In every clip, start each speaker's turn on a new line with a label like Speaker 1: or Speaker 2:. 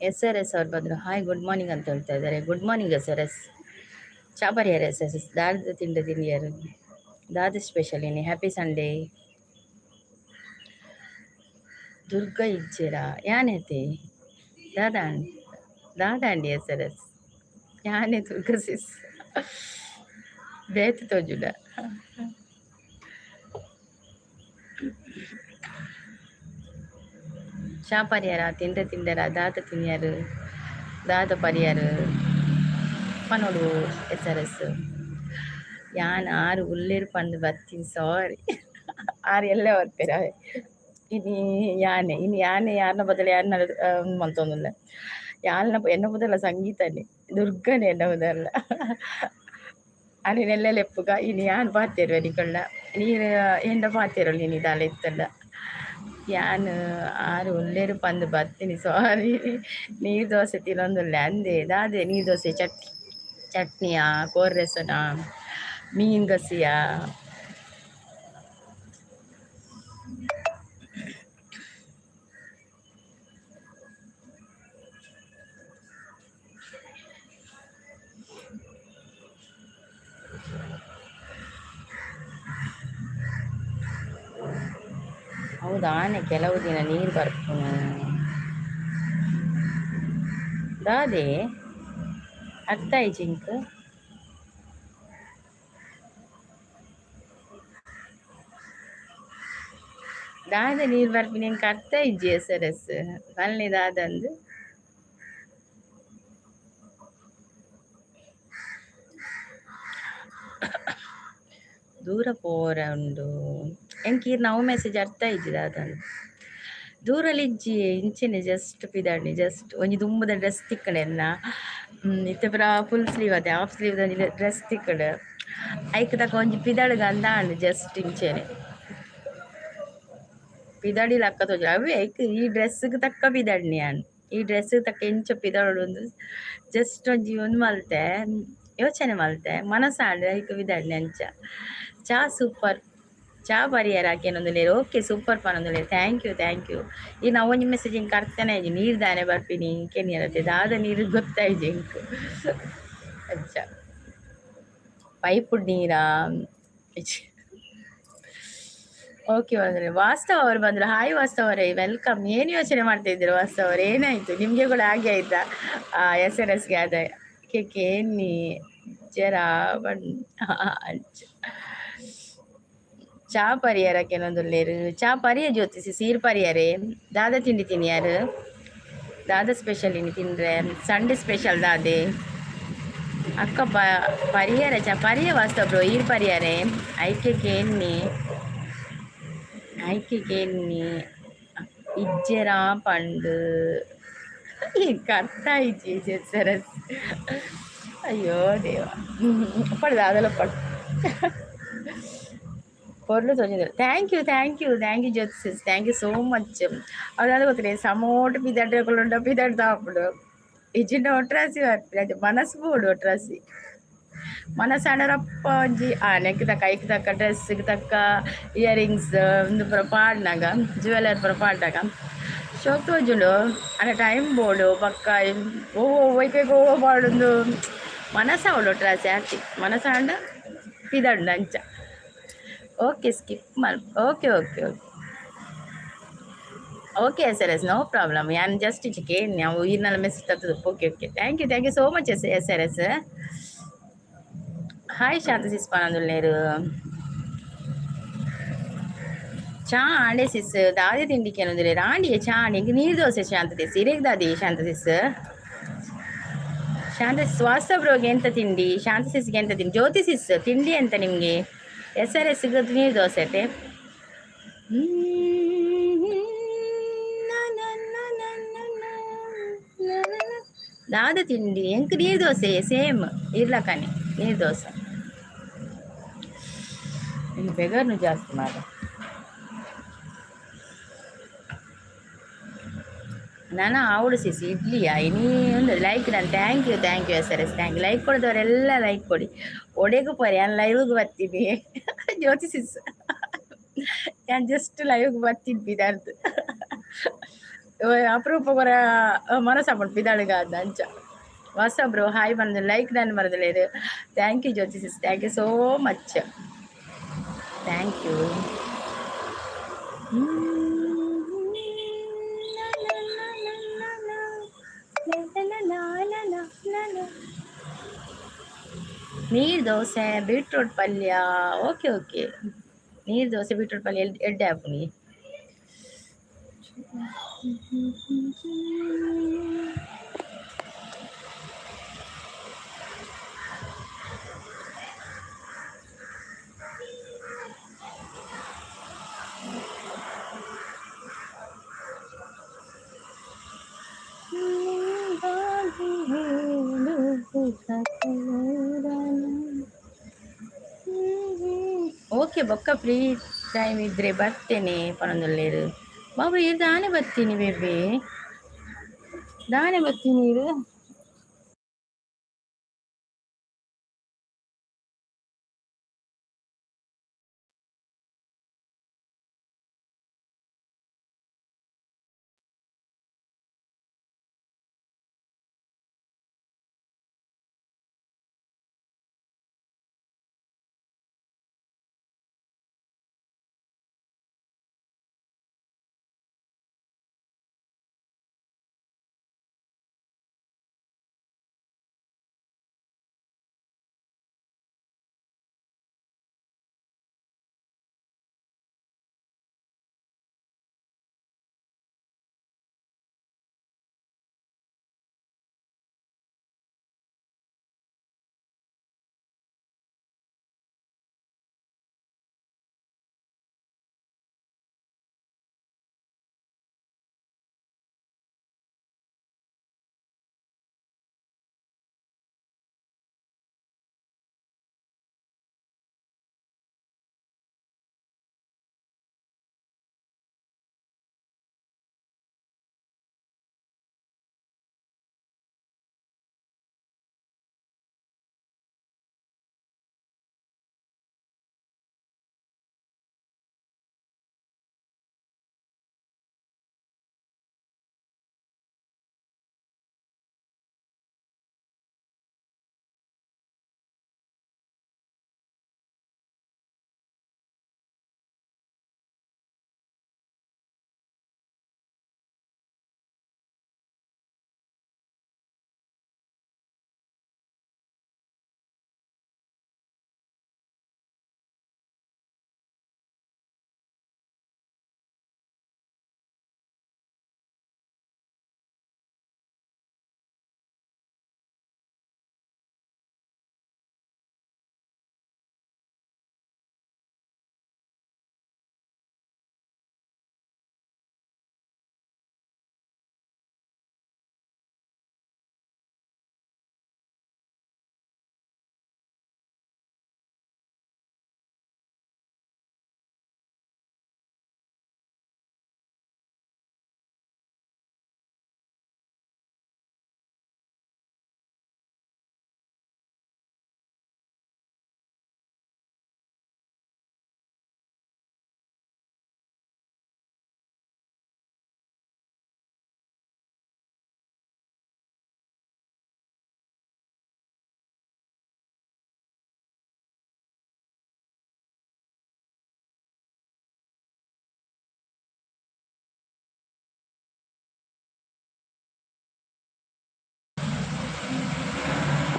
Speaker 1: S R S ಅವ್ರು ಬಂದರು. Hi, good morning ಅಂತ ಹೇಳ್ತಾ ಇದ್ದಾರೆ. Good morning S R S. ಚಾಪರಿಯಾರ S S S ದಾರದ ತಿಂಡ ತಿಂಡಿಯಾರು. ದಾದ ಸ್ಪೆಷಲ್ ಇನಿ? Happy Sunday. ದುರ್ಗ ಇಜ್ಜೆರಾ? ಯಾನೇತಿ ದಾದಾ ದಾದಾಂಡಿ ಎಸ್ ಆರ್ ಎಸ್? ಯಾನೆ ದುರ್ಗ ಸಿಸ್ ಬೇತೆ ತೋಜುಡ. ಚಾ ಪರಿಯಾರ? ತಿಂಡ ತಿಂಡರ? ದಾದ ತಿನ್ಯಾರು? ದಾದ ಪರಿಯಾರು ಪನೋಡು ಎಸ್ ಆರ್ ಎಸ್. ಯಾನ್ ಆರು ಉಲ್ಲೇರು ಪಂದು ಬತ್ತೀನಿ, ಸಾರಿ. ಆರು ಎಲ್ಲೇ ಬರ್ತೀರ ಇನಿ? ಯಾನೆ ಇನಿ ಯಾನೆ ಯಾರನ್ನ ಬದಲು ಯಾರನ್ನ ಮಂತೊಂದುಲ್ಲ. ಯಾಲ್ನ ಎನ್ನ ಬದಲ ಸಂಗೀತನೇ, ದುರ್ಗನೆ ಎನ್ನ ಬದಲ ಅನಿನೆಲ್ಲ ಲೆಪ್ಪುಗ. ಇನಿ ಯಾನ್ ಪಾತೆರುವೆ ನಿಕಲ್ನ? ನೀರು ಎಂಡ ಪಾತೆರೊಲಿ ಇನಿ ದಾಲ ಇತ್ತಂಡ. ಯಾನ್ ಆರು ಉಲ್ಲೇರು ಪಂದು ಬತ್ತೀನಿ, ಸಾರಿ. ನೀರು ದೋಸೆ ತಿನ್ನೊಂದುಲ್ಲೆ ಅಂದೆ. ದಾದೆ ನೀರು ದೋಸೆ? ಚಟ್ನಿಯಾ, ಕೋರ್ರೆಸನಾ, ಮೀನ್ ಗಸಿಯಾ? ಹೌದಾನೆ, ಕೆಲವು ದಿನ ನೀರು ಬರ್ಪುನು ದಾದೆ ಅರ್ಥ ಜಿಂಕ್. ದಾದ ನೀರು ಬರ್ಪಿನ ಎಂಕ್ ಅರ್ಥ ಇಜ್ಜಿ. S R S ಪಲ್ನಿ ದಾದಂದು. ದೂರ ಪೋರ ಉಂಡು ಎಂಕ್ ಈರ್ನ ಅವು ಮೆಸೇಜ್ ಅರ್ಥ ಇಜ್ಜಿ ದಾದಂದು. ದೂರಲಿಜ್ಜಿ, ಇಂಚೆನೆ ಜಸ್ಟ್ ಪಿದಾಡ್ನಿ. ಜಸ್ಟ್ ಒಂಜಿ ದುಂಬುದ ಡ್ರೆಸ್ ತಿಕ್ಕಂಡು ಎನ್ನ. ಇತ್ತೆ ಪೂರ ಫುಲ್ ಸ್ಲೀವ್ ಅದೇ, ಹಾಫ್ ಸ್ಲೀವ್ ಒಂಜಿ ಡ್ರೆಸ್ ತಿಕ್ಕಂಡು. ಐಕ್ ತಕ್ಕ ಒಂಜಿ ಪಿದಾಡುಗ ಅಂದಾಂಡ್. ಜಸ್ಟ್ ಇಂಚೆನೆ ಪಿದಾಡಿ ಲಕ್ಕ ತೋಜು ಅವೇ. ಐಕ್ ಈ ಡ್ರೆಸ್ಗೆ ತಕ್ಕ ಪಿದಾಡ್ನಿ ಯಾನ್. ಈ ಡ್ರೆಸ್ ತಕ್ಕ ಎಂಚ ಪಿದಾಡೋಡು ಜಸ್ಟ್ ಒಂಜಿ ಒಂದು ಮಲ್ತೆ, ಯೋಚನೆ ಮಲ್ತೆ, ಮನಸ್ಸಾಂಡ್, ಐಕ್ ಪಿದಾಡ್ನಿ ಅಂಚ. ಚಾ ಸೂಪರ್. ಚಾ ಪರಿಯಾರ ಹಾಕೇನೊಂದುಲ್ಲೇರು. ಓಕೆ, ಸೂಪರ್ ಪನೊಂದುಲ್ಲೇರು. Thank you, thank you. ಈ ನಾವು ಒಂಜಿ ಮೆಸೇಜ್ ಇಂಕ್ ಅರ್ಥನೇ ಇಜ್ಜಿ. ನೀರು ದಾನೆ ಬರ್ಪಿನಿ ಇಂಕೆನಿಯರತ್ತೆ ದಾದ ನೀರು ಗೊತ್ತಾಯ್ಜಿ ಇಂಕ್. ಅಚ್ಚ, ಪೈಪು ನೀರಾ? ಓಕೆ ಬಂದ್ರೆ ವಾಸ್ತವ್ ಅವರು ಬಂದ್ರು. ಹಾಯ್ ವಾಸ್ತವ್ ಅವರೇ, welcome. ಏನು ಯೋಚನೆ ಮಾಡ್ತಾ ಇದ್ದೀರಾ ವಾಸ್ತವ್ ಅವರೇ? ಏನಾಯ್ತು ನಿಮಗೆ ಕೂಡ? ಹಾಗೆ ಆಯ್ತಾ? ಎಸ್ ಎನ್ ಎಸ್ಗೆ ಆದ ಕೇನಿ ಜರಾ ಬನ್. ಚಾ ಪರಿಯಾರ ಕೆಲವೊಂದುಲ್ಲೇರು. ಚಾ ಪರಿಯ ಜ್ಯೋತಿಸಿ ಸೀರ್ ಪರಿಯಾರೆ. ದಾದ ತಿಂಡಿ ತಿನ್ನಿಯಾರು? ದಾದ ಸ್ಪೆಷಲ್ ಇನಿ ತಿಂದ್ರೆ? ಸಂಡೇ ಸ್ಪೆಷಲ್ ದಾದೆ? ಅಕ್ಕ ಪರಿಯಾರ ಚಾ ಪರಿಯ ವಾಸ್ತವ ಬ್ರೋ, ಈರ್ ಪರಿಯಾರೆ? ಐಕೆ ಕೇನ್ನಿ, ಐಕೆ ಕೇನ್ನಿ ಇಜ್ಜೆರಾ ಪಂಡು ಅರ್ಥ ಇಜ್ಜಿ ಸರಸ್. ಅಯ್ಯೋ ದೇವ, ಪಡ್ದ ಅದೆಲ್ಲ ಪಡ್ ಪೊರ್ಲು ತೋಜಿದ್ರು. Thank you, thank you, thank you Jyothi sis, thank you so much. ಅದಾದ ಗೊತ್ತಿಲ್ಲ, ಸಮೋಟ್ ಪಿದಾಡ್ರೆ ಪಿದಾಡ್ತಾ ಅప్పుడు ಇಜ್ಜಿಂಡ ಒಟ್ರಾಸಿ ಬರ್ಪಿನ ಮನಸ್ಸು ಬೋಡು. ಒಟ್ರಾಸಿ ಮನಸ್ಸಾಂಡರಪ್ಪ ಒಂಜಿ ಆ ನೆಕ್ ತಕ್ಕ, ಐಕ್ ತಕ್ಕ ಡ್ರೆಸ್ಗೆ ತಕ್ಕ ಇಯರಿಂಗ್ಸ್ ಉಂದು ಪೂರ ಪಾಡ್ನಾಗ, ಜ್ಯುವೆಲರ್ ಪೂರ ಪಾಡ್ನಾಗ ಶೋಕ್ ತೋಜುಂಡು. ಆಂಡ ಟೈಮ್ ಬೋಡು ಪಕ್ಕ ಓ ಒಯ್ಕೆ ಓ ಪಾಡೊಂದು ಮನಸ್ಸಾವಳು. ಒಟ್ರಾಸಿ ಆತಿ ಮನಸ್ಸಾಂಡ ಪಿದಾಡುಂಡು ಅಂಚ. ಓಕೆ, ಸ್ಕಿಪ್ ಮಲ್. Okay okay okay okay S R S, no problem. ಯಾನ್ ಜಸ್ಟ್ ಚಿಕೆ ನಾವು ಈರ್ನಲ್ಲ message ತತ್ತದು. Okay okay, thank you, thank you so much S S R S. Hi Shanta sis ಪನೊಂದುಲ್ಲೇರು. ಚಾ ಆಂಡೆ ಸಿಸ್. ದಾದೆ ತಿಂಡಿ ಕೇನೊಂದುಲ್ಲೇರು? ಆಂಡಿಯೇ ಚಾ ಆಂಡಿ. ಇಂಕ್ ನೀರು ದೋಸೆ ಶಾಂತ ಸಿಸ್. ಇರೆಗ್ ದಾದಿ ಶಾಂತ ಸಿಸ್? ಶಾಂತ ಸಿಸ್, ವಾಸ್ತವ ಬ್ರೋಗೆ ಎಂತ ತಿಂಡಿ? ಶಾಂತ ಸಿಸ್ಗೆ ಎಂತ ತಿಂಡಿ? ಜ್ಯೋತಿ ಸಿಸ್, ತಿಂಡಿ ಎಂತ ನಿಮಗೆ? ಎಸ್ ಆರ್ ಎಸ್ ನೀರು ದೋಸೆ ಅತೆ. ದಾದ ತಿಂಡಿ? ಎಂಕ್ ನೀರು ದೋಸೆ, ಸೇಮ್ ಇರ್ಲಕ್ಕನೆ ನೀರು ದೋಸೆ. ಇನ್ನು ಬೆಗರ್ನು ಜಾಸ್ತಿ ಮಾಡ. ನಾನು ಆವಡು ಸಿಸಿ ಇಡ್ಲಿಯಾ ಇನಿ ಒಂದು ಲೈಕ್ ನಾನು. Thank you, thank you S R S, thank you. Like ಕೊಡದವರೆಲ್ಲ like ಕೊಡಿ. ಒಡೆಗೂ ಪರಿ ನಾನು ಲೈವ್ಗೆ ಬರ್ತೀನಿ ಜ್ಯೋತಿ ಸಿಸ್. ನಾನು ಜಸ್ಟ್ ಲೈವ್ಗೆ ಬರ್ತೀನಿ ಬಿದಾರ್ದು. ಅಪರೂಪ ಕೊರ ಮನಸ್ಸಾಪುಂಡು ಪಿದಾಳಿಗ ಅಂಚ. ಹೊಸ ಬ್ರೋ ಹಾಯ್ ಬಂದು ಲೈಕ್ ನಾನು ಬರದಲೇರು. Thank you Jyothi sis, thank you so much, thank you. Neer dosa beetroot ಪಲ್ಯ. ಓಕೆ ಓಕೆ, ನೀರು ದೋಸೆ ಬೀಟ್ರೂಟ್ ಪಲ್ಯ ಎಡ್ಡೆ ಆಪುನಿ. ಓಕೆ ಬೊಕ್ಕ ಫ್ರೀ ಟೈಮ್ ಇದ್ದರೆ ಬರ್ತೇನೆ ಪನೊಂದುಲ್ಲೇರು. ಬಾಬು ಇರು ದಾನೆ ಬರ್ತೀನಿ ಬೇಬಿ, ದಾನೆ ಬರ್ತೀನಿ ಇರು.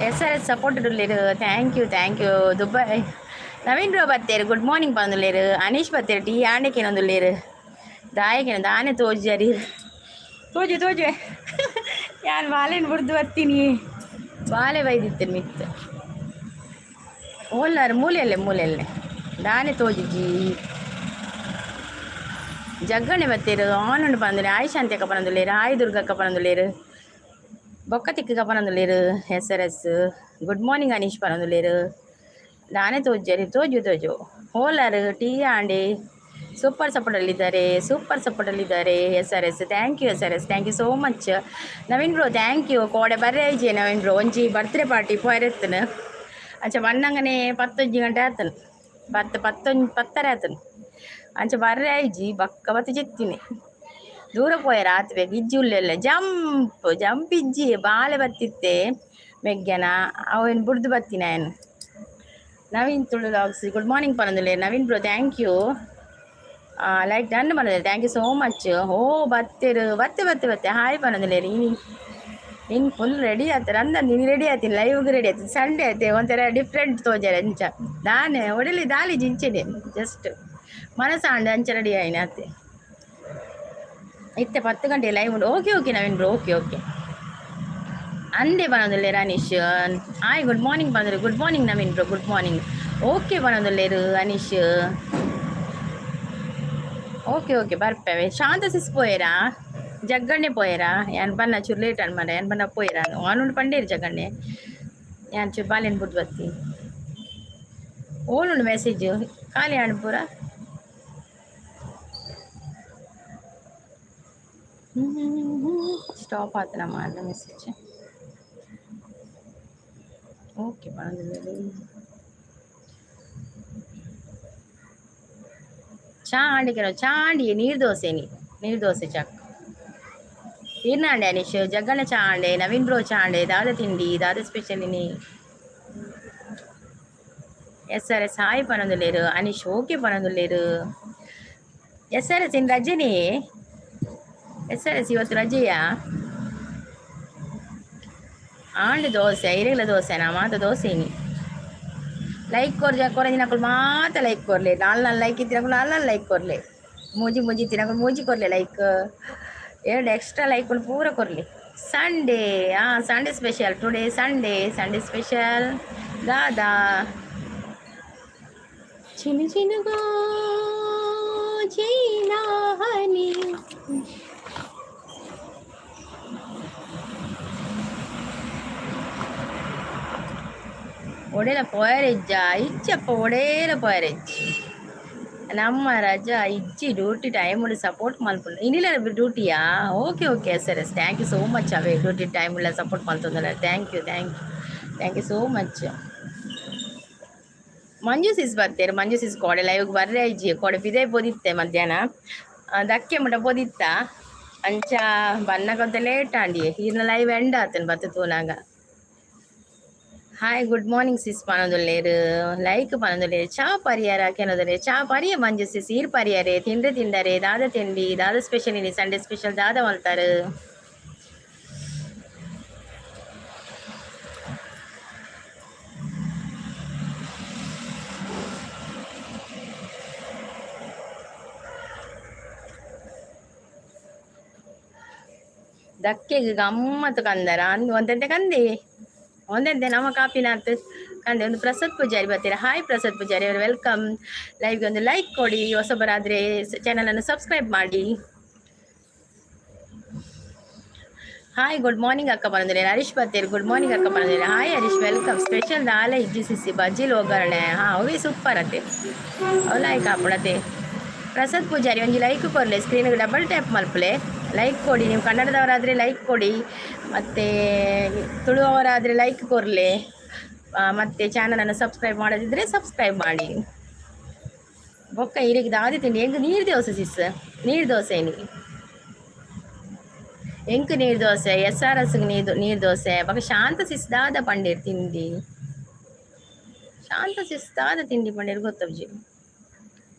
Speaker 1: ಎಸ್ ಆರ್ ಎಸ್ ಸಪೋರ್ಟ್ ಉಲ್ಲೇರು, thank you thank you. Dubai Naveen bro ಬತ್ತೇರು, good morning ಪಂದುಲ್ಲೇರು. ಅನೀಶ್ ಬತ್ತೇರು, ಟೀ ಆಂಡೆಕೇನೊಂದುಲ್ಲೇರು. ದಾಯಕೇನ ದಾನೆ ತೋಜರಿ ತೋಜು ತೋಜುವೆ. ಯಾನ್ ಬಾಲೆನ್ ಬುಡ್ದು ಬರ್ತೀನಿ, ಬಾಲೆ ಬೈದಿತ್ತೇನೆ ಮಿತ್ತ ಓಲ್ಲಾರು ಮೂಲೆಯಲ್ಲೇ ಮೂಲೆಯಲ್ಲೇ ದಾನೆ ತೋಜುಜಿ. ಜಗ್ಗಣೆ ಬತ್ತೇರು ಆನುಂಡು ಪಂದುಲೆ. ಆಯಿ ಶಾಂತಿ ಅಕ್ಕ ಪನೊಂದುಲ್ಲೇರು, ಆಯಿ ದುರ್ಗಕ್ಕ ಪನೊಂದುಲ್ಲೇರು, ಬೊಕ್ಕ ತಿಕ್ಕ ಪನೊಂದುಲ್ಲೇರು. S R S good morning Anish ಪನೊಂದುಲ್ಲೇರು. ದಾನೆ ತೋಜರಿ ತೋಜು ತೋಜು. ಹೋಲಾರು ಟೀ ಆಂಡಿ ಸೂಪರ್ ಸಪೋರ್ಟಲ್ಲಿದ್ದಾರೆ, ಸೂಪರ್ ಸಪೋರ್ಟಲ್ಲಿದ್ದಾರೆ. S R S thank you, S R S thank you so much. Naveen bro thank you. ಕೋಡೆ ಬರ್ರೆ ಐಜೆ ನವೀನ್ ಬ್ರೋ, ಒಂಜಿ ಬರ್ತ್ಡೇ ಪಾರ್ಟಿ ಪೋಯರೆತ್ತನು. ಅಂಚ ಬಣ್ಣಂಗನೆ 10 ಗಂಟೆ ಆತನು, ಪತ್ತು ಪತ್ತೊಂಜಿ ಪತ್ತರ ಆತನು. ಅಂಚ ಬರ್ರೆ ಐಜಿ ಬಕ್ಕ ಬತ್ತು ಜೆತ್ತಿನಿ. ದೂರ ಪೋಯೆರ್ ಆತ್ ಬೇಗ ಇಜ್ಜಿ ಉಲ್ಲೆಲ್ಲ ಜಂಪ್ ಜಂಪ್ ಇಜ್ಜಿ ಬಾಲೆ ಬತ್ತಿತ್ತೆ ಮೆಗ್ಗೆನ ಅವೇನು ಬುಡ್ದು ಬತ್ತಿನ ಏನು. Naveen Tulu vlogs good morning ಪನೊಂದುಲ್ಲೆ. Naveen bro, thank you. Like done ಪನೊಂದುಲ್ಲೆ, thank you so much. ಓ ಬತ್ತೆರ್, ಬತ್ತೆ ಬತ್ತೆ ಬತ್ತೆ. ಹಾಯ್ ಪನೊಂದುಲ್ಲೆರ್. ಇನಿ ಇನ್ ಫುಲ್ ರೆಡಿ ಆತಾರೆ ಅಂದ ನೀನು ರೆಡಿ ಆತೀನಿ, ಲೈವ್ಗೆ ರೆಡಿ ಆತೀನಿ. ಸಂಡೇ ಆಯ್ತೆ, ಒಂಥರ ಡಿಫ್ರೆಂಟ್ ತೋಜಾರೆ ಅಂಚ. ದಾನೆ ಒಡಲಿ ದಾಲಿ ಜಿಂಚೆನೆ ಜಸ್ಟ್ ಮನಸಾಂಡ ಅಂಚ ರೆಡಿ ಆಯ್ನ ಆತೆ. ಇತ್ತೆ 10 ಗಂಟೆ ಲೈವ್ ಉಂಡು. Okay okay Naveen bro, okay okay. ಅಂದೆ ಪನೊಂದುಲ್ಲೆರ್ ಅನೀಶ್. ಹಾಯ್, ಗುಡ್ ಮಾರ್ನಿಂಗ್ ಪನೊಂದುಲ್ಲೆರ್. Good morning Naveen bro, good morning. Okay ಪನೊಂದುಲ್ಲೆರ್ ಅನೀಶ್. Okay okay, ಬರ್ಪೆವೆ. ಶಾಂತ ಸಿಸ್ ಪೋಯೆರಾ? ಜಗ್ಗಣ್ಣೆ ಪೋಯೆರಾ? ಯಾನ್ ಬನ್ನ ಚೂರು ಲೇಟ್ ಅನ್ ಮಾರ್ರೆ. ಯಾನ್ ಬನ್ನ ಪೋಯೆರಾ? ಆನುಂಡು ಪಂಡೇರು ಜಗ್ಗಣ್ಣೆ. ಯಾನ್ ಚೂರು ಬಾಲೆನ್ ಬುಡ್ದು ಬತ್ತಿ. ಓಲುಂಡು ಮೆಸೇಜ್ ಖಾಲಿ ಆಂಡ್ ಪೂರ. ಸ್ಟಾಪ್ ಆತನ ಮಾರ್ರೆ ಮೆಸೇಜ್. ಓಕೆ ಪನೊಂದುಲ್ಲೆರ್. ಚಾ ಆಂಡಿ ಕೆಲವು ಚಾ ಆಂಡಿ. ನೀರು ದೋಸೆ ನೀ ನೀರು ದೋಸೆ ಚಾಕ್ ಈರ್ನಾಂಡೆ ಅನೀಶ್. ಜಗ್ಗಣ್ಣ ಚಾ ಆಂಡೆ. ನವೀನ್ ಬ್ರೋ ಚಾ ಆಂಡೆ. ದಾದ ತಿಂಡಿ, ದಾದ ಸ್ಪೆಷಲ್ ಇನಿ? ಎಸ್ ಆರ್ ಎಸ್ ಹಾಯ್ ಪನೊಂದುಲ್ಲೆರ್. ಅನೀಶ್ ಓಕೆ ಪನೊಂದುಲ್ಲೆರ್. ಎಸ್ ಆರ್ ಎಸ್ ಇನ್ ರಜೆನೇ. ಎಸ್ ಆರ್ ಎಸ್ ಇವತ್ತು ರಜೆಯಾ? ಆಂಡ್ ದೋಸೆ ಇರೆಗ್ಲ ದೋಸೆ ನಾ ಮಾತ ದೋಸೆ ಇನಿ. ಲೈಕ್ ಕೊರ್ಜ ಕೊರಂಜಿನಕುಲು ಮಾತ ಲೈಕ್ ಕೊರ್ಲೆ. ನಾಲ್ ನಾಲ್ ಲೈಕ್ ಇತ್ತಿನಕುಲು ನಾಲ್ ನಾಲ್ ಲೈಕ್ ಕೊರ್ಲೆ. ಮೂಜಿ ಮೂಜಿ ಇತ್ತಿನಕುಲು ಮೂಜಿ ಕೊರ್ಲೆ ಲೈಕ್. ಎರಡು ಎಕ್ಸ್ಟ್ರಾ ಲೈಕ್ ಪೂರ ಕೊರ್ಲಿ. ಸಂಡೇ, ಹಾಂ, Sunday special today. Sunday, Sunday special ದಾದಾ? ಚಿನು ಚಿನುಗೋ ಚೀನಾ ಹನಿ. ಒಡೆಲ ಪೋಯರೆಜ್ಜ? ಇಜ್ಜಪ್ಪ, ಒಡೇಲ ಪೋಯರೆಜ್ಜಿ. ನಮ್ಮ ರಜಾ ಇಜ್ಜಿ. ಡ್ಯೂಟಿ ಟೈಮ್ ಸಪೋರ್ಟ್ ಮಲ್ಪುಂಡು. ಇನಿಲ ಡ್ಯೂಟಿಯಾ? Okay okay sir, yes, thank you so much. ಅವೇ ಡ್ಯೂಟಿ ಟೈಮ್ ಉಳ್ಳ support ಮಲ್ತೊಂದುಲ್ಲ. Thank you, thank you, thank you so much. Manju sis ಬರ್ತೀರ? ಮಂಜು ಸಿಸ್ ಕೋಡೆ ಲೈವ್ಗೆ ಬರ್ರೆ ಇಜ್ಜಿ. ಕೋಡೆ ಪಿದೆ ಪೋದಿತ್ತೆ ಮಧ್ಯಾಹ್ನ ದಕ್ಕೆ ಮುಟ ಪೋದಿತ್ತ. ಅಂಚ ಬನ್ನಕೊಂತ ಲೇಟ್ ಆಂಡಿ. ಈರ್ನ ಲೈವ್ ಎಂಡ್ ಆತನ ಬತ್ತು ತೂನಾಗ. ಹಾಯ್, ಗುಡ್ ಮಾರ್ನಿಂಗ್ ಸಿಸ್ ಪನೊಂದುಲ್ಲೆರ್. ಲೈಕ್ ಪನೊಂದುಲ್ಲೆರ್. ಚಾ ಪರಿಯಾರ ಕೆನೊಂದುಲ್ಲೆರ್. ಚಾ ಪರಿಯ ಮಂಜು ಸಿಸ್. ಈರ್ ಪರಿಯಾರೆ? ತಿಂಡ್ರೆ ತಿಂಡರೆ? ದಾದ ತಿಂಡಿ, ದಾದ ಸ್ಪೆಷಲ್ ಇನಿ? ಸಂಡೇ ಸ್ಪೆಷಲ್ ದಾದ ಮಲ್ತಾರು? ದಕ್ಕೆಗ್ ಗಮ್ಮತ್ತು ಕಂದರ ಅಂದ್ ಒಂತೆಂತೆ ಕಂದಿ ಒಂದೆಂತೆ ನಮ್ಮ ಕಾಪಿನಾತ್ ಕಂದೆ. ಒಂದು ಪ್ರಸಾದ್ ಪೂಜಾರಿ ಬರ್ತೀರಾ. ಹಾಯ್ ಪ್ರಸಾದ್ ಪೂಜಾರಿ ಅವರು, welcome. ಲೈವ್ಗೆ ಒಂದು ಲೈಕ್ ಕೊಡಿ. ಹೊಸಬರಾದರೆ ಚಾನಲನ್ನು ಸಬ್ಸ್ಕ್ರೈಬ್ ಮಾಡಿ. ಹಾಯ್, ಗುಡ್ ಮಾರ್ನಿಂಗ್ ಅಕ್ಕ ಬಂದಿಲ್ಲ. ಹರೀಶ್ ಬರ್ತೀರಿ. ಗುಡ್ ಮಾರ್ನಿಂಗ್ ಅಕ್ಕ ಬಂದಿಲ್ಲ. Hi Harish, welcome. Special ದಾಲ ಇಜ್ಜಿ ಸಿಸಿ, ಬಜ್ಜಿಲ್ ಒಗ್ಗರಣೆ. ಹಾಂ, ಅವೇ ಸೂಪರ್ ಅತ್ತೆ. ಅವು ಲೈಕ್ ಆಪುಣತೆ. ಪ್ರಸಾದ್ ಪೂಜಾರಿ ಒಂಜಿ ಲೈಕ್ ಕೊರ್ಲೆ. ಸ್ಕ್ರೀನ್ಗೆ ಡಬಲ್ ಟ್ಯಾಪ್ ಮಲ್ಪಲೆ, ಲೈಕ್ ಕೊಡಿ. ನೀವು ಕನ್ನಡದವರಾದರೆ ಲೈಕ್ ಕೊಡಿ, ಮತ್ತು ತುಳುವವರಾದರೆ ಲೈಕ್ ಕೊರ್ಲೆ. ಮತ್ತು ಚಾನಲನ್ನು ಸಬ್ಸ್ಕ್ರೈಬ್ ಮಾಡದಿದ್ದರೆ ಸಬ್ಸ್ಕ್ರೈಬ್ ಮಾಡಿ. ಬೊಕ್ಕ ಇರೆಗ್ ದಾದಿ ತಿಂಡಿ? ಎಂಕ್ ನೀರು ದೋಸೆ ಸಿಸ್, ನೀರು ದೋಸೆ ಇನಿ. ಎಂಕ್ ನೀರು ದೋಸೆ, ಎಸ್ ಆರ್ ಎಸ್ ನೀರು ನೀರು ದೋಸೆ. ಬೊಕ ಶಾಂತ ಸಿಸ್ ದಾದ ಪಂಡೇರ್ ತಿಂಡಿ? ಶಾಂತ ಸಿಸ್ ದಾದ ತಿಂಡಿ ಪಂಡೇರ್ ಗೊತ್ತಬ್ಜಿ.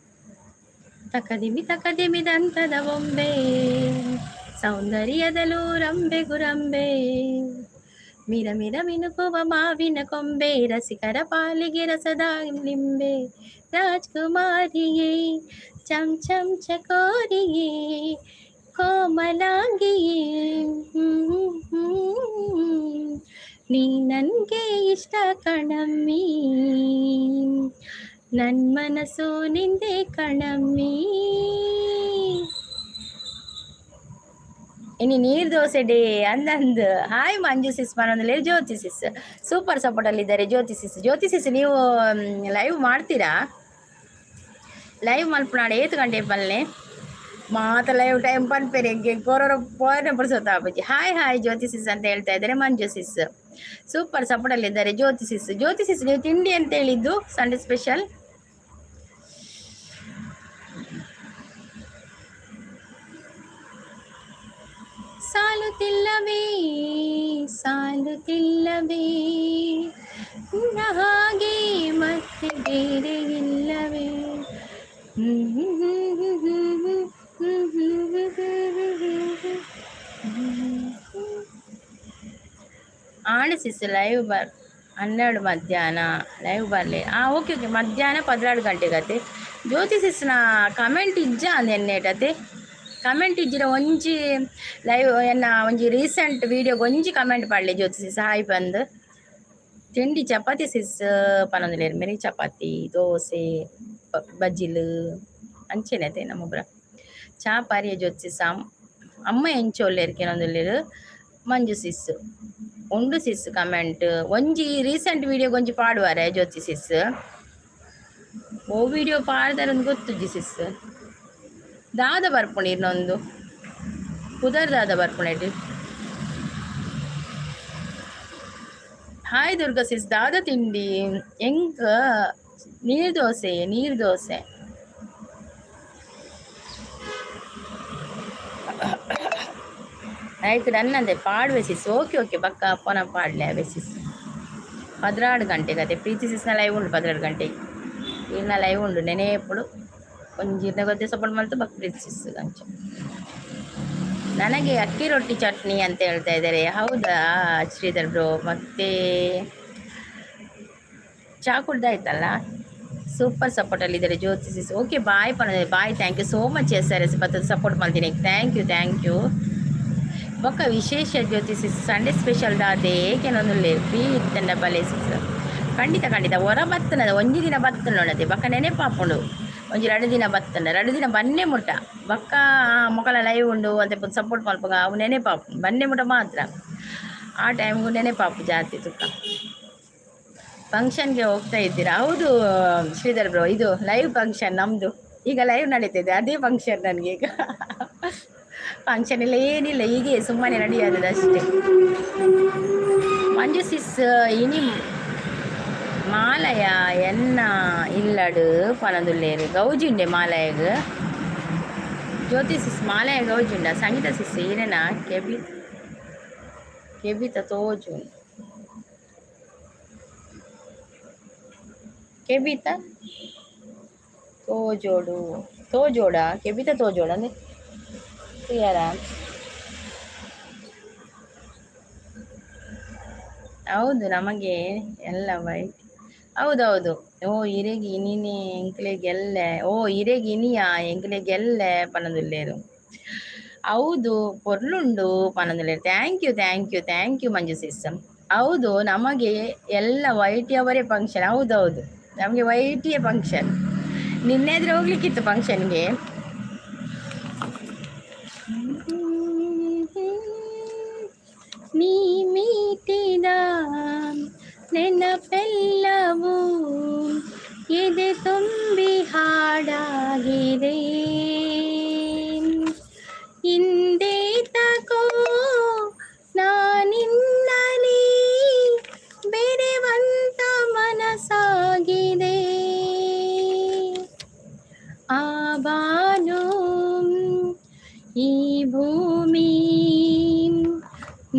Speaker 1: ತಕದಿಮಿ ತಕದಿಮಿ ದಂತದ ಬೊಂಬೆ, ಸೌಂದರ್ಯದಲ್ಲೂ ರಂಬೆ ಗುರಂಬೆ, ಮಿರ ಮಿರ ಮಿನುಕುವ ಮಾವಿನ ಕೊಂಬೆ, ರಸಿಕರ ಪಾಲಿಗೆ ರಸದ ಲಿಂಬೆ, ರಾಜ್ಕುಮಾರಿಯೇ, ಚಂ ಚಂ ಚಕೋರಿಯೇ, ಕೋಮಲಾಂಗಿಯೇ, ನೀ ನನ್ಗೆ ಇಷ್ಟ ಕಣಮ್ಮಿ, ನನ್ ಮನಸ್ಸು ನಿಂದೆ ಕಣಮ್ಮಿ. ಇನಿ ನೀರು ದೋಸೆ ಡೇ ಅಂದಂದು. ಹಾಯ್ ಮಂಜು ಸಿಸ್ ಪನೊಂದುಲ್ಲೆರ್. ಜ್ಯೋತಿ ಸಿಸ್ ಸೂಪರ್ ಸಪೋರ್ಟ್ ಅಲ್ಲಿ ಇದ್ದಾರೆ. ಜ್ಯೋತಿ ಸಿಸ್, ಜ್ಯೋತಿ ಸಿಸ್, ನೀವು ಲೈವ್ ಮಾಡ್ತೀರಾ? ಲೈವ್ ಮಲ್ಪುನಾಡ ಏತ್ ಗಂಟೆ ಪಲ್ಲೆ? ಮಾತ ಲೈವ್ ಟೈಮ್ ಪನ್ಪೇರೆ. ಎಂಕ್ ಕೊರೊರ ಪೋಯನೆ ಪುರ್ಸೊತ್ತು. ಹಾಯ್ ಹಾಯ್ ಜ್ಯೋತಿ ಸಿಸ್ ಅಂತ ಹೇಳ್ತಾ ಇದ್ದಾರೆ ಮಂಜು ಸಿಸ್. ಸೂಪರ್ ಸಪೋರ್ಟ್ ಅಲ್ಲಿ ಇದ್ದಾರೆ ಜ್ಯೋತಿ ಸಿಸ್. ಜ್ಯೋತಿ ಸಿಸ್, ನೀವು ತಿಂಡಿ ಅಂತ ಹೇಳಿದ್ದು ಸಂಡೇ ಸ್ಪೆಷಲ್? ಸಾಲುತ್ತಿಲ್ಲವೇ, ಸಾಲುತ್ತಿಲ್ಲವೇ, ನಿನ್ನ ಹಾಗೆ ಮತ್ತೆ ಬೇರೆ ಇಲ್ಲವೇ. ಆಂಡ್ ಸಿಸ್ ಲೈವ್ ಬರ್ 12 ಮಧ್ಯಾಹ್ನ ಲೈವ್ ಬರಲಿ. ಹಾಂ, ಓಕೆ ಓಕೆ, ಮಧ್ಯಾಹ್ನ 12 ಗಂಟೆಗತೆ. ಜ್ಯೋತಿ ಸಿಸ್ನ ಕಮೆಂಟ್ ಇಜ್ಜ ಅಂದ್ ಎನ್ನೇಟತೆ. ಕಮೆಂಟ್ ಇಜ್ಜಿಡ ಒಂಜಿ ಲೈವ್ ಎನ್ನ ಒಂಜಿ ರೀಸೆಂಟ್ ವೀಡಿಯೋಗೆ ಒಂಜಿ ಕಮೆಂಟ್ ಪಾಡ್ಲೆ ಜ್ಯೋತಿ ಸಿಸ್, ಹಾಯ್ ಬಂದ್. ತಿಂಡಿ ಚಪಾತಿ ಸಿಸ್ ಪನೊಂದುಲ್ಲೆರ್. ಮೆರಿ ಚಪಾತಿ, ದೋಸೆ, ಬಜ್ಜಿಲು ಅಂಚೆನೆ ಅತೆ ನಮ್ಮೊಬ್ರ. ಚಾ ಪರಿಯ ಜ್ಯೋತಿ ಸಿಸ್. ಅಮ್ಮ ಎಂಚ ಉಲ್ಲೆರ್ ಕೇನೊಂದುಲ್ಲೆರ್ ಮಂಜು ಸಿಸ್. ಉಂಡು ಸಿಸ್ ಕಮೆಂಟ್. ಒಂಜಿ ರೀಸೆಂಟ್ ವೀಡಿಯೋಗೆ ಒಂಜಿ ಪಾಡುವರೆ ಜ್ಯೋತಿ ಸಿಸ್. ಓ ವಿಡಿಯೋ ಪಾಡ್ದಾರ ಗೊತ್ತುಜ್ಜಿ ಸಿಸ್. ದಾದ ಬರ್ಪುಂಡು ಇರ್ನೊಂದು ಪುದರ್ ದಾದ ಬರ್ಪುಂಡು? ಹಾಯ್ ದುರ್ಗಾ ಸಿಸ್, ದಾದ ತಿಂಡಿ? ಎಂಕ್ ನೀರು ದೋಸೆ, ನೀರು ದೋಸೆ. ಆಯ್ತು, ನನ್ನಂದೆ ಪಾಡುವೆ ಸಿಸ್. ಓಕೆ ಓಕೆ, ಬಕ್ಕ ಪೋನ ಪಾಡ್ಲೆ ಅವೆ ಸಿಸ್. 12 ಗಂಟೆಗೆ ಅದೇ ಪ್ರೀತಿ ಸಿಸ್ನ ಲೈವ್ ಉಂಡು. 12 ಗಂಟೆಗೆ ಇರ್ನ ಲೈವ್ ಉಂಡು. ನೆನೆಪುಡು ಒಂಜಿ ಇರ್ನ ಗೊತ್ತೆ ಸಪೋರ್ಟ್ ಮಲ್ತು ಬಕ್ಕ ಪ್ರೀತಿ ಸಿಸ್ ಅಂಚ. ನನಗೆ ಅಕ್ಕಿ ರೊಟ್ಟಿ ಚಟ್ನಿ ಅಂತ ಹೇಳ್ತಾ ಇದ್ದಾರೆ. ಹೌದಾ ಶ್ರೀಧರ್ ಬ್ರೋ? ಮತ್ತೆ ಚಾ ಕುಡ್ದಾಯ್ತಲ್ಲ? ಸೂಪರ್ ಸಪೋರ್ಟಲ್ಲಿದ್ದಾರೆ ಜ್ಯೋತಿ ಸಿಸ್. ಓಕೆ, ಬಾಯ್ ಪಣ, bye. Thank you so much. S R S ಬತ್ತದ ಸಪೋರ್ಟ್ ಮಾಡ್ತೀನಿ. Thank you, thank you. ಬೊಕ್ಕ ವಿಶೇಷ ಜ್ಯೋತಿ ಸಿಸ್, ಸಂಡೇ ಸ್ಪೆಷಲ್ ದಾದೆ ಕೆಲವೊಂದು? ಫ್ರೀ ಇತ್ತಂಡ ಬಲೆ ಸಿಸ್. ಖಂಡಿತ ಖಂಡಿತ. ಹೊರ ಬತ್ತನದ ಒಂಜಿ ದಿನ ಬತ್ತನೋಡದೆ ಬೊಕ್ಕ ನೆನೆಪಾಪುಂಡು. ಒಂಜಿ ರಡ್ಡ್ ದಿನ ಬತ್ತಂಡ, ರಡ್ಡ್ ದಿನ ಬನ್ನೆ ಮುಟ್ಟ ಬೊಕ್ಕ ಮೊಕಲ ಲೈವ್ ಉಂಡು ಅಂತ ಸಪೋರ್ಟ್ ಮಲ್ಪುಗ ಅವು ನೆನೆಪಾಪು. ಬನ್ನೆ ಮುಟ್ಟ ಮಾತ್ರ ಆ ಟೈಮ್ಗೂ ನೆನೆಪಾಪು ಜಾಸ್ತಿ ತುಕ್ಕ. ಫಂಕ್ಷನ್ಗೆ ಹೋಗ್ತಾ ಇದ್ದೀರಾ? ಹೌದು ಶ್ರೀಧರ್ ಬ್ರೋ, ಇದು ಲೈವ್ ಫಂಕ್ಷನ್ ನಮ್ಮದು. ಈಗ ಲೈವ್ ನಡೀತಿದೆ, ಅದೇ ಫಂಕ್ಷನ್ ನನಗೆ. ಈಗ ಫಂಕ್ಷನ್ ಇಲ್ಲ, ಏನಿಲ್ಲ, ಹೀಗೆ ಸುಮ್ಮನೆ ರೆಡಿ ಆದದ್ದು ಅಷ್ಟೇ. ಮಂಜು ಸಿಸ್, ಇನಿ ಮಾಲಯ ಎನ್ನ ಇಲ್ಲಡು ಪನೊಂದುಲ್ಲೆರ್. ಗೌಜಿ ಉಂಡೆ ಮಾಲಯಗ್. ಜ್ಯೋತಿ ಸಿಸ್, ಮಾಲಯ ಗೌಜಿ ಉಂಡ. ಸಂಗೀತ ಸಿಸ್, ಈರೆನ ಕೆಬಿ ಕೆಬಿತ ತೋಜು ಕೆಬಿತ ತೋಜೋಡು ತೋಜೋಡ ಕೆಬಿತ ತೋಜೋಡ ಅಂದ್ರೆ ಕ್ಲಿಯರಾ? ಹೌದು, ನಮಗೆ ಎಲ್ಲ ವೈಟ್. ಹೌದೌದು. ಓ ಇರೆಗ್ ಇನಿನೆ ಎಂಕ್ಲೆಗ್ ಎಲ್ಲೆ. ಓ ಇರೆಗ್ ಇನಿಯಾ ಎಂಕ್ಲೆಗ್ ಎಲ್ಲೆ ಪನೊಂದುಲ್ಲೆರ್. ಹೌದು, ಪೊರ್ಲುಂಡು ಪನೊಂದುಲ್ಲೆರ್. Thank you, thank you, thank you Manju sis. ಹೌದು, ನಮಗೆ ಎಲ್ಲ ವೈಟಿಯವರೇ ಫಂಕ್ಷನ್. ಹೌದೌದು, ನಮಗೆ ವೈಟಿಯೇ ಫಂಕ್ಷನ್. ನಿನ್ನೆ ಆದ್ರೆ ಹೋಗ್ಲಿಕ್ಕಿತ್ತು ಫಂಕ್ಷನ್ಗೆ. ನೀ ಮೀಟಿದ ನೆನಪೆಲ್ಲವೂ ಎದೆ ತುಂಬಿ ಹಾಡಾಗಿದೆ. ಹಿಂದೇತಕೋ ನಾನಿನ್ನಲಿ ಬೆರೆವಂತ ಮನಸಾಗಿದೆ. ಆ ಬಾನು ಈ ಭೂಮಿ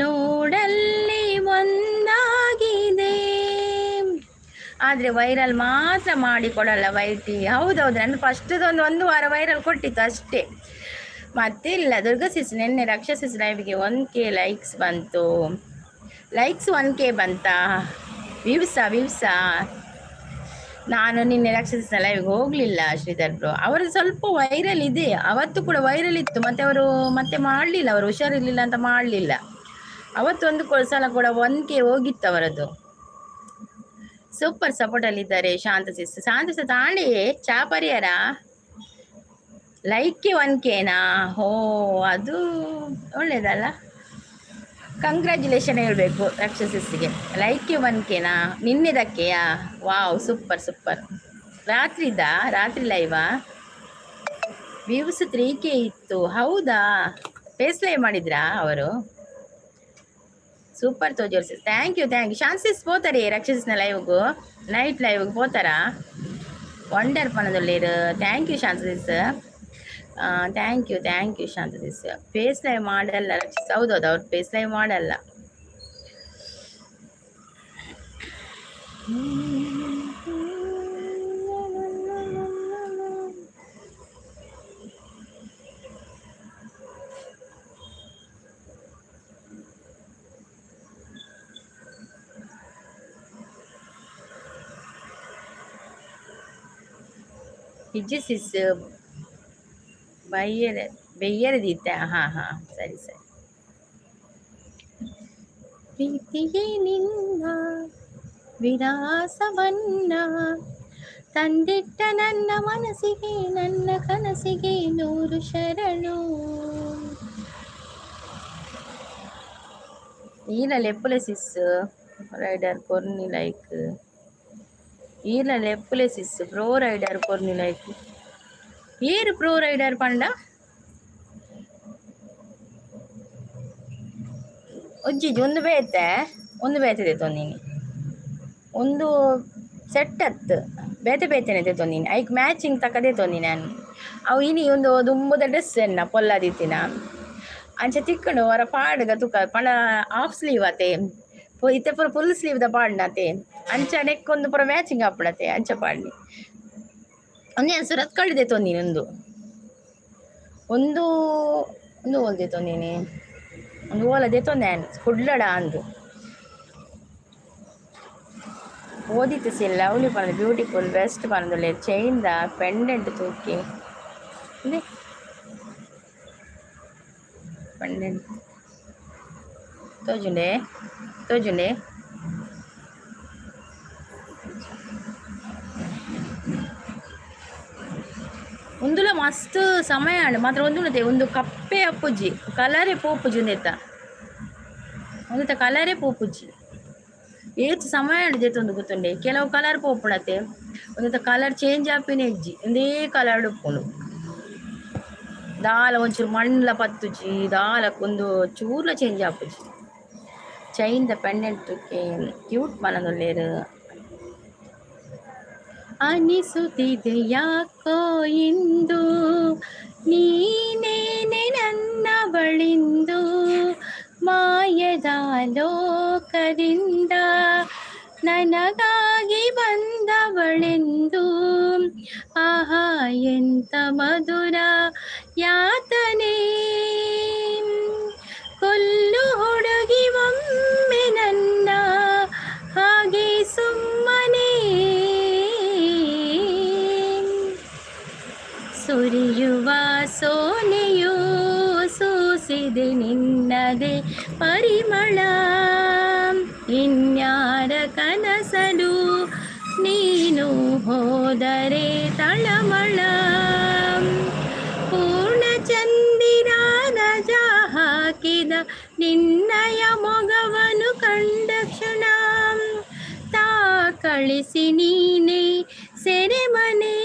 Speaker 1: ನೋಡಲ್ಲಿ ಒಂದಾಗಿದೆ. ಆದರೆ ವೈರಲ್ ಮಾತ್ರ ಮಾಡಿಕೊಡಲ್ಲ ವೈಟಿ. ಹೌದೌದು, ನನ್ನ ಫಸ್ಟ್ದೊಂದು ಒಂದು ವಾರ ವೈರಲ್ ಕೊಟ್ಟಿತ್ತು ಅಷ್ಟೇ, ಮತ್ತೆ ಇಲ್ಲ. ದುರ್ಗಾ ಸಿಸ್, ನಿನ್ನೆ ರಾಕ್ಷಸ ಲೈವ್ಗೆ 1K likes ಬಂತು. ಲೈಕ್ಸ್ 1K ಬಂತಾ? ವ್ಯೂಸಾ ವ್ಯೂಸಾ? ನಾನು ನಿನ್ನೆ ರಾಕ್ಷಸ ಲೈವ್ಗೆ ಹೋಗಲಿಲ್ಲ ಶ್ರೀಧರ್ ಬ್ರೋ. ಅವರದ್ದು ಸ್ವಲ್ಪ ವೈರಲ್ ಇದೆ, ಅವತ್ತು ಕೂಡ ವೈರಲ್ ಇತ್ತು. ಮತ್ತೆ ಅವರು ಮತ್ತೆ ಮಾಡಲಿಲ್ಲ, ಅವರು ಹುಷಾರಿರ್ಲಿಲ್ಲ ಅಂತ ಮಾಡಲಿಲ್ಲ. ಅವತ್ತೊಂದು ಸಲ ಕೂಡ 1K ಹೋಗಿತ್ತು ಅವರದ್ದು. ಸೂಪರ್ ಸಪೋರ್ಟ್ ಅಲ್ಲಿದ್ದಾರೆ ಶಾಂತ ಸಿಸ್. ಶಾಂತ ಸಿಸ್ ತಾಂಡಿ ಚಾ ಪರಿಯರ. ಲೈಕ್ಗೆ 1Kನಾ? ಹೋ, ಅದು ಒಳ್ಳೇದಲ್ಲ. ಕಂಗ್ರ್ಯಾಚುಲೇಷನ್ ಹೇಳಬೇಕು ರಾಕ್ಷಸಸ್ಸಿಗೆ. ಲೈಕ್ಗೆ 1Kನಾ? ನಿನ್ನೆದಕ್ಕೆಯಾ? Wow, super super. ರಾತ್ರಿದಾ? ರಾತ್ರಿ ಲೈವಾ? ವ್ಯೂಸ್ 3K ಇತ್ತು. ಹೌದಾ? ಫೇಸ್ ಲೈವ್ ಮಾಡಿದ್ರಾ ಅವರು? ಸೂಪರ್ ತೋಜೋರ್ಸಿ. Thank you, thank you. ಶಾನ್ಸಿಸ್ ಪೋತಾರೆ ರಾಕ್ಷಸನ ಲೈವ್ಗೂ? ನೈಟ್ ಲೈವ್ಗೆ ಪೋತಾರಾ? ವಂಡರ್ ಪನದೊಳ್ಳೇರು. Thank you ಶಾನ್ಸಿಸ್. Thank you thank you Shanta sis. Face live ಮಾಡಲ್ಲ ರಕ್ಷಿಸ್. ಹೌದೌದು, ಅವ್ರು ಫೇಸ್ ಲೈವ್ ಮಾಡಲ್ಲ. ಇಜ್ಜಿ ಸಿಸ್, ಬೈಯರೆ ಬೆಯ್ಯರೆ ದೀತೆ. ಹಾಂ ಹಾಂ ಸರಿ ಸರಿ. ಪ್ರೀತಿಯೇ ನಿನ್ನ ವಿಲಾಸವನ್ನ ತಂದಿಟ್ಟ ನನ್ನ ಮನಸ್ಸಿಗೆ ನನ್ನ ಕನಸಿಗೆ ನೂರು ಶರಣು. ಈಲ ಲೆಪ್ಪುಲೆ ಸಿಸ್ ರೈಡರ್ ಕೊರ್ನಿ ಲೈಕ್. ಈಲ ಲೆಪ್ಪುಲೆ ಸಿಸ್ ಪ್ರೋ ರೈಡರ್ ಕೊರ್ನಿ ಲೈಕ್. ಏರು ಪ್ರೋ ರೈಡರ್ ಪಂಡ ಒಜ್ಜಿಜಿ ಒಂದು ಬೇತೆ ಒಂದು ಬೇತೆ ದೆತೊಂದಿನಿ, ಒಂದು ಸೆಟ್ ಅತ್ತು ಬೇತೆ ಬೇತೆನೆ ದೆತೊಂದಿನಿ. ಐಕ್ ಮ್ಯಾಚಿಂಗ್ ತಕ್ಕ ದೆತೊಂದಿನಿ ನಾನು. ಅವು ಇನಿ ಒಂದು ದುಂಬುದ ಡ್ರೆಸ್ ಎನ್ನ ಪೊಲ್ಲದಿತ್ತಿನ ಅಂಚ ತಿಕ್ಕುಂಡು ವರ ಪಾಡುಗ ತುಕ ಪಂಡ ಹಾಫ್ ಸ್ಲೀವ್ ಅತೆ ಇತ್ತೆ ಪೂರ ಫುಲ್ ಸ್ಲೀವ್ ದ ಪಾಡ್ನತೆ ಅಂಚ ನೆಕ್ ಒಂದು ಪೂರ ಮ್ಯಾಚಿಂಗ್ ಆಪುಣತೆ ಅಂಚ ಪಾಡ್ನಿ. ಒಂದೇ ಸುರತ್ಕಲ್ ದೆತೊಂದಿನಿ ಒಂದು ಒಂದು ಒಂದು ಓಲ್ ದೆತೊಂದಿನಿ ಒಂದು ಓಲ ದೆತೊಂದೆ ಕುಡ್ಲಡ ಅಂದು ಓದಿತ್ತು ಸಿ ಲವ್ಲಿ ಪಂದ್ ಬ್ಯೂಟಿಫುಲ್ ಬೆಸ್ಟ್ ಪಂದುಲ್ಲೆ ಚೈನ್ the pendant ತೂಕಿ ಇಂದೆ ಪೆಂಡೆಂಟ್ ತೋಜುಂಡೆ ತೋಜುಂಡೆ. ಉಂದುಲ ಮಸ್ತ್ ಸಮಯ ಆಂಡ್ ಮಾತ್ರ ಒಂದುಂಡತೆ ಒಂದು ಕಪ್ಪೆ ಅಪ್ಪುಜಿ ಕಲರೇ ಪೋಪುಜಿ ಉಂದೆತ್ತ ಉಂದೆತ್ತ ಕಲರೇ ಪೋಪುಜಿ. ಏತ್ ಸಮಯ ಆಂಡ್ ದೆತ್ತೊಂದು ಗೊತ್ತುಂಡೆ ಕೆಲವು ಕಲರ್ ಪೋಪುಣತೆ ಉಂದೆತ್ತ ಕಲರ್ ಚೇಂಜ್ ಆಪಿನ ಇಜ್ಜಿ ಉಂದೇ ಕಲರ್ ಉಪ್ಪುಂಡು. ದಾಲ ಒಂಚೂರು ಮಣ್ಲ ಪತ್ತುಜಿ ದಾಲ ಒಂದು ಚೂರ್ಲ ಚೇಂಜ್ ಆಪುಜಿ. ಚೈನ್ ದ ಪೆಂಡೆಂಟ್ ಕ್ಯೂಟ್ ಮನದೊಲ್ಲೇರು. ಅನಿಸುತ್ತಿದೆ ಯಾಕೋ ಇಂದು ನೀನೇನೆ ನನ್ನ ಬಳಿಂದು ಮಾಯದ ಲೋಕದಿಂದ ನನಗಾಗಿ ಬಂದವಳೆಂದು. ಆಹಾ ಎಂತ ಮಧುರ ಯಾತನೆ, ಕೊಲ್ಲು ಹುಡುಗಿ ಒಮ್ಮೆ ನನ್ನ ಹಾಗೆ ಸುಮ್ಮನೆ. ಸುರಿಯುವ ಸೋನೆಯು ಸೂಸಿದೆ ನಿನ್ನದೇ ಪರಿಮಳ, ಇನ್ಯಾರ ಕನಸಲು ನೀನು ಹೋದರೆ ತಳಮಳ. ಪೂರ್ಣ ಚಂದಿರ ರಜ ಹಾಕಿದ ನಿನ್ನಯ ಮೊಗವನು ಕಂಡ ಕ್ಷಣ ತಾ ಕಳಿಸಿ ನೀನೆ ಸೆರೆಮನೆ.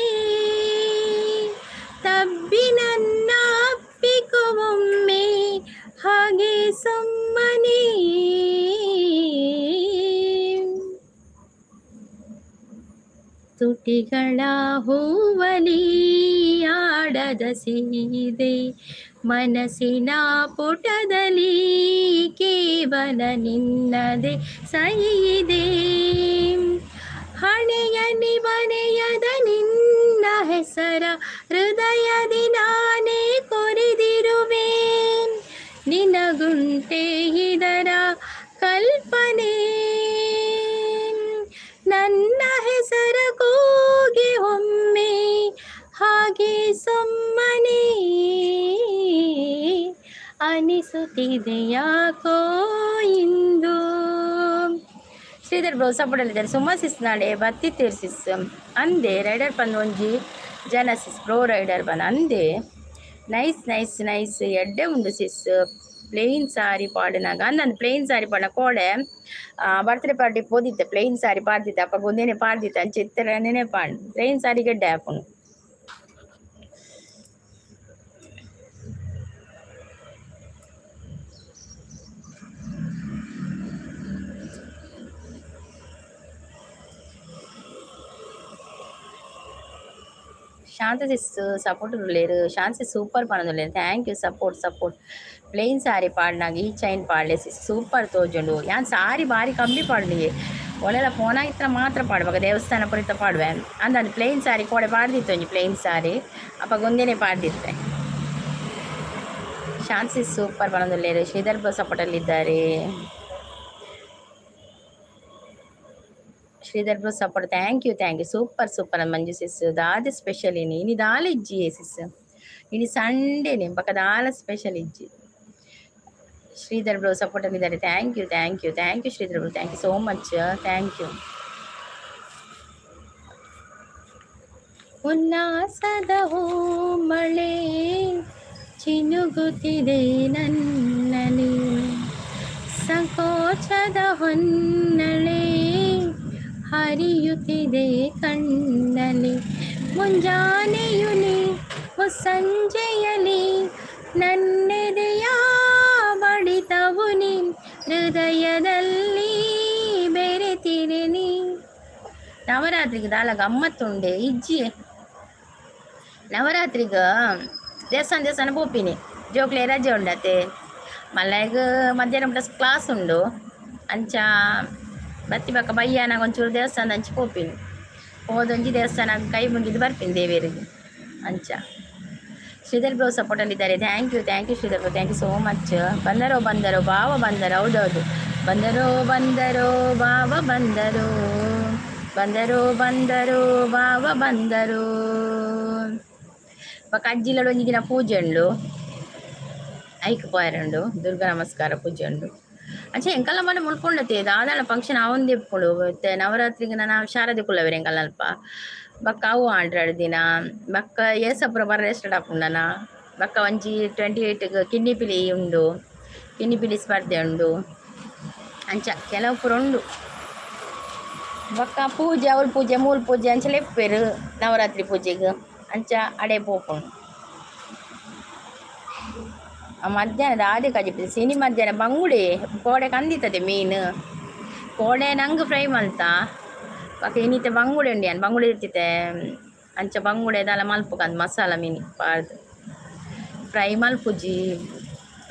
Speaker 1: ತಬ್ಬಿ ನನ್ನ ಅಪ್ಪಿಕೊ ಒಮ್ಮೆ ಹಾಗೆ ಸುಮ್ಮನೆ. ತುಟಿಗಳ ಹೂವಲಿ ಆಡದ ಸೀದೆ ಮನಸ್ಸಿನ ಪುಟದಲ್ಲಿ ಕೇವಲ ನಿನ್ನದೇ ಸಹಿಯಿದೆ. ಹಣೆಯಲ್ಲಿ ಬರೆಯದ ನಿನ್ನ ಹೆಸರ ಹೃದಯದಿ ನಾನೇ ಕೊರೆದಿರುವೆ. ನಿನಗುಂಟೆ ಇದರ ಕಲ್ಪನೆ, ನನ್ನ ಹೆಸರ ಕೂಗಿ ಒಮ್ಮೆ ಹಾಗೆ ಸುಮ್ಮನೆ. ಅನಿಸುತ್ತಿದೆ ಯಾಕೋ ಇಂದು. ಶ್ರೀಧರ್ ಬ್ರೋ ಸಪೋರ್ಟಲ್ಲಿದ್ದಾರೆ. ಸುಮಾ ಸಿಸ್ ನಾಳೆ ಬತ್ತಿತ್ತೇರು ಸಿಸ್ ಅಂದೆ. ರೈಡರ್ ಪಂದ್ ಒಂಜಿ ಜನ ಸಿಸ್ ಪ್ರೋ ರೈಡರ್ ಬಂದ್ ಅಂದೆ. ನೈಸ್ ನೈಸ್ ನೈಸ್ ಎಡ್ಡೆ ಉಂಡು ಸಿಸ್. ಪ್ಲೇನ್ ಸಾರಿ ಪಾಡಿನಾಗ ಅಂದಂದು ಪ್ಲೇನ್ ಸಾರಿ ಪಾಡ ಕೋಡೆ ಬರ್ತ್ಡೇ ಪಾರ್ಟಿ ಪೋದಿತ್ತೆ ಪ್ಲೇನ್ ಸಾರಿ ಪಾಡ್ದಿತ್ತೆ. ಅಪ್ಪ ಒಂದೇನೆ ಪಾಡ್ದಿತ್ತೆ ಅಂಚ ಇತ್ತರನೇ ಪಾಡ್ ಪ್ಲೇನ್ ಸಾರಿ ಗೆಡ್ಡೆ ಆಪುಂಡು. ಶಾಂತ ಸಿಸ್ ಸಪೋರ್ಟ್ ಉಲ್ಲೇರು. ಶಾಂತ ಸೂಪರ್ ಪನೊಂದುಲ್ಲೇರು. Thank you support support. Plain sari ಪಾಡ್ನಾಗ ಈ ಚೈನ್ ಪಾಡ್ಲೆ ಸೂಪರ್ ತೋಜುಂಡು. ಯಾನ್ ಸಾರಿ ಬಾರಿ ಕಮ್ಮಿ ಪಾಡ್ಲಿ. ಒಲೆಲ ಪೋನಾಗಿತ್ರ ಮಾತ್ರ ಪಾಡುವಾಗ ದೇವಸ್ಥಾನ ಪುರಿತ ಪಾಡುವೆ. ಅಂದಂದು ಪ್ಲೇನ್ ಸಾರಿ ಕೋಡೆ ಪಾಡ್ದಿತ್ತು ಒಂಜಿ ಪ್ಲೇನ್ ಸಾರಿ ಅಪಗ ಒಂದೇನೆ ಪಾಡ್ದಿತ್ತೆ. ಶಾಂತಿ ಸೂಪರ್ ಪನೊಂದುಲ್ಲೇರು. ಶ್ರೀಧರ್ ಬ್ರೋ ಸಪೋರ್ಟಲ್ಲಿದ್ದಾರೆ. Sridhar bro support, thank you thank you. Super super Manju sis. ದಾದ ಸ್ಪೆಷಲ್ ಇನಿ? ಇನಿ ದಾಲ ಇಜ್ಜಿ ಸಿಸ್. ಇನಿ ಸಂಡೇನೆ, ಬೊಕ ದಾಲ ಸ್ಪೆಷಲ್ ಇಜ್ಜಿ. ಶ್ರೀಧರ್ ಬ್ರೋ ಸಪೋರ್ಟ್ ಇದ್ದಾರೆ. Thank you thank you thank you Sridhar bro, thank you so much, thank you. ಉಲ್ಲಾಸದ ಮಳೆ ಚಿನುಗುತ್ತಿದೆ ನನ್ನಲ್ಲಿ, ಸಂಕೋಚದ ಹೊನ್ನಳೆ ಹರಿಯುತ್ತಿದೆ ಕಣ್ಣಲ್ಲಿ, ಮುಂಜಾನೆಯುಲಿ ಮುಸ್ಸಂಜೆಯಲಿ ನನ್ನೆದೆಯ ಬಡಿತವು ನೀ, ಹೃದಯದಲ್ಲಿ ಬೆರೆತಿರೆ ನೀ. ನವರಾತ್ರಿಗೆ ದಾಲ ಗಮ್ಮತ್ತುಂಡೆ ಇಜ್ಜಿ. ನವರಾತ್ರಿಗ ದೇವಸ್ಥಾನ ದೇವಸ್ಥಾನ ಪೋಪಿನಿ. ಜೋಕ್ಲೆ ರಜೆ ಉಂಡತೆ, ಮಲ್ಲಾಗ ಮಧ್ಯಾಹ್ನ ಪ್ಲಸ್ ಕ್ಲಾಸ್ ಉಂಡು. ಅಂಚ ಬತ್ತಿ ಬಕ್ಕ ಬಯ್ಯಾನಾಗ ಒಂಚೂರು ದೇವಸ್ಥಾನ ಅಂಚ ಪೋಪಿನಿ. ಹೋದೊಂಜಿ ದೇವಸ್ಥಾನ ಕೈ ಮುಗಿದು ಬರ್ತೀನಿ ದೇವರಿಗೆ ಅಂಚ. ಶ್ರೀಧರ್ ಬ್ರೋ ಸಪೋರ್ಟಲ್ಲಿದ್ದಾರೆ. Thank you thank you Sridhar bro, thank you so much. ಬಂದರೋ ಬಂದರೋ ಬಾವ ಬಂದರೋ. ಹೌದೌದು, ಬಂದರೋ ಬಂದರೋ ಬಾವ ಬಂದರು, ಬಂದರೋ ಬಂದರೋ ಬಾವ ಬಂದರು. ಬೊಕ ಅಜ್ಜಿಲಡ್ ಒಂಜಿ ದಿನ ಪೂಜೆ ಉಂಡು, ಐಕ್ ಪೋಯೆರೆ ದುರ್ಗಾ ನಮಸ್ಕಾರ ಪೂಜೆ ಉಂಡು. ಅಂಚೆ ಎಂಕಲ್ನ ಮನೆ ಮುಲ್ಪುಂಡತೆ ದಾದಾನ ಫಂಕ್ಷನ್ ಆವೊಂದೇ ಇಪ್ಪುಂಡು. ಇತ್ತೆ ನವರಾತ್ರಿಗೆ ನನ ಶಾರದೆ ಕುಲ್ಲವೆರ್ ಎಂಕಲ್ನಲ್ಪ. ಬೊಕ್ಕ ಅವು ಆಂಡ್ ರಡ್ಡ್ ದಿನ. ಬೊಕ್ಕ ಏಸಪುರ ಬರ್ರೆ ಸ್ಟಾರ್ಟ್ ಆಪುಂಡನ. ಬೊಕ್ಕ ಒಂಜಿ 28 ಗ್ ಕಿನ್ನಿಪಿಲಿ ಉಂಡು, ಕಿನ್ನಿಪಿಲಿ ಸ್ಪರ್ಧೆ ಉಂಡು. ಅಂಚ ಕೆಲವು ಪೂರ ಉಂಡು. ಬೊಕ್ಕ ಪೂಜೆ ಅವ್ಲು ಪೂಜೆ ಮೂಲು ಪೂಜೆ ಅಂಚ ಲೆಪ್ಪುವೆರ್ ನವರಾತ್ರಿ ಪೂಜೆಗ್. ಅಂಚ ಅಡೆ ಪೋಪುಂಡು. ಮಧ್ಯಾಹ್ನ ದಾದೆ ಕಜಿಪು ಸಿನಿ? ಮಧ್ಯಾಹ್ನ ಬಂಗುಡೆ ಕೋಡೆ ಕಂದಿತ್ತದೆ ಮೀನು. ಕೋಡೆ ನಂಗೆ ಫ್ರೈ ಮಲ್ತ. ಬೊಕ ಇನಿತ ಬಂಗುಡೆ ಉಂಡು, ಯಾನ್ ಬಂಗುಡೆ ಇತ್ತಿತ್ತೆ. ಅಂಚ ಬಂಗುಡೆ ದಾಲ ಮಲ್ಪುಕಂದ್ ಮಸಾಲ ಮೀನು ಪಾಡ್ದ್ ಫ್ರೈ ಮಲ್ಪುಜಿ.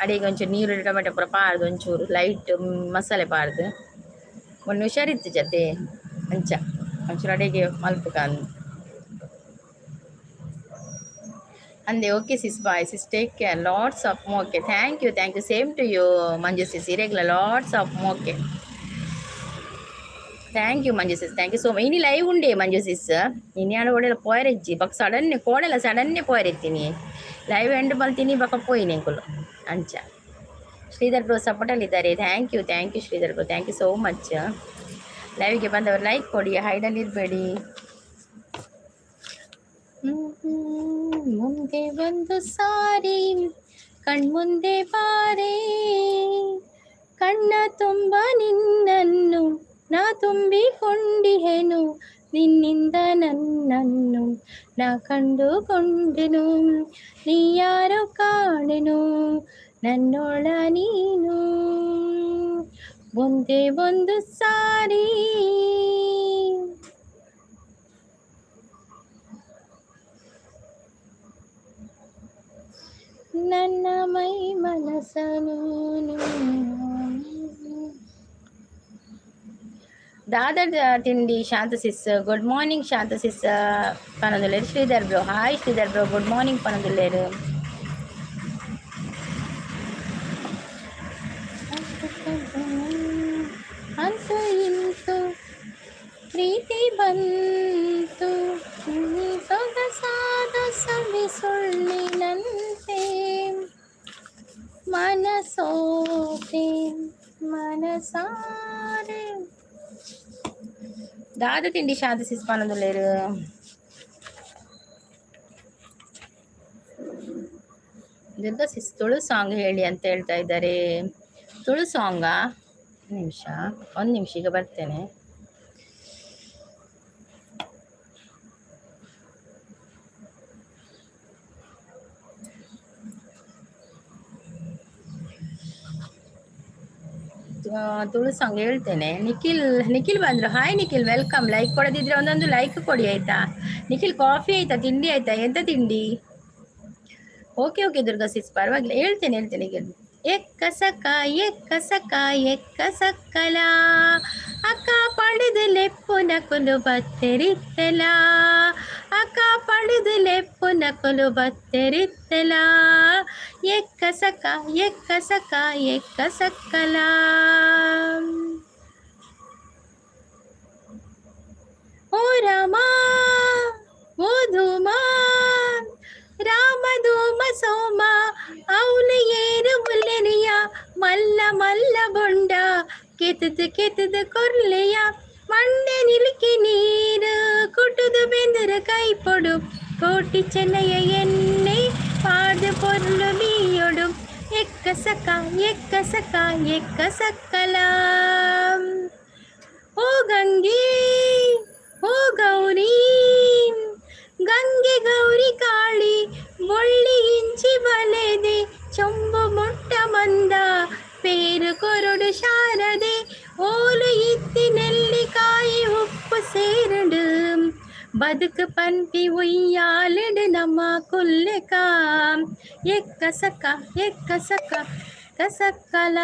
Speaker 1: ಅಡಿಗೆ ಒಂಚೂರು ನೀರುಳ್ಳಿ ಟೊಮೆಟೊ ಪೂರ ಪಾಡ್ದ್ ಒಂಚೂರು ಲೈಟ್ ಮಸಾಲೆ ಪಾಡ್ದ್ ಮೊನ್ನೆ ಹುಷಾರಿತ್ತು ಜತೆ. ಅಂಚ ಒಂಚೂರು ಅಡಿಗೆ ಮಲ್ಪುಕಂದ್ ಅಂದೆ. Okay sis, bye sis, take care, lots of okay. Thank you thank you, same to you Manju sis. ಇರೆಗ್ಲ lots of okay. Thank you Manju sis, thank you so much. ಇನಿ ಲೈವ್ ಉಂಡೆ ಮಂಜು ಸಿಸ್. ಇನಿ ಆಡ ಓಡೆಲ ಪೋಯರೆಜ್ಜಿ. ಬೊಕ ಸಡನ್ನೆ ಕೋಡೆಲ ಸಡನ್ನೆ ಪೋಯರೆತ್ತೀನಿ. ಲೈವ್ ಎಂಡ್ ಮಲ್ತೀನಿ, ಬೊಕ ಪೋಯಿನಿ ಎಂಕುಲು ಅಂಚ. Sridhar bro ಸಪೋರ್ಟಲ್ಲಿದ್ದಾರೆ. Thank you thank you Sridhar bro, thank you so much. ಲೈವ್ಗೆ ಬಂದವರು ಲೈಕ್ ಕೊಡಿ, ಹೈಡಲ್ಲಿ ಇರಬೇಡಿ. ಮುಂದೆ ಒಂದು ಸಾರಿ ಕಣ್ಮುಂದೆ ಬಾರೆ, ಕಣ್ಣ ತುಂಬ ನಿನ್ನನ್ನು ನಾ ತುಂಬಿಕೊಂಡಿಹೆನು, ನಿನ್ನಿಂದ ನನ್ನನ್ನು ನಾ ಕಂಡುಕೊಂಡೆನು, ನೀ ಯಾರೋ ಕಾಣೆನು ನನ್ನೊಳ ನೀನು. ಒಂದೇ ಒಂದು ಸಾರಿ ನನ್ನ ಮೈ ಮನಸನು. ದಾದರ್ ತಿಂಡಿ Shanta sis, good morning Shanta sis ಪನೊಂದುಲ್ಲೆರ್. Sridhar bro, hi Sridhar bro, good morning ಪನೊಂದುಲ್ಲೆರ್. ಅಂತೂ ಇಂತು ಪ್ರೀತಿ ಬಂತು, ಸೊಗಸಾದ ಸವಿ ಸುಳ್ಳಿನಂತೆ, ಮನಸೋತೆ ಮನಸಾರೆ. ದಾದ ತಿಂಡಿ ಶಾಂತ ಸಿಸ್ ಪನೊಂದುಲ್ಲೆರ್. ದುರ್ಗಾ ಸಿಸ್ ತುಳು ಸಾಂಗ್ ಹೇಳಿ ಅಂತ ಹೇಳ್ತಾ ಇದ್ದಾರೆ. ತುಳು ಸಾಂಗಾ? ನಿಮಿಷ, ಒಂದು ನಿಮಿಷ, ಈಗ ಬರ್ತೇನೆ. ತುಳು ಸಾಂಗ್ ಹೇಳ್ತೇನೆ. ನಿಖಿಲ್ ನಿಖಿಲ್ ಬಂದರು. Hi Nikhil, welcome. Like ಕೊಡದಿದ್ರೆ ಒಂದೊಂದು ಲೈಕ್ ಕೊಡಿ ಆಯ್ತಾ. ನಿಖಿಲ್, ಕಾಫಿ ಆಯ್ತಾ, ತಿಂಡಿ ಆಯ್ತಾ? ಎಂತ ತಿಂಡಿ? ಓಕೆ ಓಕೆ ದುರ್ಗಾ ಸಿಸ್, ಪರವಾಗಿಲ್ಲ, ಹೇಳ್ತೇನೆ ಹೇಳ್ತೇನೆ. ಈಗ ಎಕ್ಕ ಸಕ್ಕ ಎಕ್ಕ ಸಕ್ಕ ಎಕ್ಕ ಸಕ್ಕಲ ಅಕ್ಕ ಪಡೆದು ಲೆಪ್ಪುನ ಕುಲು ಬತ್ತೆರಿತ್ತಲ ಅಕ್ಕ ಪಡೆದು ಲೆಪ್ಪುನ ಕುಲು ಬತ್ತೆರಿತ್ತಲ ಎಕ್ಕ ಸಕ್ಕ ಎಕ್ಕ ಸಕ್ಕ ಎಕ್ಕ ಸಕ್ಕಲ. ಓ ರಾಮ ಓ ಧೂಮ ರಾಮ ಧೂಮ ಸೋಮ ಅವನು ಏರು ಮುಲ್ಲೆನೆಯ ಮಲ್ಲ ಮಲ್ಲ ಬೊಂಡ ಕೆತ್ತದು ಕೆತ್ತದು ಕೊರ್ಲೆಯ ಮಂಡೆ ನಿಲುಕಿ ನೀರು ಕುಟುದು ಬೆಂದರ ಕೈಪೊಡು ಕೋಟಿ ಚೆನ್ನಯ ಎಣ್ಣೆ ಪಾಡು ಪೊರ್ಲು ಮೀಯೊಡು ಎಕ್ಕ ಸಕ ಎಕ್ಕ ಸಕ ಎಕ್ಕ ಸಕ್ಕಲ. ಓ ಗಂಗೆ ಓ ಗೌರಿ ಗಂಗೆ ಗೌರಿ ಕಾಳಿ ಬೊಳ್ಳಿ ಇಂಚಿ ಬಲೆದೆ ಚೊಂಬು ಮೊಟ್ಟ ಮಂದ ಪೇರು ಕೊರಡು ಶಾರದೆ ಓಲು ಇತ್ತಿ ನೆಲ್ಲಿಕಾಯಿ ಉಪ್ಪು ಸೇರಡು ಬದುಕು ಪನ್ಪಿ ಉಯ್ಯಾಲೆಡು ನಮ್ಮ ಕುಲ್ಲೆಕ ಎಕ್ಕ ಸಕ್ಕ ಎಕ್ಕ ಸಕ್ಕ ಕಸಕ್ಕಲ.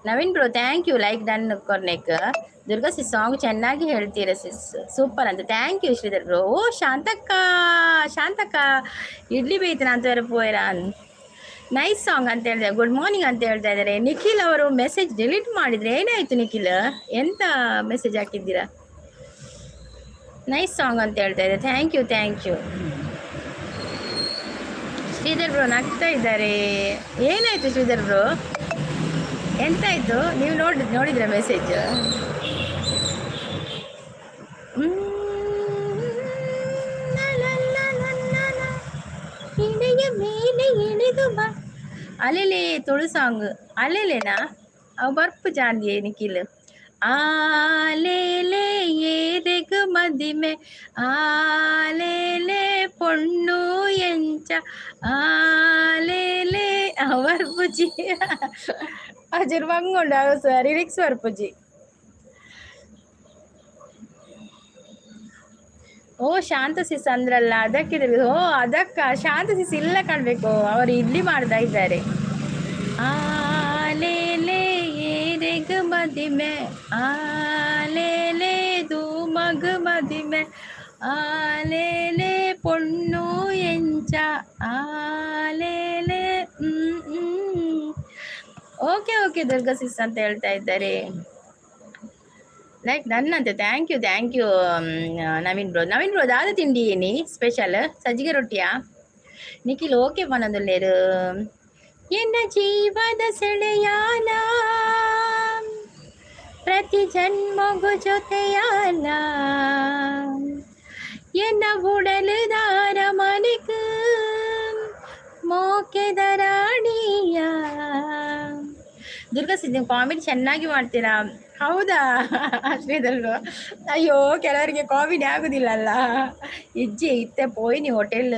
Speaker 1: Naveen bro, thank you like done ಕೊರ್ನೆಕ್. Durga sis song ಚೆನ್ನಾಗಿ ಹೇಳ್ತೀರಾ ಸಿಸ್, ಸೂಪರ್ ಅಂತ. Thank you Sridhar bro. ಓ ಶಾಂತಕ್ಕ, ಶಾಂತಕ್ಕ ಇಡ್ಲಿ ಬೇಯ್ತಾನ ಅಂತ ಪೋಯ್ರಾ. ನೈಸ್ ಸಾಂಗ್ ಅಂತ ಹೇಳಿದೆ. ಗುಡ್ ಮಾರ್ನಿಂಗ್ ಅಂತ ಹೇಳ್ತಾ ಇದ್ದಾರೆ. ನಿಖಿಲ್ ಅವರು ಮೆಸೇಜ್ ಡಿಲೀಟ್ ಮಾಡಿದರೆ ಏನಾಯಿತು ನಿಖಿಲ್? ಎಂತ ಮೆಸೇಜ್ ಹಾಕಿದ್ದೀರಾ? ನೈಸ್ ಸಾಂಗ್ ಅಂತ ಹೇಳ್ತಾ ಇದ್ದಾರೆ. Thank you thank you Sridhar bro ನಗ್ತಾ ಇದ್ದಾರೆ. ಏನಾಯಿತು ಶ್ರೀಧರ್ ಬ್ರೋ? ಎಂತಾಯಿತು? ನೀವು ನೋಡಿದ್ರ ಮೆಸೇಜ್? ಇಣೆಯ ಮೇಲೆ ಇಳಿದು ಬಾ ಅಲೆಲೆ ತುಳು ಸಾಂಗ್ ಅಲೆಲೆನಾ? ಅವು ಬರ್ಪು ಜಾಂದಿಯೇ ನಿಖಿಲ್. ಆಲೇಲೆ ಏರೆಗ್ ಮದಿಮೆ ಆಲೇಲೆ ಪೊಣ್ಣು ಎಂಚ ಆಲೇಲೆ ಬರ್ಪುಜಿ ಅಜರ್ ಬಂಗುಂಡು ಅವು ಲಿರಿಕ್ಸ್ ಬರ್ಪುಜಿ. ಓ ಶಾಂತ ಸಿಸ್ ಅಂದ್ರಲ್ಲ ಅದಕ್ಕೆ. ಓ ಅದಕ್ಕ ಶಾಂತ ಸಿಸ್ ಇಲ್ಲ ಕಾಣ್ಬೇಕು, ಅವರು ಇಡ್ಲಿ ಮಾಡ್ತಾ ಇದ್ದಾರೆ. ಆಲೇಲೆ ಏರೆಗ್ ಮದಿಮೆ ಆಲೇಲೆ ಧೂಮಗ್ ಮದಿಮೆ ಆಲೇಲೆ ಪೊಣ್ಣು ಎಂಚ ಆಲೇಲೆ. ಓಕೆ ಓಕೆ ದುರ್ಗಾ ಸಿಸ್ ಅಂತ ಹೇಳ್ತಾ ಇದ್ದಾರೆ. ಲೈಕ್ ನನ್ನಂತೆ. Thank you thank you Naveen bro. Naveen bro ದಾದ ತಿಂಡಿ ಏನಿ ಸ್ಪೆಷಲ್? ಸಜ್ಜಿಗೆ ರೊಟ್ಟಿಯಾ? ನಿಖಿಲ್ ಓಕೆ ಪನೊಂದುಲ್ಲೇರು. ಎನ್ನ ಜೀವದ ಸೆಳೆಯಾನ ಪ್ರತಿ ಜನ್ಮಗು ಜೊತೆಯಾನ ಎನ್ನ ಉಡಲುದಾರ ಮನೆಕ್ ಮೋಕೆದ ರಾಣಿಯ. ದುರ್ಗಾ ಸಿದ್ಧ ಕಾಮಿಡಿ ಚೆನ್ನಾಗಿ ಮಾಡ್ತೀರಾ? ಹೌದಾ ಶ್ರೀಧರ್? ಅಯ್ಯೋ ಕೆಲವರಿಗೆ ಕಾಮಿಡಿ ಆಗುದಿಲ್ಲಲ್ಲ. ಇಜ್ಜಿ ಇತ್ತೆ ಪೋಯಿನಿ ಹೋಟೆಲ್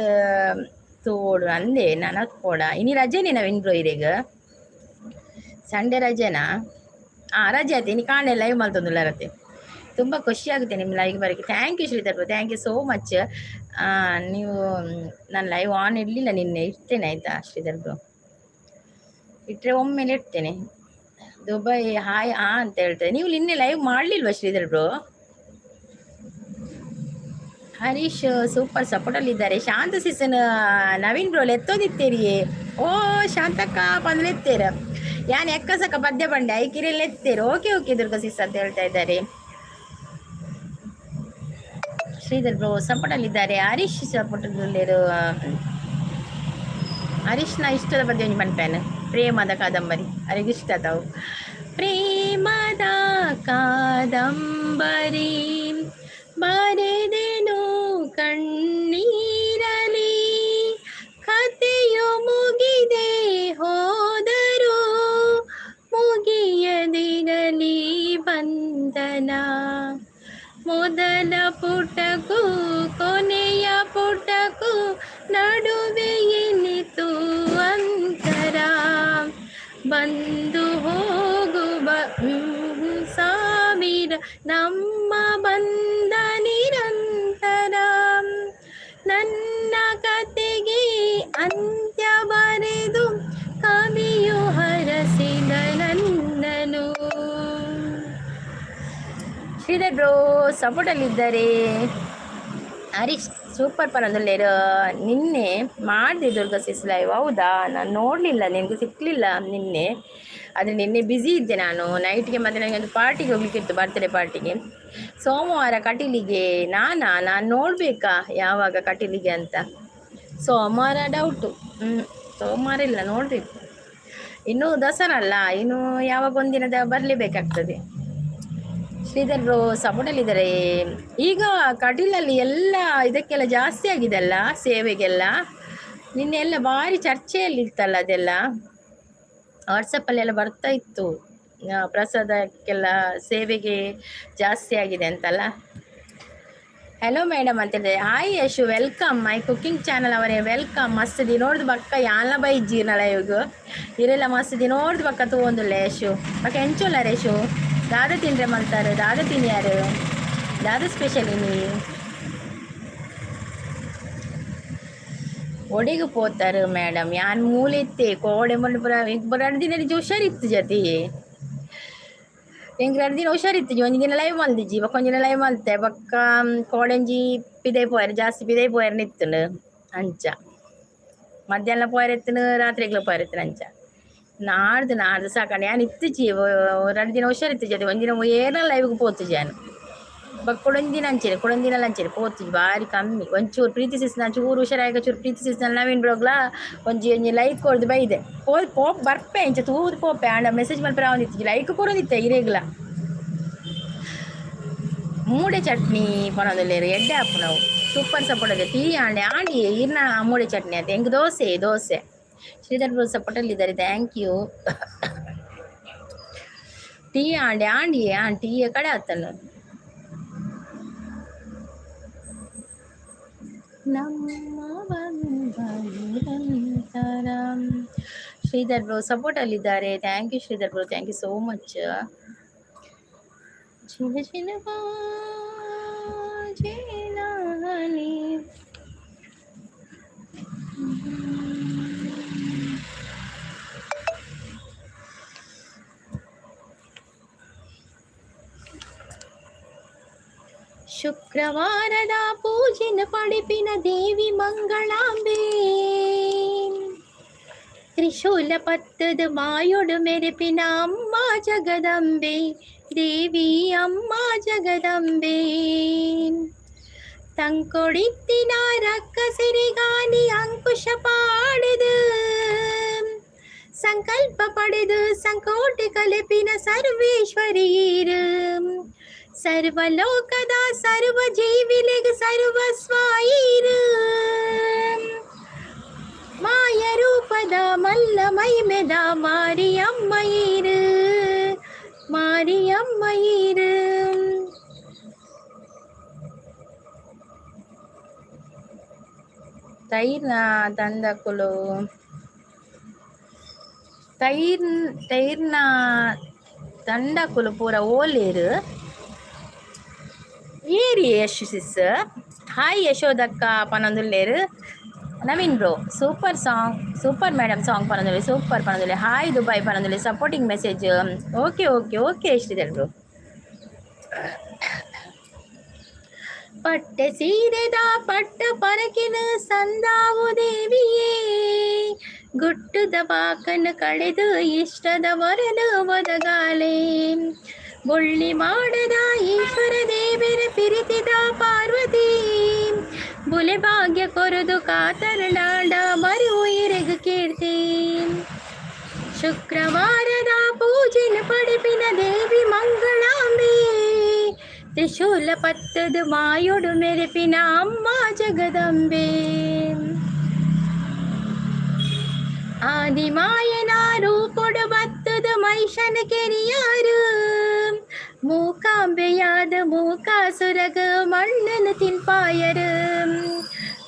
Speaker 1: ತೋಡು ಅಂದೆ ನನತ್ ಪೋಡ. ಇನಿ ರಜೆನೆ ನವೀನ್ ಬ್ರೋ ಇರೆಗ್? ಸಂಡೇ ರಜೆನಾ? ಹಾಂ ರಜೆ ಆಯ್ತು. ಇನಿ ಕಾಣೆ ಲೈವ್ ಮಲ್ತೊಂದುಲ್ಲರತ್ತೆ. ತುಂಬ ಖುಷಿ ಆಗುತ್ತೆ ನಿಮ್ಮ ಲೈವ್ ಬರೋಕ್ಕೆ. Thank you Sridhar bro, thank you so much. ನೀವು ನಾನು ಲೈವ್ ಆನ್ ಇಡಲಿಲ್ಲ ನಿನ್ನೆ, ಇಡ್ತೇನೆ ಆಯಿತಾ ಶ್ರೀಧರ್ ಬ್ರೋ? ಇಟ್ಟರೆ ಒಮ್ಮೆಲೆ ಇಡ್ತೇನೆ. ದುಬೈ ಹಾಯ್ ಆ ಅಂತ ಹೇಳ್ತಾರೆ. ನೀವು ನಿನ್ನೆ ಲೈವ್ ಮಾಡಲಿಲ್ವಾ ಶ್ರೀಧರ್ ಬ್ರೋ? ಹರೀಶ್ ಸೂಪರ್ ಸಪೋರ್ಟಲ್ಲಿದ್ದಾರೆ. ಶಾಂತ ಸೀಸನ್ ನವೀನ್ ಬ್ರೋ ಎತ್ತೋದಿತ್ತೇರಿಯೇ. ಓ ಶಾಂತಕ್ಕ ಬಂದ್ಲೆತ್ತೇರ ಯಾನ್ ಎಕ್ಕಸಕ್ಕ ಪದ್ಯ ಬಂಡೆ ಐಕಿರಲ್ಲಿ ಎತ್ತೇರು. ಓಕೆ ಓಕೆ ದುರ್ಗಾ ಸಿಸ್ ಅಂತ ಹೇಳ್ತಾ ಇದ್ದಾರೆ. ಶ್ರೀಧರ್ ಬ್ರೋ ಸಪೋರ್ಟಲ್ಲಿದ್ದಾರೆ. ಹರೀಶ್ ಸಪೋರ್ಟಲ್ಲಿರು. ಹರೀಶ್ನ ಇಷ್ಟದ ಪದ್ಯ ಒಂಜಿ ಪನ್ಪೇನು, ಪ್ರೇಮದ ಕಾದಂಬರಿ ಅರೆಗ್ ಇಷ್ಟ ತಾವು. ಪ್ರೇಮದ ಕಾದಂಬರಿ ಬರೆದೆನು ಕಣ್ಣೀರಲಿ, ಕಥೆಯು ಮುಗಿದೆ ಹೋದರು ಮುಗಿಯದಿರಲಿ ಬಂಧನ, ಮೊದಲ ಪುಟಕ್ಕೂ ಕೊನೆಯ ಪುಟಕ್ಕೂ ನಿನ್ನ ಕತೆಗೆ ಅಂತ್ಯ ಬರೆದು ಕವಿಯು ಹರಸಿದ ನನ್ನನು. ಶ್ರೀಧರ್ ಬ್ರೋ ಸಪೋರ್ಟಲ್ಲಿದ್ದಾರೆ. ಹರೀಶ್ ಸೂಪರ್ ಪನೊಂದುಲ್ಲೆರ್. ನಿನ್ನೆ ಮಾಡಿದೆ ದುರ್ಗಾ ಸಿಸ್ ಲೈವ್. ಹೌದಾ? ನಾನು ನೋಡಲಿಲ್ಲ, ನಿನಗೆ ಸಿಕ್ಕಲಿಲ್ಲ ನಿನ್ನೆ. ಆದರೆ ನಿನ್ನೆ ಬ್ಯುಸಿ ಇದ್ದೆ ನಾನು ನೈಟ್ಗೆ. ಮತ್ತು ನನಗೆ ಒಂದು ಪಾರ್ಟಿಗೆ ಹೋಗ್ಲಿಕ್ಕಿತ್ತು, ಬರ್ತ್ಡೇ ಪಾರ್ಟಿಗೆ. ಸೋಮವಾರ ಕಟೀಲಿಗೆ ನಾನಾ? ನಾನು ನೋಡಬೇಕಾ ಯಾವಾಗ ಕಟೀಲಿಗೆ ಅಂತ. ಸೋಮವಾರ ಡೌಟು. ಸೋಮವಾರ ಇಲ್ಲ, ನೋಡಬೇಕು. ಇನ್ನು ದಸರಾ ಅಲ್ಲ, ಇನ್ನು ಯಾವಾಗ ಒಂದಿನದ ಬರಲೇಬೇಕಾಗ್ತದೆ. ಶ್ರೀಧರ್ ಬ್ರೋ ಸಪೋರ್ಟಲ್ಲಿದ್ದಾರೆ. ಈಗ ಕಟೀಲಲ್ಲಿ ಎಲ್ಲ ಇದಕ್ಕೆಲ್ಲ ಜಾಸ್ತಿ ಆಗಿದೆ ಅಲ್ಲ, ಸೇವೆಗೆಲ್ಲ. ನಿನ್ನೆ ಎಲ್ಲ ಭಾರಿ ಚರ್ಚೆಯಲ್ಲಿ ಇತ್ತಲ್ಲ ಅದೆಲ್ಲ. ವಾಟ್ಸಪ್ಪಲ್ಲೆಲ್ಲ ಬರ್ತಾ ಇತ್ತು, ಪ್ರಸಾದಕ್ಕೆಲ್ಲ ಸೇವೆಗೆ ಜಾಸ್ತಿ ಆಗಿದೆ ಅಂತಲ್ಲ. ಹಲೋ ಮೇಡಮ್ ಅಂತ. Hi Yashu, welcome my cooking channel ಅವರೇ, welcome. ಮಸ್ತ್ ದಿನೋಡ್ದು ಬಕ್ಕ ಯಾನ್ಲ ಬೈಜ್ಜಿ ಇವಾಗ ಇರೆಲ್ಲ. ಮಸ್ತ್ ದಿನೋಡ್ದು ಬಕ್ಕ ತೂವೊಂದುಲ್ಲೆ ಯಶು. ಬಕ್ಕ ಎಂಚೊಲ್ಲಾರ ಯಶು? ದಾದ ತಿಂದ್ರೆ ಮಲ್ತಾರೆ? ದಾದ ತಿನ್ಯಾರು? ದಾದ ಸ್ಪೆಷಲ್ ಇನಿ? ಒಡೆಗೆ ಪೋತಾರೆ ಮೇಡಮ್? ಯಾನ್ ಮೂಲೆ ಇತ್ತೆ ಕೋಡೆ ಮೊನ್ನೆ. 2 ದಿನ ಹುಷಾರಿತ್ತು ಜತಿ ಎಂಕ್. 2 ದಿನ ಹುಷಾರಿತ್ತು. ಒಂಜಿ ದಿನ ಲೈವ್ ಮಲ್ದಿಜ್ಜಿ, ಬೊಕ್ಕ ಒಂಜಿ ದಿನ ಲೈವ್ ಮಲ್ತೆ. ಬೊಕ್ಕ ಕೋಡೆಂಜಿ ಪಿದೈ ಪೋಯೆರ್, ಜಾಸ್ತಿ ಪಿದೈ ಪೋಯೆರ್ ನಿತ್ತುಂಡು. ಅಂಚ ಮಧ್ಯಾಹ್ನ ಪೋಯೆರ್ ಇತ್ತುಂಡು, ರಾತ್ರಿಗ್ಲ ಪೋಯೆರ್ ಇತ್ತುಂಡು. ಅಂಚ ನಾಡ್ದು ನಾಡ್ದು ಸಾಕಂಡು. ಯಾನ್ ಇತ್ತಿಜಿ, 2 ದಿನ ಹುಷಾರಿತ್ತು ಜತಿ. ಒಂಜಿ ದಿನ ಏರ್ನ ಲೈವ್ಗೆ ಪೋತುಜಿ ಯಾನ್. ಬೊಕ್ಕ ಕುಡೊಂಜಿ ದಿನ ಅಂಚೆನೆ, ಕುಡೊಂಜಿ ದಿನಲ ಅಂಚೆನೆ ಪೋತುಜಿ, ಬಾರಿ ಕಮ್ಮಿ. ಒಂಚೂರು ಪ್ರೀತಿ ಸಿಸ್ನ ಚೂರು ಹುಷಾರಾಗ ಚೂರು ಪ್ರೀತಿ ಸಿಸ್ನ ನವೀನ್ ಬ್ರೋಗ್ಲ ಒಂಜಿ ಒಂಜಿ ಲೈಕ್ ಕೊರ್ದು ಬೈದೆ. ಪೋ ಪೋಪ್ ಬರ್ಪೆ, ಇಂಚ ತೂದು ಪೋಪೆ. ಆಂಡ ಮೆಸೇಜ್ ಮಲ್ಪೆರೆ ಆವೊಂದಿತ್ತಿಜಿ, ಲೈಕ್ ಕೊರೊಂದಿತ್ತೆ ಇರೆಗ್ಲ. ಮೂಡೆ ಚಟ್ನಿ ಪನೊಂದುಲ್ಲೆರ್, ಎಡ್ಡೆ ಆಪುನವು. ಸೂಪರ್ ಸಪೋರ್ಟ್ ಅದೇ. ಟೀ ಆಂಡೆ ಆಂಡಿ ಇರ್ನ ಮೂಡೆ ಚಟ್ನಿ ಆತ. ಎಂಕ್ ದೋಸೆ ದೋಸೆ. ಶ್ರೀಧರ್ ಬ್ರೋ ಸಪೋರ್ಟಲ್ಲಿದ್ದಾರೆ, thank you. Tea ಆಂಡೆ ಆಂಡಿ ಆಂಡ್ ಟೀ ಕಡೆ ಆತನು. ನಮ್ಮ ಬಂಧ ನಿರಂತರ. ಶ್ರೀಧರ್ ಬ್ರೋ ಸಪೋರ್ಟಲ್ಲಿದ್ದಾರೆ. Thank you Sridhar bro, thank you so much. ಚಿನ ಚಿನ ಬಾಜೇನಾನಿ. ಶುಕ್ರವಾರದ ಪೂಜಿನ ಪಡಿಪಿನ ದೇವಿ ಮಂಗಳಾಂಬೆ, ತ್ರಿಶೂಲ ಪತ್ತದ ಮಾಯೊಡು ಮೆರೆಪಿನ ಅಮ್ಮ ಜಗದಂಬೆ, ದೇವಿ ಅಮ್ಮ ಜಗದಂಬೆ. ತಂಕೊಡಿತ್ತಿನ ರಕ್ಕಸಿರಿಗಾನಿ ಅಂಕುಶ ಪಾಡೆದು, ಸಂಕಲ್ಪ ಪಡೆದು ಸಂಕೋಟಿ ಕಲಿಪಿನ ಸರ್ವೇಶ್ವರಿಯರು, ಸರ್ವಲೋಕದ ಸರ್ವ ಜೀವಿಲಿಗ್ ಸರ್ವಸ್ವಾಯಿರು, ಮಾಯ ರೂಪದ ಮಲ್ಲ ಮೈಮೆದ ಮಾರಿಯಮ್ಮಯಿರು, ಮಾರಿಯಮ್ಮಯಿರು. ತೈರ್ನ ತಂದಕುಲು ತೈರ್ ತೈರ್ನ ತಂಡಕುಲು ಪೂರ ಓಲೇರು ಏರಿ. ಯಶ್ ಸಿಸ್ ಹಾಯ್ ಯಶೋದಕ್ಕ ಪನೊಂದುಲ್ಲೆರ್. Naveen bro super song, super madam song ಪನೊಂದುಲ್ಲೆ, super ಪನೊಂದುಲ್ಲೆ. Hi Dubai ಪನೊಂದುಲ್ಲೆ. Supporting message. Okay okay okay Sridhar bro. ಪಟ್ಟೆ ಸೀರೆದ ಪಟ್ಟ ಪರಕಿನ ಸಂದಾವು ದೇವಿಯೇ, ಗುಟ್ಟುದ ಬಾಕನ ಕಳೆದು ಇಷ್ಟದ ವರನು ಒದಗಾಲೆ. ಬೊಳ್ಳಿ ಮಾಡದ ಈಶ್ವರ ದೇವರ ಪಿರಿತಿದ ಪಾರ್ವತಿ, ಬುಲೆ ಭಾಗ್ಯ ಕೊರದು ಕಾತರಡಾಂಡ ಮರು ಇರೆಗು ಕೀರ್ತಿ. ಶುಕ್ರವಾರದ ಪೂಜೆನ ಪಡಿಪಿನ ದೇವಿ ಮಂಗಳಾಂಬೆ, ತ್ರಿಶೂಲ ಪತ್ತದ ಮಾಯೊಡು ಮೆರೆಪಿನ ಅಮ್ಮ ಜಗದಂಬೆ. ಆದಿಮಾಯನ ರೂಪೊಡು ಬತ್ತದ ಮೈಷನ ಕೆರಿಯಾರು, ಮೂಕಾಂಬೆಯಾದ ಮೂಕಾಸುರಗ ಮಣ್ಣನ ತಿನ್ಪಾಯರು.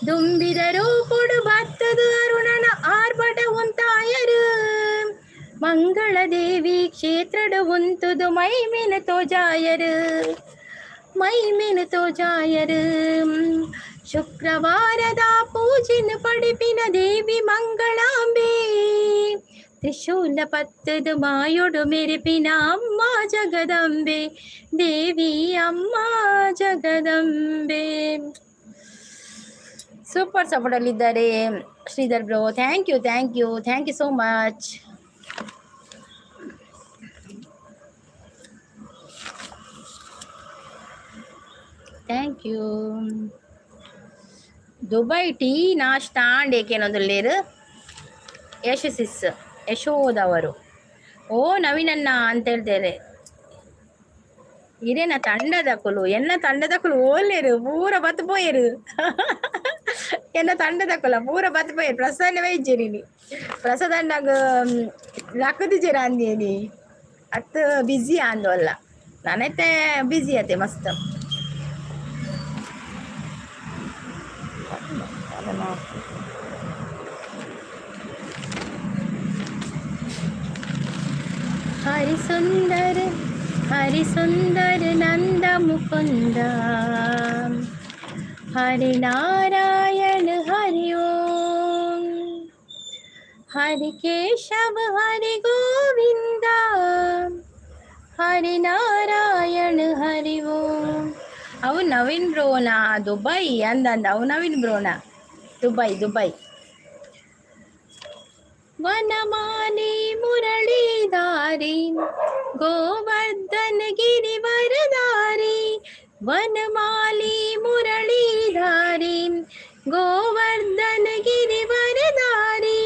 Speaker 1: ದುಂಬಿದ ರೂಪೊಡು ಬತ್ತದ ಅರುಣನ ಆರ್ಭಟ ಉಂತಾಯರು, ಮಂಗಳದೇವಿ ಕ್ಷೇತ್ರಡು ಉಂತುದು ಮೈಮಿನ ತೋಜಾಯರು, ಮೈಮಿನ ತೋಜಾಯರು. ಶುಕ್ರವಾರದ ಪೂಜೆನ ಮನೋವಾಂಛೆನ್ ಪಡಿಪಿನ ದೇವಿ ಮಂಗಳಾಂಬೆ. ತ್ರಿಶೂಲ ಪತ್ತದ ಮಾಯೊಡು ಮೆರೆಪಿನ ಅಮ್ಮ ಜಗದಂಬೆ, ದೇವಿ ಅಮ್ಮ ಜಗದಂಬೆ. ಸೂಪರ್ ಸಪೋರ್ಟ್ ಅಲ್ಲಿದ್ದಾರೆ Sridhar bro. Thank you, thank you, thank you so much. Thank you. Dubai tea ನಾಷ್ಟಾ and ಏಕೇನೊಂದುಲ್ಲೇರು ಯಶಸ್ಸಿಸ್ ಯಶೋದವರು. ಓ ನವೀನಣ್ಣ ಅಂತ ಹೇಳ್ತೇನೆ. ಇರೇನ ತಂಡದಕುಲು, ಎನ್ನ ತಂಡದಕುಲು ಓಲೇರು ಪೂರ ಬತ್ತು ಪೋಯರು. ಎನ್ನ ತಂಡದಕುಲ ಪೂರ ಬತ್ತು ಪೋಯರು. ಪ್ರಸನ್ನ ವೈದ್ಯರಿನಿ ಪ್ರಸಾದಣ್ಣಗ ಲಕ್ಕದಿಜೆರ ಅಂದೇನಿ. ಅತ್ ಬಿಸಿ ಅಂದವಲ್ಲ, ನಾನೈತೆ ಬಿಸಿ ಅತೆ ಮಸ್ತ್. ಹರಿ ಸುಂದರ ಹರಿ ಸುಂದರ ನಂದ ಮುಕುಂದ, ಹರಿ ನಾರಾಯಣ ಹರಿ ಓಂ, ಹರಿ ಕೇಶವ ಹರಿ ಗೋವಿಂದ, ಹರಿ ನಾರಾಯಣ ಹರಿ ಓಂ. ಅವು ನವೀನ್ ಬ್ರೋನಾ ದುಬೈ ಅಂದಂದ. ಅವು ನವೀನ್ ಬ್ರೋನಾ ದುಬೈ ದುಬೈ. ವನಮಾಲಿ ಮುರಳೀಧಾರಿ, ಗೋವರ್ಧನ ಗಿರಿವರಧಾರಿ. ವನಮಾಲಿ ಮುರಳೀಧಾರಿ, ಗೋವರ್ಧನ ಗಿರಿವರಧಾರಿ.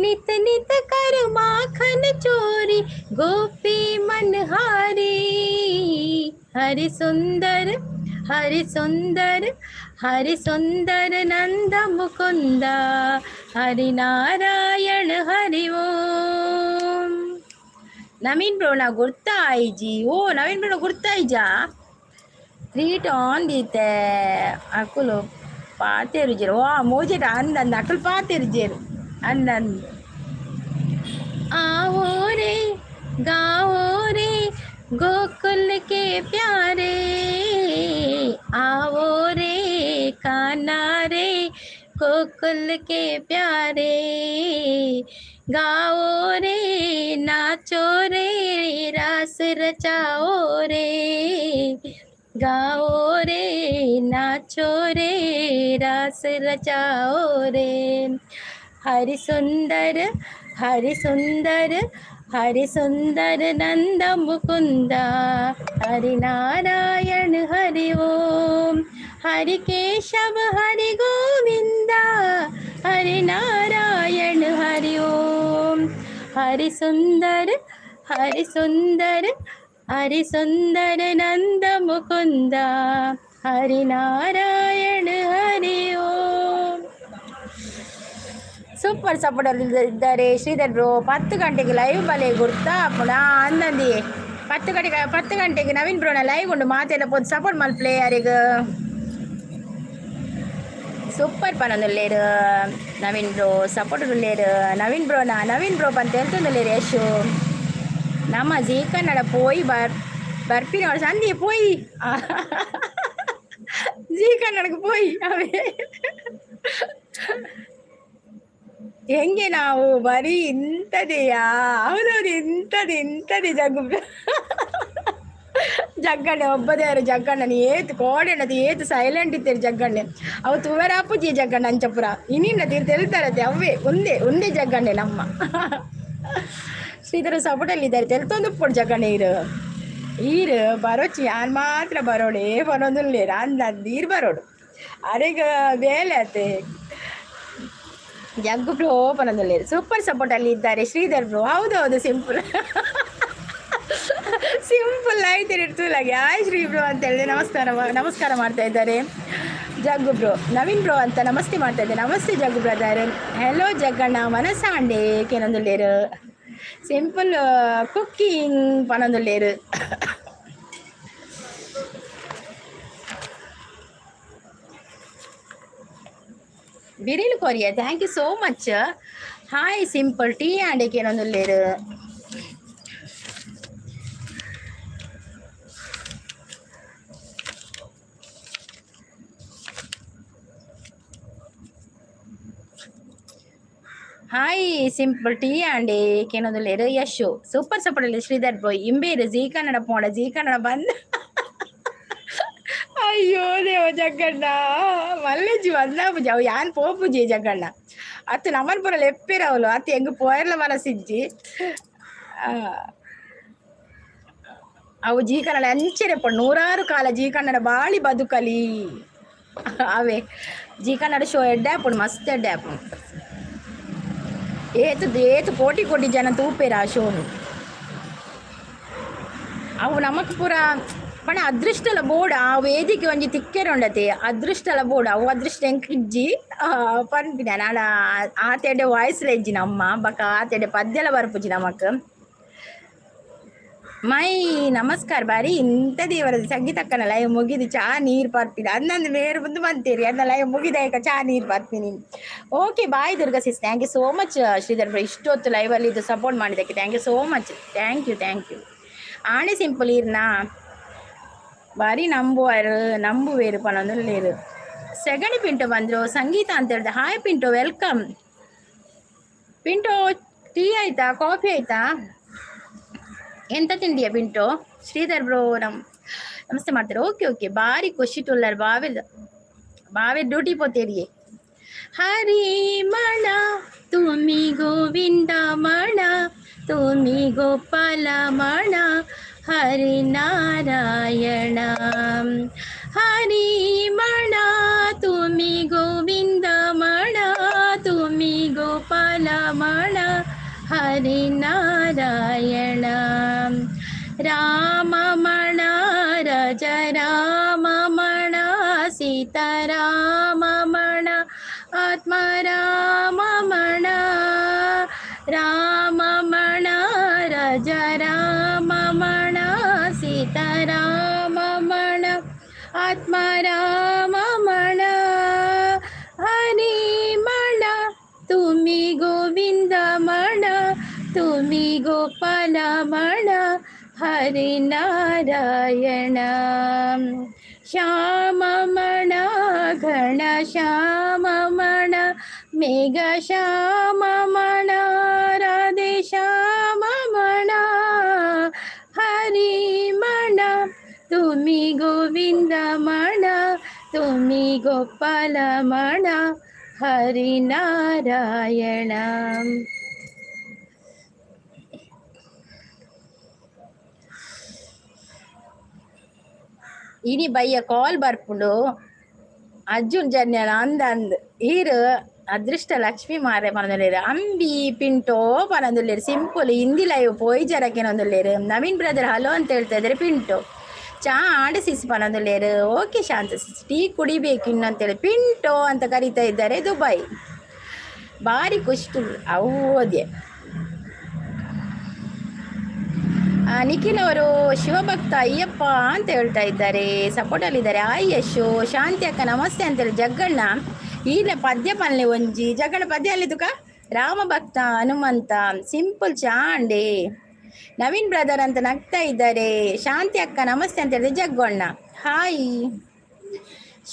Speaker 1: ನಿತ ನಿತ कर माखन चोरी, गोपी मनहारी. हरि सुंदर हरि सुंदर हरि सुंदर नंद मुकुंद, हरि ನಾರಾಯಣ ಹರಿ ಓಂ. ನವೀನ್ ಬ್ರೋನ ಗುರ್ತಾಯಿಜಿ. ಓ ನವೀನ್ ಬ್ರೋನ ಗುರ್ತಾಯಿಜಾ? ತ್ರೀಟ್ ಆನ್ ದೀತೆ ಅಕುಲು ಪಾತೆರುಜೆರು. ವಾ ಮೋಜೆಟ ಅಂದಂದ ಅಕುಲು ಪಾತೆರುಜೆರು ಅಂದಂದು. आओ रे गाओ रे गोकुल के प्यारे, आओ रे कान्हा रे गोकुल के प्यारे. गाओ रे नाचो रे रास रचाओ रे, गाओ रे नाचो रे रास रचाओ रे. हरि सुंदर हरि सुंदर हरि सुंदर नंद मुकुंद, हरि नारायण हरि ओम, हरि केशव हरि गोविंद, हरि नारायण हरि ओम. हरि सुंदर हरि सुंदर हरि सुंदर नंद मुकुंद, हरि नारायण हरि ओम. ಸೂಪರ್ ಸಪೋರ್ಟ್ ಇದ್ದಾರೆ ಶ್ರೀಧರ್ ಬ್ರೋ. 10 ಗಂಟೆಗೆ ಲೈವ್ ಬಲೆ ಗುರ್ತಾ ಪುನಃ ಅಂದಂದಿ. 10 ಗಂಟೆಗೆ, 10 ಗಂಟೆಗೆ ನವೀನ್ ಬ್ರೋನ ಲೈವ್ ಉಂಡು. ಮಾತೆಲ್ಲ ಪೋದು ಸಪೋರ್ಟ್ ಮಲ್ಪ್ಲೆ ಯಾರಿಗ. ಸೂಪರ್ ಪನೊಂದುಲ್ಲೇರು ನವೀನ್ ಬ್ರೋ. ಸಪೋರ್ಟ್ ಉಲ್ಲೇರು ನವೀನ್ ಬ್ರೋನ. ನವೀನ್ ಬ್ರೋ ಪಂತ ಹೇಳ್ತೊಂದುಲ್ಲೇರು ಯಶು. ನಮ್ಮ ಜೀ ಕನ್ನಡ ಪೋಯಿ ಬರ್ ಬರ್ಪಿನ ಸಂಧಿ ಪೋಯಿ, ಜೀ ಕನ್ನಡಕ್ಕೆ ಪೋಯಿ. ಅವೇ ಹೆಂಗೆ ನಾವು ಬರೀ ಇಂಥದೆಯಾ? ಹೌದೌದು, ಇಂಥದ್ದು ಇಂಥದ್ದೇ. ಜಗ್ಗು ಜಗ್ಗಣ್ಣೆ ಒಬ್ಬದೇರು. ಜಗ್ಗಣ್ಣನ ಏತ್ ಕೋಡೆಣ್ಣದು ಏತ್ ಸೈಲೆಂಟ್ ಇತ್ತೇರು ಜಗ್ಗಣ್ಣೆ. ಅವು ತುವರಾಪುಜಿ ಜಗ್ಗಣ್ಣ ಅಂಚಪುರ ಇನ್ನಿನ್ನ ತೀರ್ ತೆಲ್ತಾರತೆ. ಅವೇ ಒಂದೇ ಒಂದೇ ಜಗ್ಗಣ್ಣೆ. ನಮ್ಮ ಶ್ರೀಧರ ಸಪೋರ್ಟಲ್ಲಿದ್ದಾರೆ. ತೆಲ್ತೊಂದು ಪೊಡು ಜಗ್ಗಣ್ಣೆ. ಇರು ಈರು ಬರೋಚಿ, ಯಾನ್ ಮಾತ್ರ ಬರೋಡೆ ಬರೋದಿಲ್ಲ ಅಂದ ಈರು ಬರೋಡು. ಅರೆಗ ಬೇಲೆ ಆತೆ. ಜಗ್ಗು ಬ್ರೋ ಪನೊಂದುಲ್ಲೇರು. ಸೂಪರ್ ಸಪೋರ್ಟ್ ಅಲ್ಲಿ ಇದ್ದಾರೆ ಶ್ರೀಧರ್ ಬ್ರೋ. ಹೌದು ಹೌದು, ಸಿಂಪಲ್ ಸಿಂಪಲ್ ಆಯ್ತು ಇರ್ತಲಾಗಿ. ಆಯ್ ಶ್ರೀ ಬ್ರೋ ಅಂತ ಹೇಳಿದೆ. ನಮಸ್ಕಾರ ನಮಸ್ಕಾರ ಮಾಡ್ತಾ ಇದ್ದಾರೆ ಜಗ್ಗು ಬ್ರೋ. ನವೀನ್ ಬ್ರೋ ಅಂತ ನಮಸ್ತೆ ಮಾಡ್ತಾ ಇದ್ದಾರೆ. ನಮಸ್ತೆ ಜಗ್ಗು ಬ್ರದರ್. ಹೆಲೋ ಜಗ್ಗಣ್ಣ ಮನಸಾಂಡೆ ಕೇನೊಂದುಲ್ಲೇರು. ಸಿಂಪಲ್ ಕುಕ್ಕಿಂಗ್ ಪನೊಂದುಲ್ಲೇರು. ಬಿರಿಲ್ Korea, thank you so much. Hi simple tea and ಕೇನೊಂದುಲ್ಲೇರು. ಹಾಯ್ ಸಿಂಪಲ್, ಟೀ ಆಂಡೆ ಕೇನೊಂದುಲ್ಲೆರ್ Yashu. Super support Sridhar bro. ಇಂಬೇರು ಜೀ ಕನ್ನಡ ಪೋಂಡ ಜೀ ಕನ್ನಡ ಬಂದ್. ಅಯ್ಯೋ ದೇವ ಜಗ್ಗಣ್ಣ, ಮಲ್ಲೆಜ್ಜಿ ಬಂದ ಅವು ಯಾನ್ ಪೋಪುಜಿ ಜಗ್ಗಣ್ಣ. ಅತ್ತು ನಮನ್ ಪೂರ ಲೆಪ್ಪಿರವಲು ಅತ್ತು ಎಂಗ್ ಪೋಯರ್ಲ ಮನಸ್ಸಿಜ್ಜಿ. ಅವು ಜೀ ಕನ್ನಡ ಅಂಚೆನೆ ನೂರಾರು ಕಾಲ ಜೀ ಕನ್ನಡ ಬಾಳಿ ಬದುಕಲಿ. ಅವೇ ಜೀ ಕನ್ನಡ ಶೋ ಎಡ್ಡೆ ಆಪುಂಡು, ಮಸ್ತ್ ಎಡ್ಡೆ ಆಪುಂಡು. ಏತು ಏತು ಕೋಟಿ ಕೋಟಿ ಜನ ತೂಪೇರು ಆ ಶೋನು. ಅವು ನಮಕ್ ಪೂರ ಪಂಡ ಅದೃಷ್ಟಲ ಬೋಡ. ಆ ವೇದಿಕೆ ಒಂಜಿ ತಿಕ್ಕೆರೆ ಉಂಡತೆ, ಅದೃಷ್ಟಲ ಬೋಡ. ಅವು ಅದೃಷ್ಟ ಎಂಕ್ ಇಜ್ಜಿ ಪನ್ಪಿನ ನಾನ. ಆತೆಡೆ ವಾಯ್ಸ್ ಇಜ್ಜಿ ನಮ್ಮ ಬೊಕ ಆತೆಡೆ ಪದ್ಯಲ ಬರ್ಪುಜಿ ನಮಕ್. ಮೈ ನಮಸ್ಕಾರ ಬಾರಿ ಇಂತ ದೇವರ ಸಂಗೀತಕ್ಕನ ಲೈವ್ ಮುಗಿದು ಚಾ ನೀರು ಪರ್ಪಿನ ಅಂದಂದು ಮೇರು ಮುಂದೆ ಬಂತೀರಿ ಅಂದ ಲೈವ್ ಮುಗಿದಾಯ್ಕ ಚಾ ನೀರು ಪರ್ಪಿನಿ. Okay, bye Durga sis. Thank you so much Sridhar. ಇಷ್ಟೊತ್ತು ಲೈವಲ್ಲಿ ಇದು ಸಪೋರ್ಟ್ ಮಾಡಿದ್ದಕ್ಕೆ thank you so much. Thank you, thank you. ಆಣೆ ಸಿಂಪಲ್ ಇರ್ನಾ ಬಾರಿ ನಂಬುವರು ನಂಬುವೇರು ಪನೊಂದುಲ್ಲೇರು. ಸೆಗಣಿ ಪಿಂಟೋ ಬಂದರು ಸಂಗೀತ ಅಂತ ಹೇಳಿದೆ. Hi Pinto, welcome Pinto. Tea ಆಯ್ತಾ, ಕಾಫಿ ಆಯ್ತಾ, ಎಂತ ತಿಂಡಿಯಾ ಪಿಂಟೋ? ಶ್ರೀಧರ್ ಬ್ರೋ ನಮಸ್ತೆ ಮಾಡ್ತಾರೆ. ಓಕೆ ಓಕೆ, ಬಾರಿ ಖುಷಿ ಟುಲ್ಲರ್. ಬಾವೆ ಬಾವೆ ಡ್ಯೂಟಿ ಪೋತೇರಿಯೇ. ಹರಿ ಮಣ ತುಮಿ ಗೋವಿಂದ ಮಣ ತುಮಿ ಗೋಪಾಲ ಮಣ ಹರಿ ನಾರಾಯಣ. ಹರಿ ಮಣ ತುಮಿ ಗೋವಿಂದ ಮಣ ತುಮಿ ಗೋಪಾಲ ಮಣ ಹರಿ ನಾರಾಯಣ. ರಾಮ ಮಣ ರಜ ರಾಮ ಮಣ ಸೀತಾರಾಮ ಮಣ ಆತ್ಮ ರಾಮ ಮಣ. ರಾಮ ಮಣ ರಜ ರಾಮ ಮಣ ಸೀತಾರಾಮ ಮಣ ಆತ್ಮ ರಾಮ ಮಣ. ಹರಿ ಮಣ ತುಮಿ ಗೋವಿಂದ ಮಣ ತುಮಿ ಗೋಪಾಲ ಮಣ ಹರಿ ನಾರಾಯಣ. ಶ್ಯಾಮ ಮಣ ಘನ ಶ್ಯಾಮ ಮಣ ಮೇಘ ಶ್ಯಾಮ ಮಣ ರಾಧೆ ಶ್ಯಾಮ ಮಣ. ಹರಿ ಮಣ ತುಮಿ ಗೋವಿಂದ ಮಣ ತುಮಿ ಗೋಪಾಲ ಮಣ ಹರಿ ನಾರಾಯಣ. ಇನಿ ಬಯ್ಯ ಕಾಲ್ ಬರ್ಪುಂಡು ಅರ್ಜುನ್ ಜನ್ಯನ ಅಂದ ಅಂದ್ ಈರು ಅದೃಷ್ಟ ಲಕ್ಷ್ಮಿ ಮಾರೆ ಪನೊಂದುಲ್ಲೆರ್. ಅಂಬಿ ಪಿಂಟೋ ಪನೊಂದುಲ್ಲೆರ್. ಸಿಂಪಲ್ ಹಿಂದಿ ಲೈವ್ ಪೋಯ್ ಜರಕೆನೊಂದುಲ್ಲೆರ್. ನವೀನ್ ಬ್ರದರ್ ಹಲೋ ಅಂತ ಹೇಳ್ತಾ ಇದ್ದಾರೆ. ಪಿಂಟೋ ಚಾ ಆಂಡ್ ಸಿಸ್ ಪನೊಂದುಲ್ಲೆರ್. ಓಕೆ ಶಾಂತ ಸಿಸ್, ಟೀ ಕುಡಿಬೇಕು ಇನ್ನು ಅಂತೇಳಿ ಪಿಂಟೋ ಅಂತ ಕರೀತಾ ಇದ್ದಾರೆ. ದುಬೈ ಬಾರಿ ಖುಷಿ ಹೌದೇ. ನಿಖಿಲ್ ಅವರು ಶಿವಭಕ್ತ ಅಯ್ಯಪ್ಪ ಅಂತ ಹೇಳ್ತಾ ಇದ್ದಾರೆ, ಸಪೋರ್ಟಲ್ಲಿದ್ದಾರೆ. ಆಯ್ ಯಶು. ಶಾಂತಿ ಅಕ್ಕ ನಮಸ್ತೆ ಅಂತೇಳಿ ಜಗ್ಗಣ್ಣ. ಈಲ ಪದ್ಯ ಪಲ್ಲೆ ಒಂಜಿ ಜಗ್ಗಣ್ಣ ಪದ್ಯ ಅಲ್ಲಿದುಕ. ರಾಮ ಭಕ್ತ ಹನುಮಂತ ಸಿಂಪಲ್ ಚಾಂಡೆ ನವೀನ್ ಬ್ರದರ್ ಅಂತ ನಗ್ತಾ ಇದ್ದಾರೆ. ಶಾಂತಿ ಅಕ್ಕ ನಮಸ್ತೆ ಅಂತ ಹೇಳಿದೆ ಜಗ್ಗಣ್ಣ. ಹಾಯ್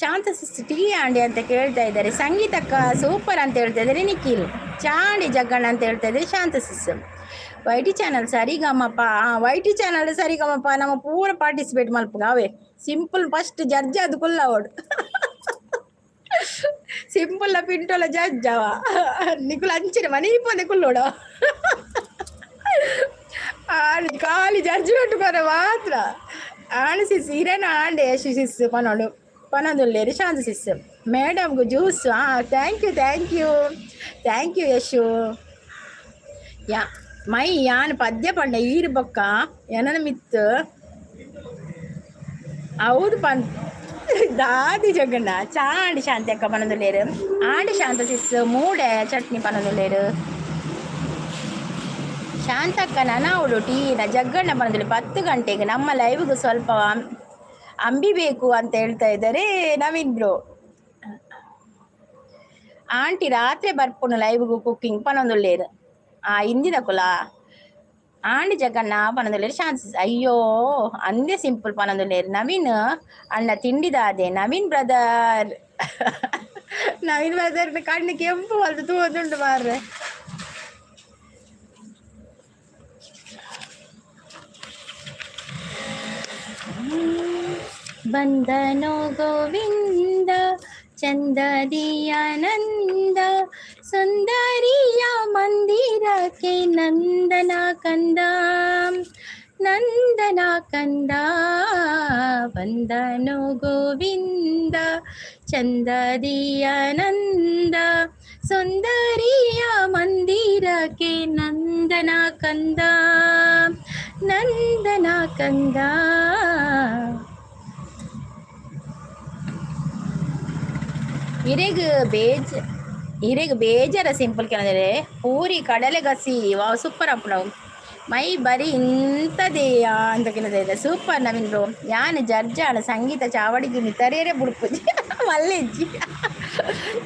Speaker 1: ಶಾಂತ ಸಿಸ್, ಟೀ ಆಂಡಿ ಅಂತ ಕೇಳ್ತಾ ಇದ್ದಾರೆ. ಸಂಗೀತಕ್ಕ ಸೂಪರ್ ಅಂತ ಹೇಳ್ತಾ ಇದ್ದಾರೆ ನಿಖಿಲ್. ಚಾಂಡಿ ಜಗ್ಗಣ್ಣ ಅಂತ ಹೇಳ್ತಾ ಇದ್ದಾರೆ ಶಾಂತ ಸಿಸ್. ವೈಟಿ ಚಾನಲ್ ಸರಿಗಮಪ, ವೈಟಿ ಚಾನಲ್ ಸರಿಗಮಪ ನಮ್ಮ ಪೂರ ಪಾರ್ಟಿಸಿಪೇಟ್ ಮಲ್ಪುಗ. ಅವೇ ಸಿಂಪಲ್ ಫಸ್ಟ್ ಜಡ್ಜ್ ಅದು ಕುಲ್ಲ ಅವಡು ಸಿಂಪಲ್ ಪಿಂಟೋಲ ಜಡ್ಜ್ ಅವ. ನಿಕುಲ್ ಅಂಚಿನ ಮನೆ ಪೋನೆ ಕುಲ್ಲೋಡು ಖಾಲಿ ಜಡ್ಜ್ಮೆಂಟ್ ಕೊರ ಮಾತ್ರ. ಆಣ್ ಸಿಸ್ ಇರೇನ ಆಂಡೆ ಯಶು ಸಿಸ್ ಪನೋಡು ಪನೊಂದುಲ್ಲೇರು. ಶಾಂತ ಸಿಸ್ ಮೇಡಮ್ಗೂ juice. Thank you, thank you, thank you Yashu. Yeah my ಯಾನ್ ಪದ್ಯ ಪಂಡ ಈರು ಬೊಕ್ಕ ಎನನ ಮಿತ್ತು ಹೌದು ಪನ್ ದಾದಿ ಜಗ್ಗಣ್ಣ. ಚಾಂಡಿ ಶಾಂತಿ ಅಕ್ಕ ಪನೊಂದುಲ್ಲೇರು. ಆಂಡಿ ಶಾಂತ ಸಿಸ್ ಮೂಡೆ ಚಟ್ನಿ ಪನೊಂದುಲ್ಲೇರು. ಶಾಂತಕ್ಕ ನನ ಅವಳು ಟೀನ ಜಗ್ಗಣ್ಣ ಪನೊಂದುಲ್ಲೆ. 10 ಗಂಟೆಗೆ ನಮ್ಮ ಲೈವ್ಗೆ ಸ್ವಲ್ಪ ಅಂಬಿ ಬೇಕು ಅಂತ ಹೇಳ್ತಾ ಇದ್ದಾರೆ ನವೀನ್ ಬ್ರೋ. ಆಂಟಿ ರಾತ್ರಿ ಬರ್ಪುನು ಲೈವ್ಗೂ ಕುಕ್ಕಿಂಗ್ ಪನೊಂದುಲ್ಲೇರು. ಆ ಹಿಂದಿನ ಕುಲ ಆಂಡಿ ಜಗ್ಗಣ್ಣ ಪನೊಂದುಲ್ಲೇರು. ಶಾಂತ ಅಯ್ಯೋ ಅಂದೇ ಸಿಂಪಲ್ ಪನೊಂದುಲ್ಲೇರು. ನವೀನ್ ಅಣ್ಣ ತಿಂಡಿದಾದೆ. ನವೀನ್ ಬ್ರದರ್, ನವೀನ್ ಬ್ರದರ್ ಕಣ್ಣು ಕೆಂಪು ಅಲ್ದು ತೂವೊಂದುಂಡು ಮಾರ್ರೆ. ಬಂದನೋ ಗೋವಿಂದ ಚಂದದಿಯಾನಂದ, ಸುಂದರಿಯ ಮಂದಿರಕ್ಕೆ ನಂದನ ಕಂದ, ನಂದನ ಕಂದ. ಬಂದನೋ ಗೋವಿಂದ ಚಂದದಿಯಾನಂದ, ಸುಂದರಿಯ ಮಂದಿರಕ್ಕೆ ನಂದನ ಕಂದ, ನಂದನ ಕಂದ. ಇರೆಗ್ ಬೇಜ ಇರೆಗ್ ಬೇಜಾರ ಸಿಂಪಲ್ ಕೆನದರೆ ಪೂರಿ ಕಡಲೆ ಗಸಿ. ವಾವ್, ಸೂಪರ್ ಅಪ್ಪಣವು. ಮೈ ಬರಿ ಇಂಥದೇಯಾ ಅಂತ ಕೆನದೆ. Super Naveen bro. ಯಾನ್ ಜರ್ಜಾಣ ಸಂಗೀತ ಚಾವಡಿಗೆ ಮಿತರೇರೆ ಬುಡ್ಪುಜಿ ಮಲ್ಲೆಜ್ಜಿ.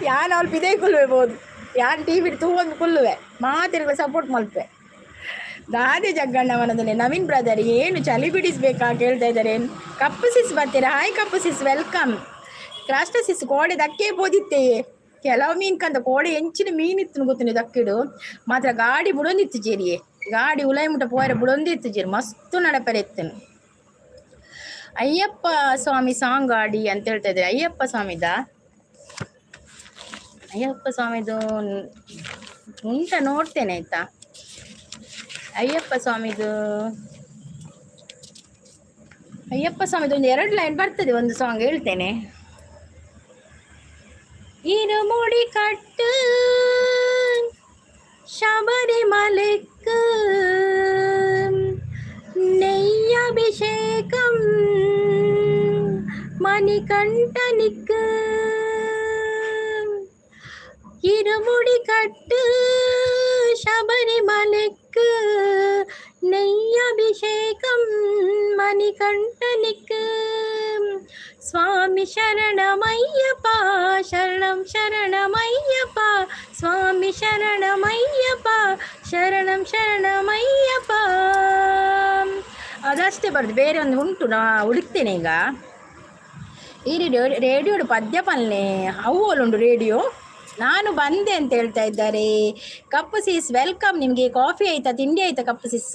Speaker 1: ಯಾನ್ ಅವ್ಳು ಪಿದೆ ಕುಲ್ಲುವೆ ಬೋದು. ಯಾನ್ ಟಿ ವಿ ತೂವೊಂದು ಕುಲ್ಲುವೆ, ಮಾತಿರ್ಗಳ ಸಪೋರ್ಟ್ ಮಲ್ಪೆ. ದಾದೆ ಜಗ್ಗಣ್ಣವನದಲ್ಲಿ. ನವೀನ್ ಬ್ರದರ್, ಏನು ಚಳಿ ಬಿಡಿಸ್ಬೇಕಾ ಕೇಳ್ತಾ ಇದ್ದಾರೆ. ಕಪ್ಪು ಸಿಸ್ ಬರ್ತೀರಾ? ಹಾಯ್ ಕಪ್ಪು ಸಿಸ್, welcome. ಕ್ರಾಸ್ಟ ಸಿಸ್, ಕೋಡೆ ದಕ್ಕೆ ಬೋದಿತ್ತೆಯೇ. ಕೆಲವು ಮೀನ್ ಕಂದ ಕೋಡೆ ಎಂಚಿನ ಮೀನ್ ಇತ್ತು ಗೊತ್ತಿನಿ. ದಕ್ಕಿಡು ಮಾತ್ರ ಗಾಡಿ ಬುಡೊಂದಿತ್ತು ಜೇರಿಯೇ. ಗಾಡಿ ಉಲೈ ಮುಟ್ಟ ಪೋಯರೆ ಬುಡೊಂದಿತ್ತು ಜೇರಿ. ಮಸ್ತು ನಡಪರೆ ಇತ್ತನು. ಅಯ್ಯಪ್ಪ ಸ್ವಾಮಿ ಸಾಂಗ್ ಆಡಿ ಅಂತ ಹೇಳ್ತಾ ಇದ್ದಾರೆ. ಅಯ್ಯಪ್ಪ ಸ್ವಾಮಿದ, ಅಯ್ಯಪ್ಪ ಸ್ವಾಮಿದು ಉಂಟ ನೋಡ್ತೇನೆ, ಆಯ್ತಾ? ಅಯ್ಯಪ್ಪ ಸ್ವಾಮಿದು, ಅಯ್ಯಪ್ಪ ಸ್ವಾಮಿದು ಒಂದು ಎರಡು ಲೈನ್ ಬರ್ತದೆ. ಒಂದು ಸಾಂಗ್ ಹೇಳ್ತೇನೆ. இருமுடி கட்டு ശബരിമലയ്ക്ക്, നെയ്യഭിഷേകം മണികണ്ഠനിക്ക്. ഇരുമുടി കട്ട് ശബരിമലയ്ക്ക്, നെയ്യഭിഷേകം മണികണ്ഠനിക്ക്. സ്വാമി ശരണമയ്യപ്പ, ശരണം ശരണമയ്യപ്പ. സ്വാമി ಶರಣಮಯ್ಯಪ್ಪ, ಶರಣಂ ಶರಣಮಯ್ಯಪ್ಪ. ಅದಷ್ಟೇ ಬರ್ತದೆ, ಬೇರೆ ಒಂದು ಉಂಟು, ನಾ ಹುಡುಕ್ತೇನೆ ಈಗ. ಈ ರೇಡಿಯೋಡು ಪದ್ಯ ಪಲ್ಲೆ ಅವು ಉಂಟು ರೇಡಿಯೋ. ನಾನು ಬಂದೆ ಅಂತ ಹೇಳ್ತಾ ಇದ್ದಾರೆ. ಕಪ್ಪು ಸಿಸ್, welcome. ನಿಮಗೆ ಕಾಫಿ ಆಯ್ತಾ, ತಿಂಡಿ ಆಯ್ತಾ ಕಪ್ಪು ಸಿಸ್?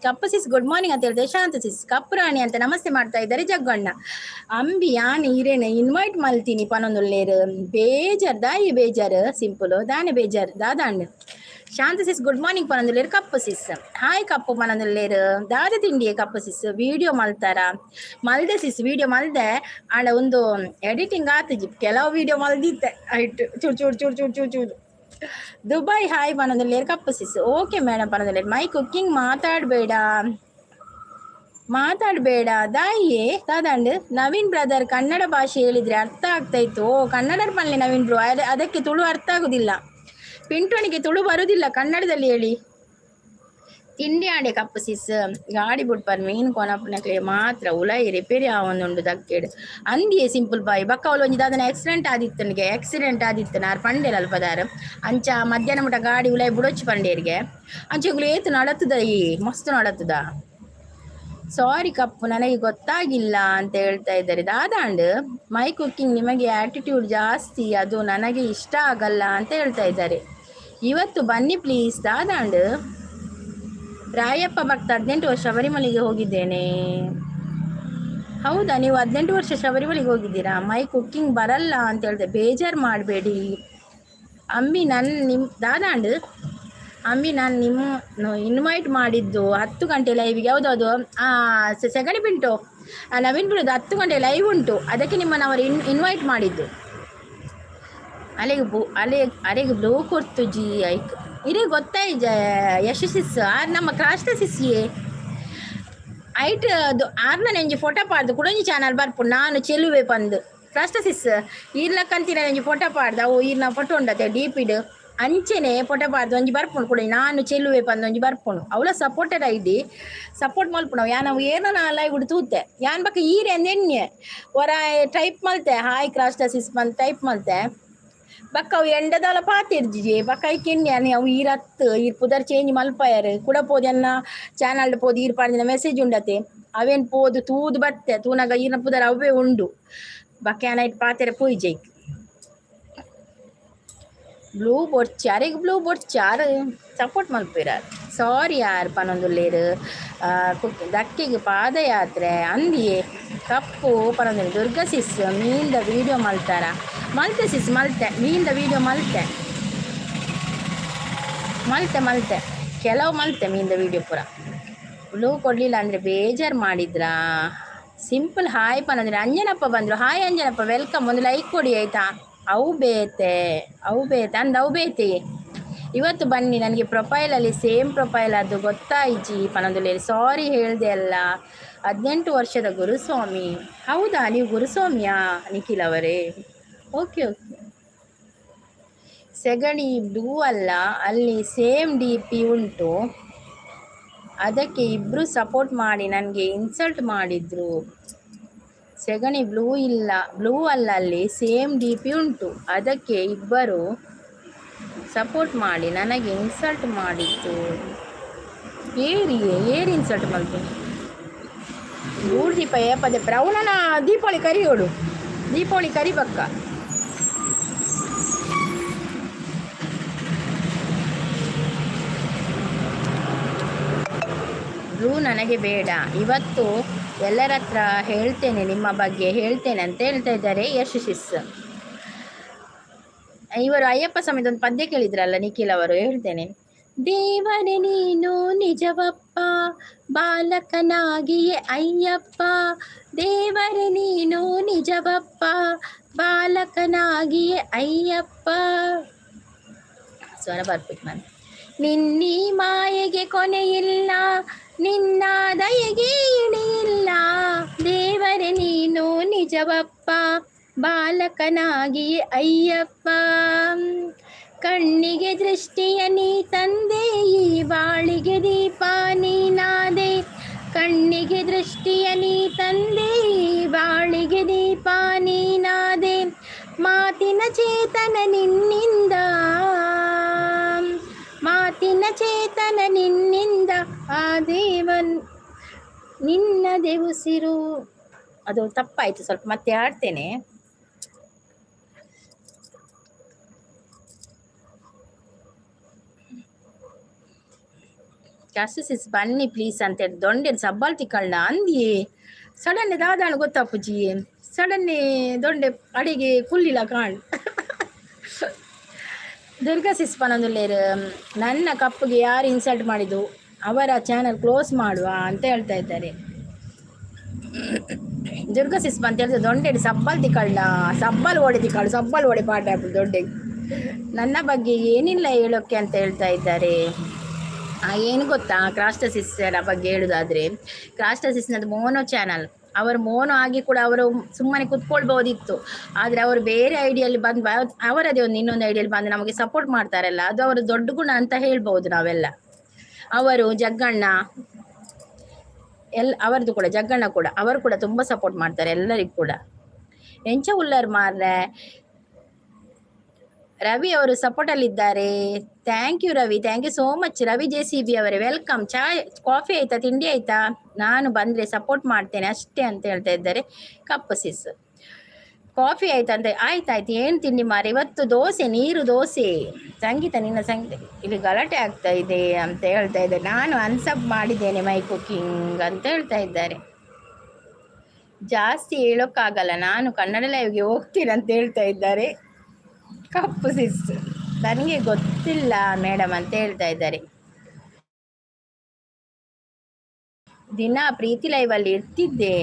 Speaker 1: ಕಪ್ಪು ಸಿಸ್ ಗುಡ್ ಮಾರ್ನಿಂಗ್ ಅಂತ ಹೇಳ್ತಾರೆ. ಶಾಂತ ಸಿಸ್, ಕಪ್ಪು ರಾಣಿ ಅಂತ ನಮಸ್ತೆ ಮಾಡ್ತಾ ಇದ್ದಾರೆ ಜಗ್ಗಣ್ಣ. ಅಂಬಿ ಯಾನ್ ಇರೇನೆ ಇನ್ವೈಟ್ ಮಲ್ತೀನಿ ಪನೊಂದುಲ್ಲೇರು. ಬೇಜಾರ್ ದಾಯಿ, ಬೇಜಾರು ಸಿಂಪಲ್ ದಾನೆ ಬೇಜಾರ್ ದಾದಾಂಡ್. ಶಾಂತ ಸಿಸ್ ಗುಡ್ ಮಾರ್ನಿಂಗ್ ಪನೊಂದುಲ್ಲೇರು. ಕಪ್ಪು ಸಿಸ್ ಹಾಯ್ ಕಪ್ಪು ಪನೊಂದುಲ್ಲೇರು. ದಾದ ತಿಂಡಿಯೇ ಕಪ್ಪು ಸಿಸ್? ವಿಡಿಯೋ ಮಲ್ತಾರ? ಮಲ್ದೆ ಸಿಸ್, ವಿಡಿಯೋ ಮಲ್ದೆ. ಆಂಡ ಒಂದು ಎಡಿಟಿಂಗ್ ಆತಜಿ. ಕೆಲವು ವಿಡಿಯೋ ಮಲ್ದಿತ್ತೆ ಐಟ್ ಚೂರು ಚೂರು ಚೂರು ಚೂರು ಚೂರು ಚೂರು. ದುಬೈ ಹಾಯ್ ಪನೊಂದುಲ್ಲೇರು ಕಪ್ಪು ಸಿಸ್. ಓಕೆ ಮೇಡಮ್ ಪನೊಂದುಲ್ಲೇರು. ಮೈ ಕುಕ್ಕಿಂಗ್ ಮಾತಾಡಬೇಡ, ಮಾತಾಡಬೇಡ ದಾಯಿಯೇ ದಾದಾಂಡ್. ನವೀನ್ ಬ್ರದರ್, ಕನ್ನಡ ಭಾಷೆ ಹೇಳಿದ್ರೆ ಅರ್ಥ ಆಗ್ತಾ ಇತ್ತು. ಓ, ಕನ್ನಡ ಪಲ್ಲೆ ನವೀನ್ ಬ್ರೋ. ಅದಕ್ಕೆ ತುಳು ಅರ್ಥ ಆಗುದಿಲ್ಲ. ಪಿಂಟೋಣಿಗೆ ತುಳು ಬರುದಿಲ್ಲ, ಕನ್ನಡದಲ್ಲಿ ಹೇಳಿ. ತಿಂಡಿ ಆಂಡೆ ಕಪ್ಪು ಸಿಸ್. ಗಾಡಿ ಬುಡ್ಪರ್ ಮೀನ್ ಕೊನಪ್ಪನಕ್ಲೆ ಮಾತ್ರ ಉಲಾಯಿ ರಿಪೇರಿ ಆವೊಂದುಂಡು ದಕ್ಕೆಡ್ ಅಂದಿಯೇ ಸಿಂಪಲ್ ಬಾಯಿ. ಬಕ್ಕ ಅವಳು ಒಂಜಿ ದಾದನ ಆಕ್ಸಿಡೆಂಟ್ ಆದಿತ್ತನಿಗೆ, ಆಕ್ಸಿಡೆಂಟ್ ಆದಿತ್ತು ನಾರ್ ಪಂಡೇರ್ ಅಲ್ಪದಾರ್. ಅಂಚ ಮಧ್ಯಾಹ್ನ ಮುಟ ಗಾಡಿ ಉಲಾಯಿ ಬುಡೊಚ್ಚು ಪಂಡೇರಿಗೆ. ಅಂಚ ಇಗುಲು ಏತು ನಡತದ ಈ ಮಸ್ತ್ ನಡತದ. ಸಾರಿ ಕಪ್ಪು, ನನಗೆ ಗೊತ್ತಾಗಿಲ್ಲ ಅಂತ ಹೇಳ್ತಾ ಇದ್ದಾರೆ. ದಾದಾಂಡ್ ಮೈ ಕುಕ್ಕಿಂಗ್, ನಿಮಗೆ ಆಟಿಟ್ಯೂಡ್ ಜಾಸ್ತಿ, ಅದು ನನಗೆ ಇಷ್ಟ ಆಗಲ್ಲ ಅಂತ ಹೇಳ್ತಾ ಇದ್ದಾರೆ. ಇವತ್ತು ಬನ್ನಿ ಪ್ಲೀಸ್. ದಾದಾಂಡ್ ರಾಯಪ್ಪ ಭಕ್ತ, 18 ವರ್ಷ ಶಬರಿಮಲೆಗೆ ಹೋಗಿದ್ದೇನೆ. ಹೌದಾ? ನೀವು 18 ವರ್ಷ ಶಬರಿಮಲೆಗೆ ಹೋಗಿದ್ದೀರಾ? ಮೈ ಕುಕ್ಕಿಂಗ್ ಬರಲ್ಲ ಅಂತ ಹೇಳಿದೆ. ಬೇಜಾರು ಮಾಡಬೇಡಿ ಅಂಬಿ. ನನ್ನ ನಿಮ್ಮ ದಾದಾಂಡ್ ಅಂಬಿ, ನಾನು ನಿಮ್ಮ ಇನ್ವೈಟ್ ಮಾಡಿದ್ದು 10 ಗಂಟೆ ಲೈವಿಗೆ. ಹೌದೌದು, ಸೆಗಣಿ ಪಿಂಟು ನವೀನ್ ಬಿಡೋದು 10 ಗಂಟೆ ಲೈವ್ ಉಂಟು. ಅದಕ್ಕೆ ನಿಮ್ಮನ್ನು ಅವರು ಇನ್ವೈಟ್ ಮಾಡಿದ್ದು. ಅಲೆಗೆ ಬು ಅಲೆ ಅರೆಗೆ ಬ್ಲೂ ಕೊಡ್ತು ಜಿ ಐಕ್ ಇರೇ ಗೊತ್ತಾಯ್ ಯಶು ಸಿಸ್. ಆರ್ ನಮ್ಮ ಕ್ರಾಸ್ಟ ಸಿಸ್ಯೇ ಐಟ್ ಆರ್ನ ನೆಂಜಿ ಫೋಟೋ ಪಾಡ್ದು ಕುಡೊಂಜಿ ಚಾನಲ್ ಬರ್ಪು ನಾನು ಚೆಲುವೆ ಪಂದು. ಕ್ರಾಸ್ಟ ಸಿಸ್, ಈರ್ಲಕ್ಕಂತಿನ ನೆಂಜಿ ಫೋಟೋ ಪಾಡ್ದು ಅವು ಈರ್ನ ಫೋಟೋ ಉಂಡತೆ ಡಿಪಿಡ್. ಅಂಚೆನೆ ಫೋಟೋ ಪಾಡ್ದು ಒಂಜಿ ಬರ್ಪುಂಡು ಕೂಡ ನಾನು ಚೆಲುವೆ ಪಂದು ಒಂಜಿ ಬರ್ಪುಂಡು. ಅವಳ ಸಪೋರ್ಟೆಡ್ ಐಡಿ ಸಪೋರ್ಟ್ ಮಲ್ಪುಣವು. ಯಾನ್ ಅವು ಏನ ಲೈವ್ ತೂತೆ ಯಾನ್ ಬಕ್ಕ ಈರೆ ಅಂದ್ ಒರ ಟೈಪ್ ಮಲ್ತೆ, ಹಾಯ್ ಕ್ರಾಸ್ಟ ಸಿಸ್ ಬಂದು ಟೈಪ್ ಮಲ್ತೆ. ಬಕ್ಕ ಅವು ಎಂಡದಾಲ ಪಾತಿರ್ಜಿ. ಬಕ್ಕ ಐಕೆನ್ನಿ ಅವು ಈರತ್ತು ಈರ್ ಪುದರ್ ಚೇಂಜ್ ಮಲ್ಪಾಯರ್ ಕುಡ ಪೋದು. ಎನ್ನ ಚಾನಲ್ ಪೋದು ಈರ್ ಪಾಡ್ದಿನ ಮೆಸೇಜ್ ಉಂಡತೆ. ಅವೇನ್ ಪೋದು ತೂದು ಬತ್ತೆ. ತೂನಗ ಈರ್ನ ಪುದರ್ ಅವೇ ಉಂಡು. ಬಕ್ಕ ಯಾನ್ ಐಟ್ ಪಾತೆರೆ ಪೋಯಿ ಜೈಕ್. ಬ್ಲೂ ಬೊಡ್ಚಿ ಅರೆಗ್, ಬ್ಲೂ ಬೊಡ್ಚಿ ಆರ್ ಸಪೋರ್ಟ್ ಮಲ್ಪಿರಾರ್. ಸಾರಿ ಯಾರ್ ಪನೊಂದುಲ್ಲೇರು. ದಕ್ಕೆಗ್ ಪಾದಯಾತ್ರೆ ಅಂದಿಯೇ. ಕಪ್ಪು ಪರಂದ್ರೆ ದುರ್ಗಾ ಸಿಸ್ ಮೀನ್ದ ವೀಡಿಯೋ ಮಲ್ತಾರ? ಮಲ್ತೆ ಸಿಸ್, ಮಲ್ತೆ. ಮೀನ್ದ ವೀಡಿಯೋ ಮಲ್ತೆ ಮಲ್ತೆ ಮಲ್ತೆ, ಕೆಲವು ಮಲ್ತೆ. ಮೀನ್ದ ವೀಡಿಯೋ ಪೂರ. ಬ್ಲೂ ಕೊಡಲಿಲ್ಲ ಅಂದರೆ ಬೇಜಾರು ಮಾಡಿದ್ರಾ? ಸಿಂಪಲ್ ಹಾಯ್ ಪನಂದ್ರೆ ಅಂಜನಪ್ಪ ಬಂದರು. Hi Anjanappa, welcome. ಒಂದು ಲೈಕ್ ಕೊಡಿ, ಆಯಿತಾ? ಅವು ಬೇತೆ, ಅವು ಬೇತೆ ಅಂದ, ಅವು ಬೇತೆ. ಇವತ್ತು ಬನ್ನಿ. ನನಗೆ ಪ್ರೊಫೈಲಲ್ಲಿ ಸೇಮ್ ಪ್ರೊಫೈಲ್, ಅದು ಗೊತ್ತಾಯ್ಜಿ ಪನಂದುಲೇರಿ. ಸಾರಿ ಹೇಳಿದೆ ಅಲ್ಲ. 18 ವರ್ಷದ ಗುರುಸ್ವಾಮಿ. ಹೌದಾ? ನೀವು ಗುರುಸ್ವಾಮಿಯಾ ನಿಖಿಲ್ ಅವರೇ? ಓಕೆ ಓಕೆ ಸೆಗಣಿ ಬ್ಲೂ ಅಲ್ಲ, ಅಲ್ಲಿ ಸೇಮ್ ಡಿಪಿ ಉಂಟು. ಅದಕ್ಕೆ ಇಬ್ಬರು ಸಪೋರ್ಟ್ ಮಾಡಿ ನನಗೆ ಇನ್ಸಲ್ಟ್ ಮಾಡಿದರು. ಸೆಗಣಿ ಬ್ಲೂ ಇಲ್ಲ, ಬ್ಲೂ ಅಲ್ಲ, ಅಲ್ಲಿ ಸೇಮ್ ಡಿಪಿ ಉಂಟು. ಅದಕ್ಕೆ ಇಬ್ಬರು ಸಪೋರ್ಟ್ ಮಾಡಿ ನನಗೆ ಇನ್ಸಲ್ಟ್ ಮಾಡಿದ್ದು. ಏರಿ ಏರಿ ಇನ್ಸಲ್ಟ್ ಮಾಡ್ತು. ದೀಪ ಏಪದೆ ಪ್ರೌಣನ ದೀಪಾವಳಿ ಕರಿಯೋಳು, ದೀಪಾವಳಿ ಕರಿಬಕ್ಕ. ಬ್ಲೂ ನನಗೆ ಬೇಡ. ಇವತ್ತು ಎಲ್ಲರ ಹತ್ರ ಹೇಳ್ತೇನೆ, ನಿಮ್ಮ ಬಗ್ಗೆ ಹೇಳ್ತೇನೆ ಅಂತ ಹೇಳ್ತಾ ಇದ್ದಾರೆ ಯಶ್ ಶಿಸ್. ಇವರು ಅಯ್ಯಪ್ಪ ಸ್ವಾಮಿದೊಂದು ಒಂದು ಪದ್ಯ ಕೇಳಿದ್ರಲ್ಲ ನಿಖಿಲ್ ಅವರು, ಹೇಳ್ತೇನೆ. ದೇವರೇ ನೀನು ನಿಜವಪ್ಪ, ಬಾಲಕನಾಗಿಯೇ ಅಯ್ಯಪ್ಪ. ದೇವರೇ ನೀನು ನಿಜವಪ್ಪ, ಬಾಲಕನಾಗಿಯೇ ಅಯ್ಯಪ್ಪ. ಸ್ವರ ಬರ್ಬೇಕು ನಾನು. ನಿನ್ನೀ ಮಾಯೆಗೆ ಕೊನೆಯಿಲ್ಲ, ನಿನ್ನ ದಯೆಗೆ ಇಣಿಯಿಲ್ಲ. ದೇವರೇ ನೀನು ನಿಜವಪ್ಪ, ಬಾಲಕನಾಗಿಯೇ ಅಯ್ಯಪ್ಪ. ಕಣ್ಣಿಗೆ ದೃಷ್ಟಿಯ ನೀ ತಂದೆ, ಈ ಬಾಳಿಗೆ ದೀಪ ನೀನಾದೆ. ಕಣ್ಣಿಗೆ ದೃಷ್ಟಿಯ ನೀ ತಂದೆ, ಈ ಬಾಳಿಗೆ ದೀಪ ನೀನಾದೆ. ಮಾತಿನ ಚೇತನ ನಿನ್ನಿಂದ, ಮಾತಿನ ಚೇತನ ನಿನ್ನಿಂದ, ಆ ದೇವನ್ ನಿನ್ನದೇ ಉಸಿರು. ಅದು ತಪ್ಪಾಯಿತು ಸ್ವಲ್ಪ, ಮತ್ತೆ ಆಡ್ತೇನೆ. ಸಿಸ್ ಬನ್ನಿ ಪ್ಲೀಸ್ ಅಂತೇಳಿ ದೊಂಡೆ ಸಬ್ಬಾಲ್ ತಿಕ್ಕಳ್ಳ ಅಂದಿಯೇ. ಸಡನ್ ದಾದಾಣ ಗೊತ್ತಾಪುಜಿ, ಸಡನ್ನೇ ದೊಂಡೆ ಅಡಿಗೆ ಕುಲ್ಲಿಲ್ಲ ಕಾಣ್. ದುರ್ಗಾ ಸಿಸ್ ಪನೊಂದುಲ್ಲೇರು. ನನ್ನ ಕಪ್ಪುಗೆ ಯಾರು ಇನ್ಸಲ್ಟ್ ಮಾಡಿದ್ದು ಅವರ ಚಾನಲ್ ಕ್ಲೋಸ್ ಮಾಡುವ ಅಂತ ಹೇಳ್ತಾ ಇದ್ದಾರೆ. ದುರ್ಗಾ ಸಿಸ್ ಅಂತ ಹೇಳ್ತಾರೆ, ದೊಂಡೆ ಸಬ್ಬಲ್ ತಿಕ್ಕಳ್ಳ, ಸಬ್ಬಲ್ ಓಡಿ ತಿಕ್ಕಳು, ಸಬ್ಬಲ್ ಓಡಿ ಪಾಠ ದೊಡ್ಡೆ. ನನ್ನ ಬಗ್ಗೆ ಏನಿಲ್ಲ ಹೇಳೋಕ್ಕೆ ಅಂತ ಹೇಳ್ತಾ ಇದ್ದಾರೆ. ಏನು ಗೊತ್ತಾ, ಕ್ರಾಸ್ಟಸಿಸ್ರ ಬಗ್ಗೆ ಹೇಳೋದಾದರೆ, ಕ್ರಾಸ್ಟಸಿಸ್ನದು ಮೋನೋ ಚಾನಲ್. ಅವರು ಮೋನೋ ಆಗಿ ಕೂಡ ಅವರು ಸುಮ್ಮನೆ ಕುತ್ಕೊಳ್ಬೋದಿತ್ತು. ಆದರೆ ಅವರು ಬೇರೆ ಐಡಿಯಲ್ಲಿ ಬಂದು, ಅವರದೇ ಒಂದು ಇನ್ನೊಂದು ಐಡಿಯಲ್ಲಿ ಬಂದು ನಮಗೆ ಸಪೋರ್ಟ್ ಮಾಡ್ತಾರಲ್ಲ, ಅದು ಅವರ ದೊಡ್ಡ ಗುಣ ಅಂತ ಹೇಳ್ಬೋದು ನಾವೆಲ್ಲ. ಅವರು ಜಗ್ಗಣ್ಣ ಎಲ್ಲ ಅವರದ್ದು ಕೂಡ, ಜಗ್ಗಣ್ಣ ಕೂಡ, ಅವರು ಕೂಡ ತುಂಬ ಸಪೋರ್ಟ್ ಮಾಡ್ತಾರೆ ಎಲ್ಲರಿಗೂ ಕೂಡ. ಎಂಚ ಉಲ್ಲರ್ ಮಾರ್ರೆ. ರವಿ ಅವರು ಸಪೋರ್ಟಲ್ಲಿದ್ದಾರೆ. Thank you Ravi, thank you so much. Ravi JCB ಅವರೇ, welcome. ಚಾಯ್ ಕಾಫಿ ಆಯ್ತಾ? ತಿಂಡಿ ಆಯ್ತಾ? ನಾನು ಬಂದರೆ ಸಪೋರ್ಟ್ ಮಾಡ್ತೇನೆ ಅಷ್ಟೇ ಅಂತ ಹೇಳ್ತಾ ಇದ್ದಾರೆ ಕಪ್ಪು ಸಿಸ್. ಕಾಫಿ ಆಯ್ತಾ ಅಂತ. ಆಯ್ತಾಯ್ತು. ಏನು ತಿಂಡಿ ಮಾರಿ? ಇವತ್ತು ದೋಸೆ, ನೀರು ದೋಸೆ. ಸಂಗೀತ, ನಿನ್ನ ಸಂಗೀತ ಇಲ್ಲಿ ಗಲಾಟೆ ಆಗ್ತಾ ಇದೆ ಅಂತ ಹೇಳ್ತಾ ಇದ್ದಾರೆ. ನಾನು ಅನ್ಸಬ್ ಮಾಡಿದ್ದೇನೆ ಮೈ ಕುಕಿಂಗ್ ಅಂತ ಹೇಳ್ತಾ ಇದ್ದಾರೆ. ಜಾಸ್ತಿ ಹೇಳೋಕ್ಕಾಗಲ್ಲ, ನಾನು ಕನ್ನಡ ಲೈವ್ಗೆ ಹೋಗ್ತೀನಿ ಅಂತ ಹೇಳ್ತಾ ಇದ್ದಾರೆ ಕಪ್ಪು ಸಿಸ್. ನನಗೆ ಗೊತ್ತಿಲ್ಲ ಮೇಡಮ್ ಅಂತ ಹೇಳ್ತಾ ಇದ್ದಾರೆ. ದಿನ ಪ್ರೀತಿ ಲೈವಲ್ಲಿ ಇರ್ತಿದ್ದೆ,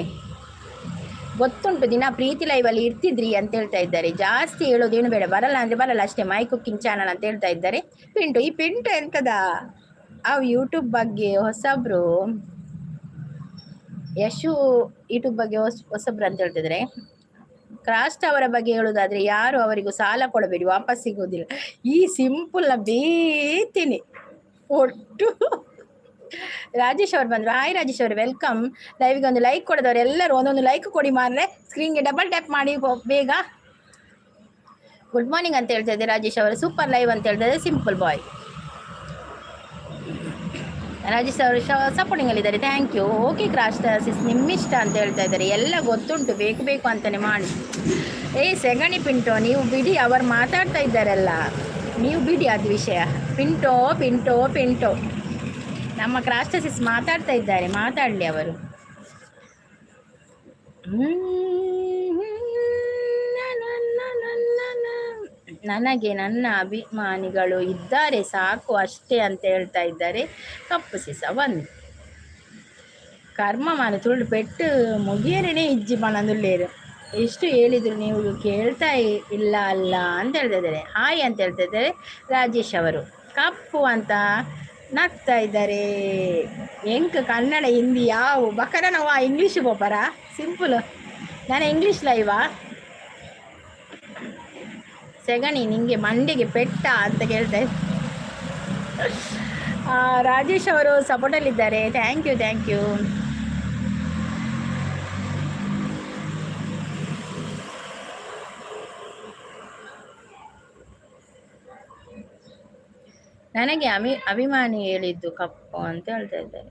Speaker 1: ಗೊತ್ತುಂಟು, ದಿನ ಪ್ರೀತಿ ಲೈವಲ್ಲಿ ಇರ್ತಿದ್ರಿ ಅಂತ ಹೇಳ್ತಾ ಇದ್ದಾರೆ. ಜಾಸ್ತಿ ಹೇಳೋದೇನು ಬೇಡ, ಬರಲ್ಲ ಅಂದರೆ ಬರಲ್ಲ ಅಷ್ಟೇ. ಮೈ ಕುಕ್ಕಿಂಗ್ ಚಾನಲ್ ಅಂತ ಹೇಳ್ತಾ ಇದ್ದಾರೆ ಪಿಂಟು. ಈ ಪಿಂಟು ಎಂತದ? ಅವು ಯೂಟ್ಯೂಬ್ ಬಗ್ಗೆ ಹೊಸಬ್ರು. ಯಶು ಯೂಟ್ಯೂಬ್ ಬಗ್ಗೆ ಹೊಸಬ್ರು ಅಂತ ಹೇಳ್ತಿದ್ರೆ. ಕ್ರಾಸ್ಟ್ ಅವರ ಬಗ್ಗೆ ಹೇಳುವುದಾದ್ರೆ, ಯಾರು ಅವರಿಗೂ ಸಾಲ ಕೊಡಬೇಡಿ, ವಾಪಸ್ ಸಿಗುವುದಿಲ್ಲ. ಈ ಸಿಂಪಲ್ನ ಬೇತೀನಿ ಒಟ್ಟು. ರಾಜೇಶ್ ಅವರು ಬಂದರು. ಹಾಯ್ ರಾಜೇಶ್ ಅವರು, welcome. ಲೈವ್ಗೆ ಒಂದು ಲೈಕ್ ಕೊಡದವರು ಎಲ್ಲರೂ ಒಂದೊಂದು ಲೈಕ್ ಕೊಡಿ ಮಾರ್ರೆ. ಸ್ಕ್ರೀನ್ಗೆ ಡಬಲ್ ಟ್ಯಾಪ್ ಮಾಡಿ ಬೇಗ. ಗುಡ್ ಮಾರ್ನಿಂಗ್ ಅಂತ ಹೇಳ್ತಾ ಇದ್ದಾರೆ ರಾಜೇಶ್ ಅವರು. ಸೂಪರ್ ಲೈವ್ ಅಂತ ಹೇಳ್ತಾ ಇದ್ದಾರೆ ಸಿಂಪಲ್ ಬಾಯ್. ರಾಜೇಶ್ ಅವರು ಸಪೋರ್ಟಿಂಗ್ ಅಲ್ಲಿದ್ದಾರೆ. Thank you. Okay ಕ್ರಾಸ್ಟ್ ಸಿಸ್, ನಿಮ್ಮಿಷ್ಟ ಅಂತ ಹೇಳ್ತಾ ಇದ್ದಾರೆ. ಎಲ್ಲ ಗೊತ್ತುಂಟು, ಬೇಕು ಬೇಕು ಅಂತಲೇ ಮಾಡಿ. ಏ ಸೆಗಣಿ ಪಿಂಟೋ, ನೀವು ಬಿಡಿ, ಅವರು ಮಾತಾಡ್ತಾ ಇದ್ದಾರಲ್ಲ, ನೀವು ಬಿಡಿ ಅದು ವಿಷಯ. ಪಿಂಟೋ ಪಿಂಟೋ ಪಿಂಟೋ, ನಮ್ಮ ಕ್ರಾಸ್ಟಸಿಸ್ ಮಾತಾಡ್ತಾ ಇದ್ದಾರೆ, ಮಾತಾಡಲಿ ಅವರು. ನನಗೆ ನನ್ನ ಅಭಿಮಾನಿಗಳು ಇದ್ದಾರೆ ಸಾಕು ಅಷ್ಟೇ ಅಂತ ಹೇಳ್ತಾ ಇದ್ದಾರೆ. ಕಪ್ಪು ಸಿಸ ಒಂದು ಕರ್ಮ ಮಾನ ತುಳು ಪೆಟ್ಟು ಮುಗಿಯರೇನೆ ಇಜ್ಜಿ ಪನಂದುಲ್ಲೇರು. ಎಷ್ಟು ಹೇಳಿದ್ರು ನೀವು ಕೇಳ್ತಾ ಇಲ್ಲ ಅಲ್ಲ ಅಂತ ಹೇಳ್ತಾ ಇದ್ದಾರೆ. ಹಾಯ್ ಅಂತ ಹೇಳ್ತಾ ಇದ್ದಾರೆ ರಾಜೇಶ್ ಅವರು. ಕಪ್ಪು ಅಂತ ನಗ್ತಾ ಇದ್ದಾರೆ. ಎಂಕ್ ಕನ್ನಡ ಹಿಂದಿ ಯಾವ ಬಕರ ನಾವು ಇಂಗ್ಲೀಷ್ ಪೋಪರ ಸಿಂಪಲ್. ನಾನು ಇಂಗ್ಲೀಷ್ ಲೈವಾ? ಸೆಗಣಿ ನಿಂಗೆ ಮಂಡಿಗೆ ಪೆಟ್ಟ ಅಂತ ಕೇಳ್ತಾ. ರಾಜೇಶ್ ಅವರು ಸಪೋರ್ಟಲ್ಲಿದ್ದಾರೆ. Thank you, thank you. ನನಗೆ ಅಭಿಮಾನಿ ಹೇಳಿದ್ದು ಕಪ್ಪು ಅಂತ ಹೇಳ್ತಾ ಇದ್ದಾರೆ.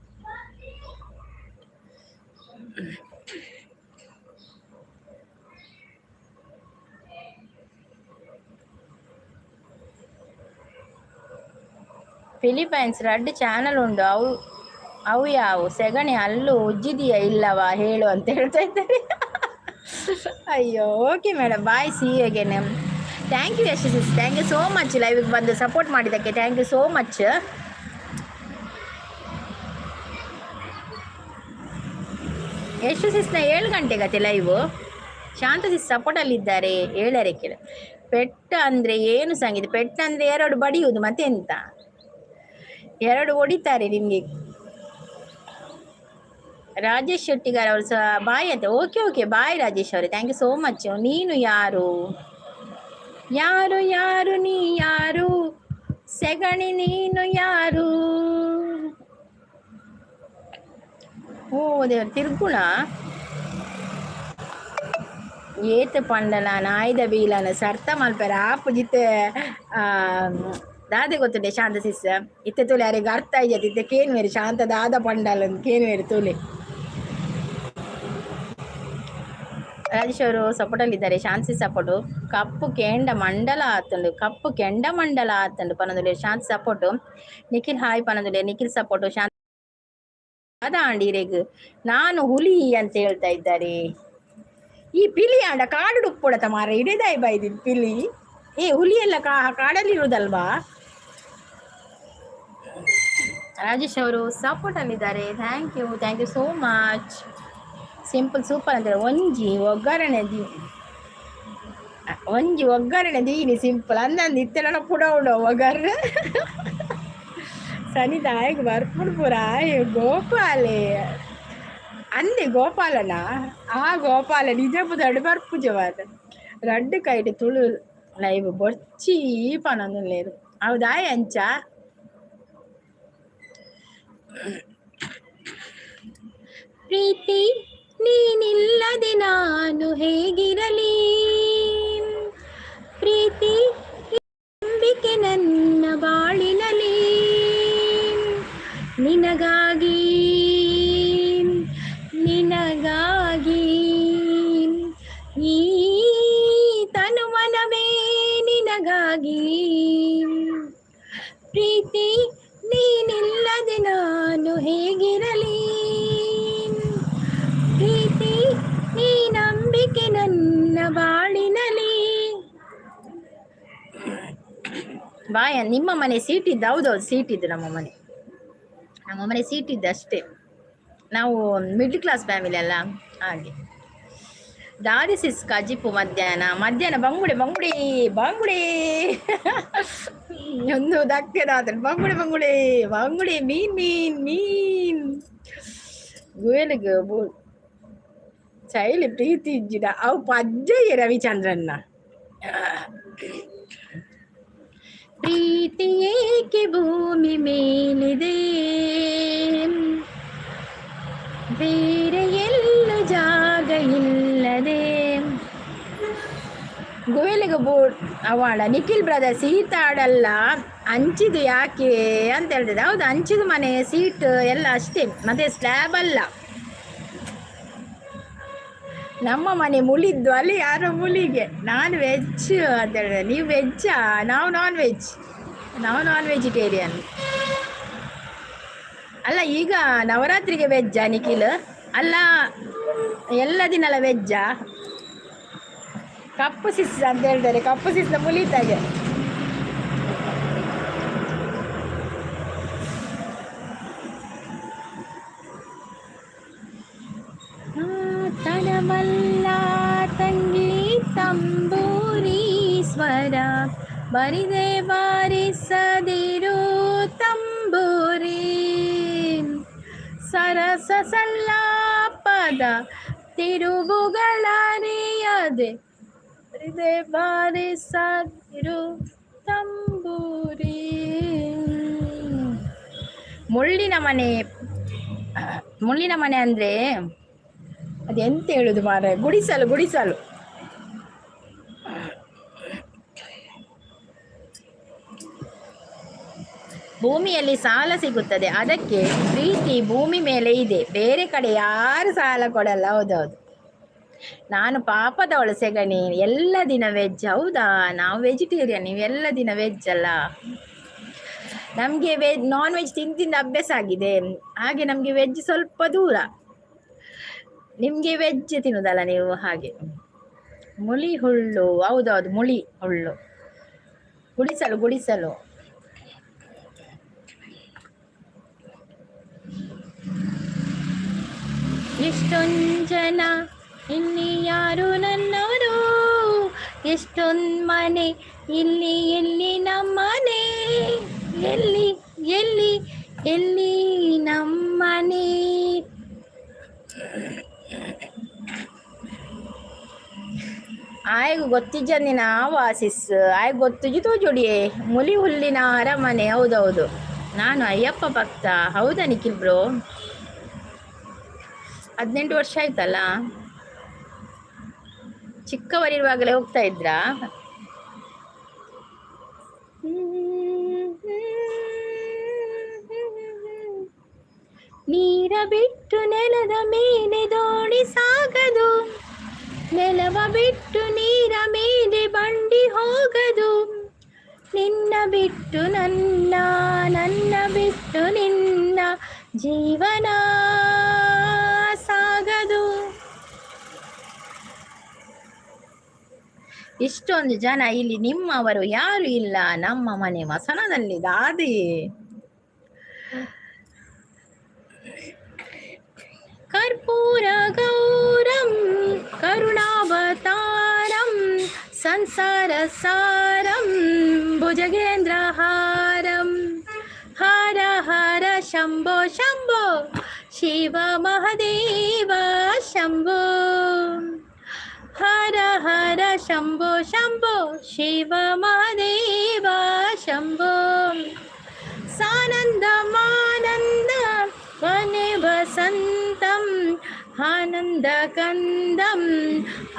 Speaker 1: ಫಿಲಿಪೈನ್ಸ್ ರಡ್ಡ್ ಚಾನಲ್ ಉಂಡು, ಅವು ಅವು ಯಾವು? ಸೆಗಣಿ ಅಲ್ಲೂ ಉಜ್ಜಿದೆಯಾ ಇಲ್ಲವಾ ಹೇಳು ಅಂತ ಹೇಳ್ತಾ ಇದ್ದಾರೆ. ಅಯ್ಯೋ, okay madam, bye, see again. Thank you Yashasvi, thank you so much. ಲೈವಿಗೆ ಬಂದು ಸಪೋರ್ಟ್ ಮಾಡಿದ್ದಕ್ಕೆ thank you so much. ಯಶಸ್ವಿಸ್ನ 7 ಗಂಟೆಗತೆ ಲೈವು. ಶಾಂತ ಸಿಸ್ ಸಪೋರ್ಟಲ್ಲಿದ್ದಾರೆ. 7ಕ್ಕೆ. ಪೆಟ್ಟ ಅಂದರೆ ಏನು ಸಂಗೀತ? ಪೆಟ್ಟ ಅಂದರೆ ಎರಡು ಬಡಿಯುವುದು, ಮತ್ತೆಂತ? ಎರಡು ಹೊಡಿತಾರೆ ನಿಮಗೆ. ರಾಜೇಶ್ ಶೆಟ್ಟಿಗಾರ್ ಅವರು ಸಹ ಬಾಯ್ ಅಂತ. ಓಕೆ ಓಕೆ, ಬಾಯ್ ರಾಜೇಶ್ ಅವರೇ, thank you so much. ನೀನು ಯಾರು ಯಾರು ಯಾರು ನೀ ಯಾರು ಸೆಗಣಿ ನೀನು ಯಾರು? ಓ ದೇವ್ರ ತಿರ್ಗುಣ ಏತ್ ಪಂಡಲ ನಾಯ್ದ ಬೀಲನ ಸರ್ತ ಮಲ್ಪೆರ ಆಪುಜಿತ್ತೆ ದಾದೆ ಗೊತ್ತುಂಡೆ ಶಾಂತ ಸಿಸ್. ಇತ್ತೆ ತೂಲೆ ಅರೆಗ್ ಅರ್ಥ ಆಯ್ಜತ್. ಇತ್ತೆ ಕೇನ್ವೇರು ಶಾಂತ ದಾದ ಪಂಡಲ ಕೇನ್ವೇರು ತೂಲೆ. ರಾಜೇಶ್ ಅವರು ಸಪೋರ್ಟಲ್ಲಿದ್ದಾರೆ. ಶಾಂತಿ ಸಪೋರ್ಟು. ಕಪ್ಪು ಕೆಂಡ ಮಂಡಲ ಆತುಂಡು, ಕಪ್ಪು ಕೆಂಡ ಮಂಡಲ ಆತುಂಡು ಪನೊಂದುಲ್ಲೆರ್. ಶಾಂತಿ ಸಪೋರ್ಟು. ನಿಖಿಲ್ ಹಾಯ್ ಪನೊಂದುಲ್ಲೆರ್. ನಿಖಿಲ್ ಸಪೋರ್ಟು. ಶಾಂತ ದಾಂಡ್ ನಾನು ಹುಲಿ ಅಂತ ಹೇಳ್ತಾ ಇದ್ದಾರೆ. ಈ ಪಿಲಿ ಆಂಡ ಕಾಡು ಉಪ್ಪುಡತ ಮಾರ ಇಡೇದಾಯ್ ಬೈದಿ ಪಿಲಿ. ಏ ಹುಲಿ ಎಲ್ಲ ಕಾಡಲ್ಲಿ ಇರುವುದಲ್ವಾ? ರಾಜೇಶ್ ಅವರು ಸಪೋರ್ಟ್ ಅಲ್ಲಿದ್ದಾರೆ. Thank you, thank you so much. Simple super ಅಂದರೆ ಒಂಜಿ ಒಗ್ಗರಣೆ the ಒಂಜಿ ಒಗ್ಗರಣೆ ದೀನಿ ಸಿಂಪಲ್ ಅಂದಂದು ಇತ್ತೆಲ್ಲ ಪುಡ ಉಂಡು ಒಗ್ಗರಣೆ ಸನಿ ತಾಯಿಗೆ ಬರ್ಪುಡು ಪೂರ. ಗೋಪಾಲೆ ಅಂದೆ ಗೋಪಾಲನ ಆ ಗೋಪಾಲ ನಿಜ ಪುದರ್ಡ್ ಬರ್ಪುಜವಾದ ರಡ್ಡ್ ಕೈಟ್ ತುಳು ಲೈವ್ ಬೊರ್ಚಿ ಪನೊಂದುಲ್ಲೆರ್. ಅವು ದಾಯೆ ಅಂಚ? ಪ್ರೀತಿ ನೀನಿಲ್ಲದೆ ನಾನು ಹೇಗಿರಲಿ, ಪ್ರೀತಿ ನಂಬಿಕೆ ನನ್ನ ಬಾಳಿನಲಿ, ನಿನಗಾಗಿ ನಿನಗಾಗಿ ಈ ತನುಮನವೇ ನಿನಗಾಗಿ, ಪ್ರೀತಿ ನೀನಿಲ್ಲದೆ ನಾನು ಹೇಗಿರಲಿ, ಪ್ರೀತಿ ನೀ ನಂಬಿಕೆ ನನ್ನ ಬಾಳಿನಲಿ. ಬಾಯ ನಿಮ್ಮ ಮನೆ ಸೀಟ್ ಇದ್ದು? ಹೌದೌದು, ಸೀಟ್ ಇದ್ದು ನಮ್ಮ ಮನೆ. ನಮ್ಮ ಮನೆ ಸೀಟ್ ಇದ್ದು ಅಷ್ಟೇ. ನಾವು ಮಿಡ್ಲ್ ಕ್ಲಾಸ್ ಫ್ಯಾಮಿಲಿ ಅಲ್ಲ, ಹಾಗೆ. ದಾದಿ ಸಿಸ್ ಕಜಿಪು ಮಧ್ಯಾಹ್ನ? ಮಧ್ಯಾಹ್ನ ಬಂಗುಡೆ ಬಂಗುಡೆ ಬಂಗುಡೆ. ಒಂದು ದಕ್ಕೆದಾದ್ರೆ ಬಂಗುಡೆ ಬಂಗುಡೆ ಬಂಗುಡೆ ಮೀನ್ ಮೀನ್ ಮೀನ್. ಗುವೆಲಿಗ್ ಶೈಲಿ ಪ್ರೀತಿ ಇಜ್ಜಿಡ ಅವು ಪಜ್ಜಯ್ಯ ರವಿಚಂದ್ರನ್ನ. ಪ್ರೀತಿ ಏಕೆ ಭೂಮಿ ಮೇಲಿದೆ, ಬೇರೆ ಎಲ್ಲೂ ಜಾಗ ಇಲ್ಲದೆ. ಗುವೆಲಿಗೆ ಬೋಟ್ ಅವಾಡ. ನಿಖಿಲ್ ಬ್ರದರ್ ಸೀಟ್ ಆಡಲ್ಲ ಹಂಚಿದು ಯಾಕೆ ಅಂತ ಹೇಳ್ತಿದ್ದೆ. ಹೌದು, ಹಂಚಿದು ಮನೆ, ಸೀಟ್ ಎಲ್ಲ ಅಷ್ಟೇ, ಮತ್ತೆ ಸ್ಲ್ಯಾಬ್ ಅಲ್ಲ. ನಮ್ಮ ಮನೆ ಮುಳಿದ್ದು ಅಲ್ಲಿ ಯಾರೋ ಮುಳಿಗೆ. ನಾನು ವೆಜ್ ಅಂತ ಹೇಳಿದೆ. ನೀವು ವೆಜ್ಜಾ? ನಾವು ನಾನ್ ವೆಜ್, ನಾವು ನಾನ್ ವೆಜಿಟೇರಿಯನ್. ಅಲ್ಲ, ಈಗ ನವರಾತ್ರಿಗೆ ವೆಜ್ಜಾ ನಿಖಿಲ್? ಅಲ್ಲ, ಎಲ್ಲ ದಿನಲ ವೆಜ್ಜಾ? ಕಪ್ಪು ಸಿಸ್ ಅಂತ ಹೇಳ್ತಾರೆ, ಕಪ್ಪು ಸಿಸ್ನ ಮುಲಿತಾಗೆ. ತನವಲ್ಲ ತಂಗಿ ತಂಬೂರೀಶ್ವರ, ಬರಿದೆ ಬಾರಿಸದಿರು ತಂಬೂರಿ. ಸರಸ ಸಲ್ಲಾಪದ ತಿರುವುಗಳರಿಯದೆ ಬರಿದೆ ಬಾರಿಸದಿರು ತಂಬೂರಿ. ಮುಳ್ಳಿನ ಮನೆ, ಮುಳ್ಳಿನ ಮನೆ ಅಂದ್ರೆ ಅದು ಎಂತ ಹೇಳುದು ಮಾರ್ರೆ? ಗುಡಿಸಲು, ಗುಡಿಸಲು. ಭೂಮಿಯಲ್ಲಿ ಸಾಲ ಸಿಗುತ್ತದೆ, ಅದಕ್ಕೆ ಪ್ರೀತಿ ಭೂಮಿ ಮೇಲೆ ಇದೆ, ಬೇರೆ ಕಡೆ ಯಾರು ಸಾಲ ಕೊಡಲ್ಲ. ಹೌದೌದು. ನಾನು ಪಾಪದವಳು ಸೆಗಣಿ. ಎಲ್ಲ ದಿನ ವೆಜ್, ಹೌದಾ? ನಾವು ವೆಜಿಟೇರಿಯನ್, ನೀವೆಲ್ಲ ದಿನ ವೆಜ್ ಅಲ್ಲ. ನಮಗೆ ವೆಜ್ ನಾನ್ ವೆಜ್ ತಿಂದು ತಿಂದು ಅಭ್ಯಾಸ ಆಗಿದೆ, ಹಾಗೆ ನಮಗೆ ವೆಜ್ ಸ್ವಲ್ಪ ದೂರ. ನಿಮಗೆ ವೆಜ್ ತಿನ್ನುದಲ್ಲ ನೀವು, ಹಾಗೆ. ಮುಳಿ ಹುಳ್ಳು, ಹೌದೌದು, ಮುಳಿ ಹುಳ್ಳು. ಗುಡಿಸಲು, ಗುಡಿಸಲು. ಎಷ್ಟೊಂದು ಜನ ಇಲ್ಲಿ ಯಾರು ನನ್ನವರು, ಎಷ್ಟೊಂದು ಮನೆ ಇಲ್ಲಿ, ಎಲ್ಲಿ ನಮ್ಮನೆ, ಎಲ್ಲಿ ಎಲ್ಲಿ ಎಲ್ಲಿ ನಮ್ಮನೆ? ಆಯ್ಗು ಗೊತ್ತಿಜ್ಜಂದಿನ ವಾಸಿಸ್ ಆಯ್ಗೆ ಗೊತ್ತಿಜ್ಜಿ ತೋಜುಡಿಯೇ. ಮುಲಿ ಹುಲ್ಲಿನ ಅರಮನೆ, ಹೌದೌದು. ನಾನು ಅಯ್ಯಪ್ಪ ಭಕ್ತ, ಹೌದಾ ನಿಖಿಲ್ ಬ್ರೋ? 18 ವರ್ಷ ಆಯ್ತಲ್ಲ, ಚಿಕ್ಕವರಿರುವಾಗಲೇ ಹೋಗ್ತಾ ಇದ್ರಾ? ನೀರ ಬಿಟ್ಟು ನೆಲದ ಮೇಲೆ ದೋಣಿ ಸಾಗದು, ನೆಲವ ಬಿಟ್ಟು ನೀರ ಮೇಲೆ ಬಂಡಿ ಹೋಗದು. ನಿನ್ನ ಬಿಟ್ಟು ನನ್ನ, ನನ್ನ ಬಿಟ್ಟು ನಿನ್ನ ಜೀವನ ಸಾಗದು. ಇಷ್ಟೊಂದು ಜನ ಇಲ್ಲಿ ನಿಮ್ಮವರು ಯಾರು ಇಲ್ಲ, ನಮ್ಮ ಮನೆ ಮಸಣದಲ್ಲಿ ದಾದಿ. ಕರ್ಪೂರ ಗೌರಂ ಕರುಣಾವತಾರಂ ಸಂಸಾರ ಸಾರಂ ಭುಜಗೇಂದ್ರಹಾರಂ ಹರ ಹರ ಶಂಭೋ ಶಂಭೋ ಶಿವ ಮಹದೇವ ಶಂಭೋ. ಹರ ಹರ ಶಂಭೋ ಶಂಭೋ ಶಿವ ಮಹದೇವ ಶಂಭೋ. ಸಾನಂದಮಾನಂದ ವನೆ ವಸಂತಂ ಆನಂದಕಂದಂ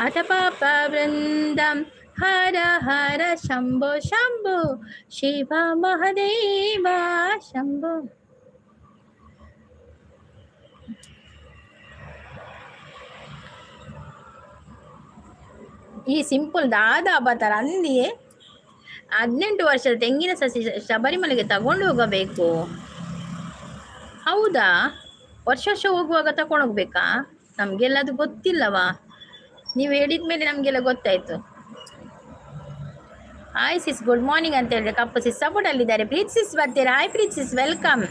Speaker 1: ಅಥ ಪಾಪ ವೃಂದಂ ಹರ ಹರ ಶಂಭೋ ಶಂಭೋ ಶಿವ ಮಹದೇವ ಶಂಭೋ. ಈ ಸಿಂಪಲ್ ದಾದ ಅಬತಾರ ಅಂದಿಯೇ. 18 ವರ್ಷದ ತೆಂಗಿನ ಸಸಿ ಶಬರಿಮಲೆಗೆ ತಗೊಂಡು ಹೋಗಬೇಕು, ಹೌದಾ? ವರ್ಷ ವರ್ಷ ಹೋಗುವಾಗ ತಗೊಂಡು ಹೋಗ್ಬೇಕಾ? ನಮಗೆಲ್ಲ ಅದು ಗೊತ್ತಿಲ್ಲವಾ, ನೀವು ಹೇಳಿದ ಮೇಲೆ ನಮಗೆಲ್ಲ ಗೊತ್ತಾಯ್ತು. ಹಾಯ್ ಸಿಸ್, ಗುಡ್ ಮಾರ್ನಿಂಗ್ ಅಂತ ಹೇಳಿದ್ರೆ ಕಪ್ಪು ಸಿಸ್ ಸಪೋರ್ಟ್ ಅಲ್ಲಿದ್ದಾರೆ. ಪ್ರೀತ್ ಸಿಸ್ ಬರ್ತೀರಾ? Hi Preet sis, welcome.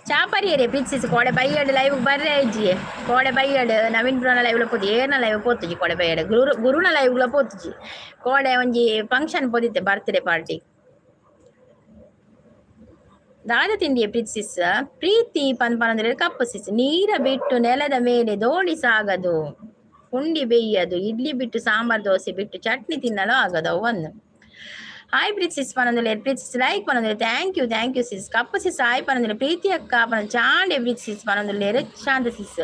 Speaker 1: ಚಾಪರಿಯರೇ ಪ್ರೀತ್ ಸಿಸ್, ಕೋಡೆ ಬೈಯಡ್ ಲೈವ್ ಬರ್ರೆ ಇಜ್ಜಿ. ಕೋಡೆ ಬೈಯಡ್ ನವೀನ್ ಬ್ರೋನ ಲೈವ್ ಪೋತು, ಏನ ಲೈವ್ ಪೋತುಜಿ. ಕೋಡೆ ಬೈಯಡ್ ಗುರು ಗುರುನ ಲೈವ್ ಪೋತುಜಿ. ಕೋಡೆ ಒಂಜಿ ಫಂಕ್ಷನ್ ಪೋದಿತ್ತೆ, ಬರ್ತ್ಡೇ ಪಾರ್ಟಿ. ದಾದ ತಿಂಡಿಯ ಪ್ರೀತಿ ಸಿಸ್? ಪ್ರೀತಿ ಪನ್ಪನಂದ್ರೆ ಕಪ್ಪು ಸಿಸ್. ನೀರ ಬಿಟ್ಟು ನೆಲದ ಮೇಲೆ ದೋಣಿ ಸಾಗದು, ಪುಂಡಿ ಬೇಯದು, ಇಡ್ಲಿ ಬಿಟ್ಟು ಸಾಂಬಾರ್, ದೋಸೆ ಬಿಟ್ಟು ಚಟ್ನಿ ತಿನ್ನಲು ಆಗದು ಒಂದು. ಹಾಯ್ ಪ್ರೀತಿ ಸಿಸ್ ಪನಂದ್ರೆ, ಪ್ರೀತಿ ಸಿಸ್ ಲೈಕ್ ಪನಂದ್ರೆ, thank you, thank you sis. ಕಪ್ಪು ಸಿಸ್ ಹಾಯ್ ಪನಂದ್ರೆ, ಪ್ರೀತಿ ಅಕ್ಕ ಪನ ಚಾಂಡೆ ಪ್ರೀತಿ ಸಿಸ್ ಪನಂದುಲ್ಲೇರು. ಶಾಂತ ಸಿಸ್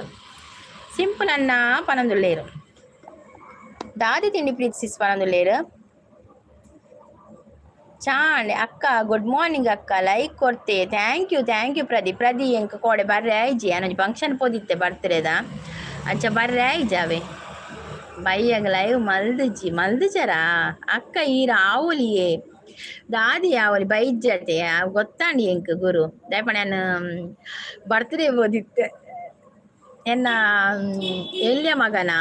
Speaker 1: ಸಿಂಪಲ್ ಅನ್ನ ಪನಂದುಲ್ಲೇರು. ದಾದಿ ತಿಂಡಿ ಪ್ರೀತಿ ಸಿಸ್ ಪನಂದುಲ್ಲೇರು. ಚಾಂಡೆ ಅಕ್ಕ ಗುಡ್ ಮಾರ್ನಿಂಗ್ ಅಕ್ಕ, ಲೈಕ್ ಕೊಡ್ತೆ, thank you, thank you Pradeep. ಪ್ರದಿ ಎಂಕ ಕೋಡೆ ಬರ್ರೆ ಆಯ್ಜಿ, ಅನ್ನೊಂಜಿ ಫಂಕ್ಷನ್ ಪೋದಿತ್ತೆ ಬರ್ತ್ರೇದ, ಅಂಚ ಬರ್ರೆ ಆಯ್ಜಾವೆ. ಬೈಯಾಗ ಲೈವ್ ಮಲ್ದುಜಿ, ಮಲ್ದುಜರಾ ಅಕ್ಕ? ಈರ ಆವೊಲಿಯೇ ದಾದಿ ಆವೊಲಿ ಬೈಜ್ಜತೆ ಗೊತ್ತಾಂಡಿ ಎಂಕ್ ಗುರು ದಯಪಣ. ನಾನು ಬರ್ತ್ಡೇ ಬೋದಿತ್ತೆ. ಎನ್ನ ಎಲ್ಯ ಮಗನ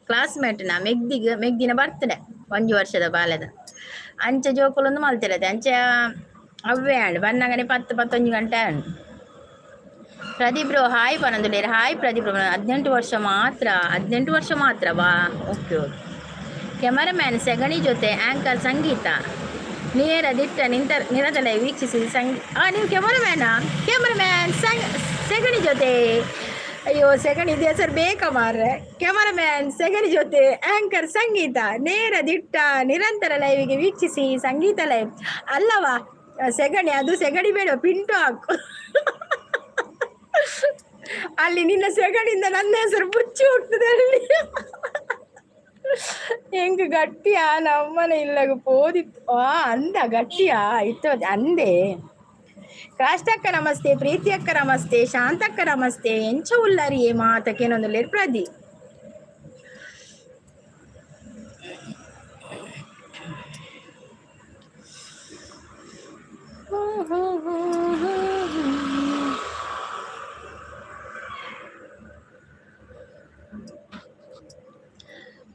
Speaker 1: ಕ್ಲಾಸ್ಮೇಟ್ನ ಮೆಗ್ದಿಗ್ ಮೆಗ್ದಿನ ಬರ್ತಡೆ ಒಂಜಿ ವರ್ಷದ ಬಾಲೆದ ಅಂಚ ಜೋಕುಲೊಂದು ಮಲ್ತಿರತ್ತೆ ಅಂಚ ಅವ್ವೇ ಆಂಡ್ ಬನ್ನಗನೆ 10 11 ಗಂಟೆ and. Pradeep bro hi ಪನೊಂದುಲ್ಲೆರ್ ಹಾಯ್ ಪ್ರದೀಪ್ ಬ್ರೋ. 18 ವರ್ಷ ಮಾತ್ರ, 18 ವರ್ಷ ಮಾತ್ರ ವಾ. Okay okay. ಕ್ಯಾಮರಾಮ್ಯಾನ್ ಸೆಗಣಿ ಜೊತೆ ಆ್ಯಂಕರ್ ಸಂಗೀತ ನೇರ ದಿಟ್ಟ ನಿಂತ ನಿರತಲೆ ವೀಕ್ಷಿಸಿ ಸಂಗೀ. ನೀವು ಕ್ಯಾಮರಾಮ್ಯಾನಾ? ಕ್ಯಾಮರಾಮ್ಯಾನ್ ಸೆಗಣಿ ಜೊತೆ. ಅಯ್ಯೋ ಸೆಗಣಿ ಇದು ಹೆಸರು ಬೇಕಾ ಮಾರ್ರೆ? ಕ್ಯಾಮರಾಮ್ಯಾನ್ ಸೆಗಣಿ ಜೊತೆ ಆ್ಯಂಕರ್ ಸಂಗೀತ ನೇರ ದಿಟ್ಟ ನಿರಂತರ ಲೈವಿಗೆ ವೀಕ್ಷಿಸಿ ಸಂಗೀತ ಲೈವ್ ಅಲ್ಲವಾ? ಸೆಗಣಿ ಅದು ಸೆಗಣಿ ಬೇಡ, ಪಿಂಟು ಹಾಕು ಅಲ್ಲಿ. ನಿನ್ನ ಸೆಗಣಿಯಿಂದ ನನ್ನ ಹೆಸರು ಬುಚ್ಚಿ ಹೋಗ್ತದೆ ಅಲ್ಲಿ. ಹೆಂಗ್ ಗಟ್ಟಿಯಾ ನಮ್ಮನೆ ಇಲ್ಲಗ ಪೋದಿತ್ತು. ಅಂದ ಗಟ್ಟಿಯಾ ಇತ್ತು ಅಂದೆ. ಕಾಷ್ಟಕ್ಕ ನಮಸ್ತೆ, ಪ್ರೀತಿ ಅಕ್ಕ ನಮಸ್ತೆ, ಶಾಂತಕ್ಕ ನಮಸ್ತೆ. ಎಂಚ ಉಲ್ಲರಿ ಮಾತಕ್ಕೇನೊಂದು ಪ್ರದಿ.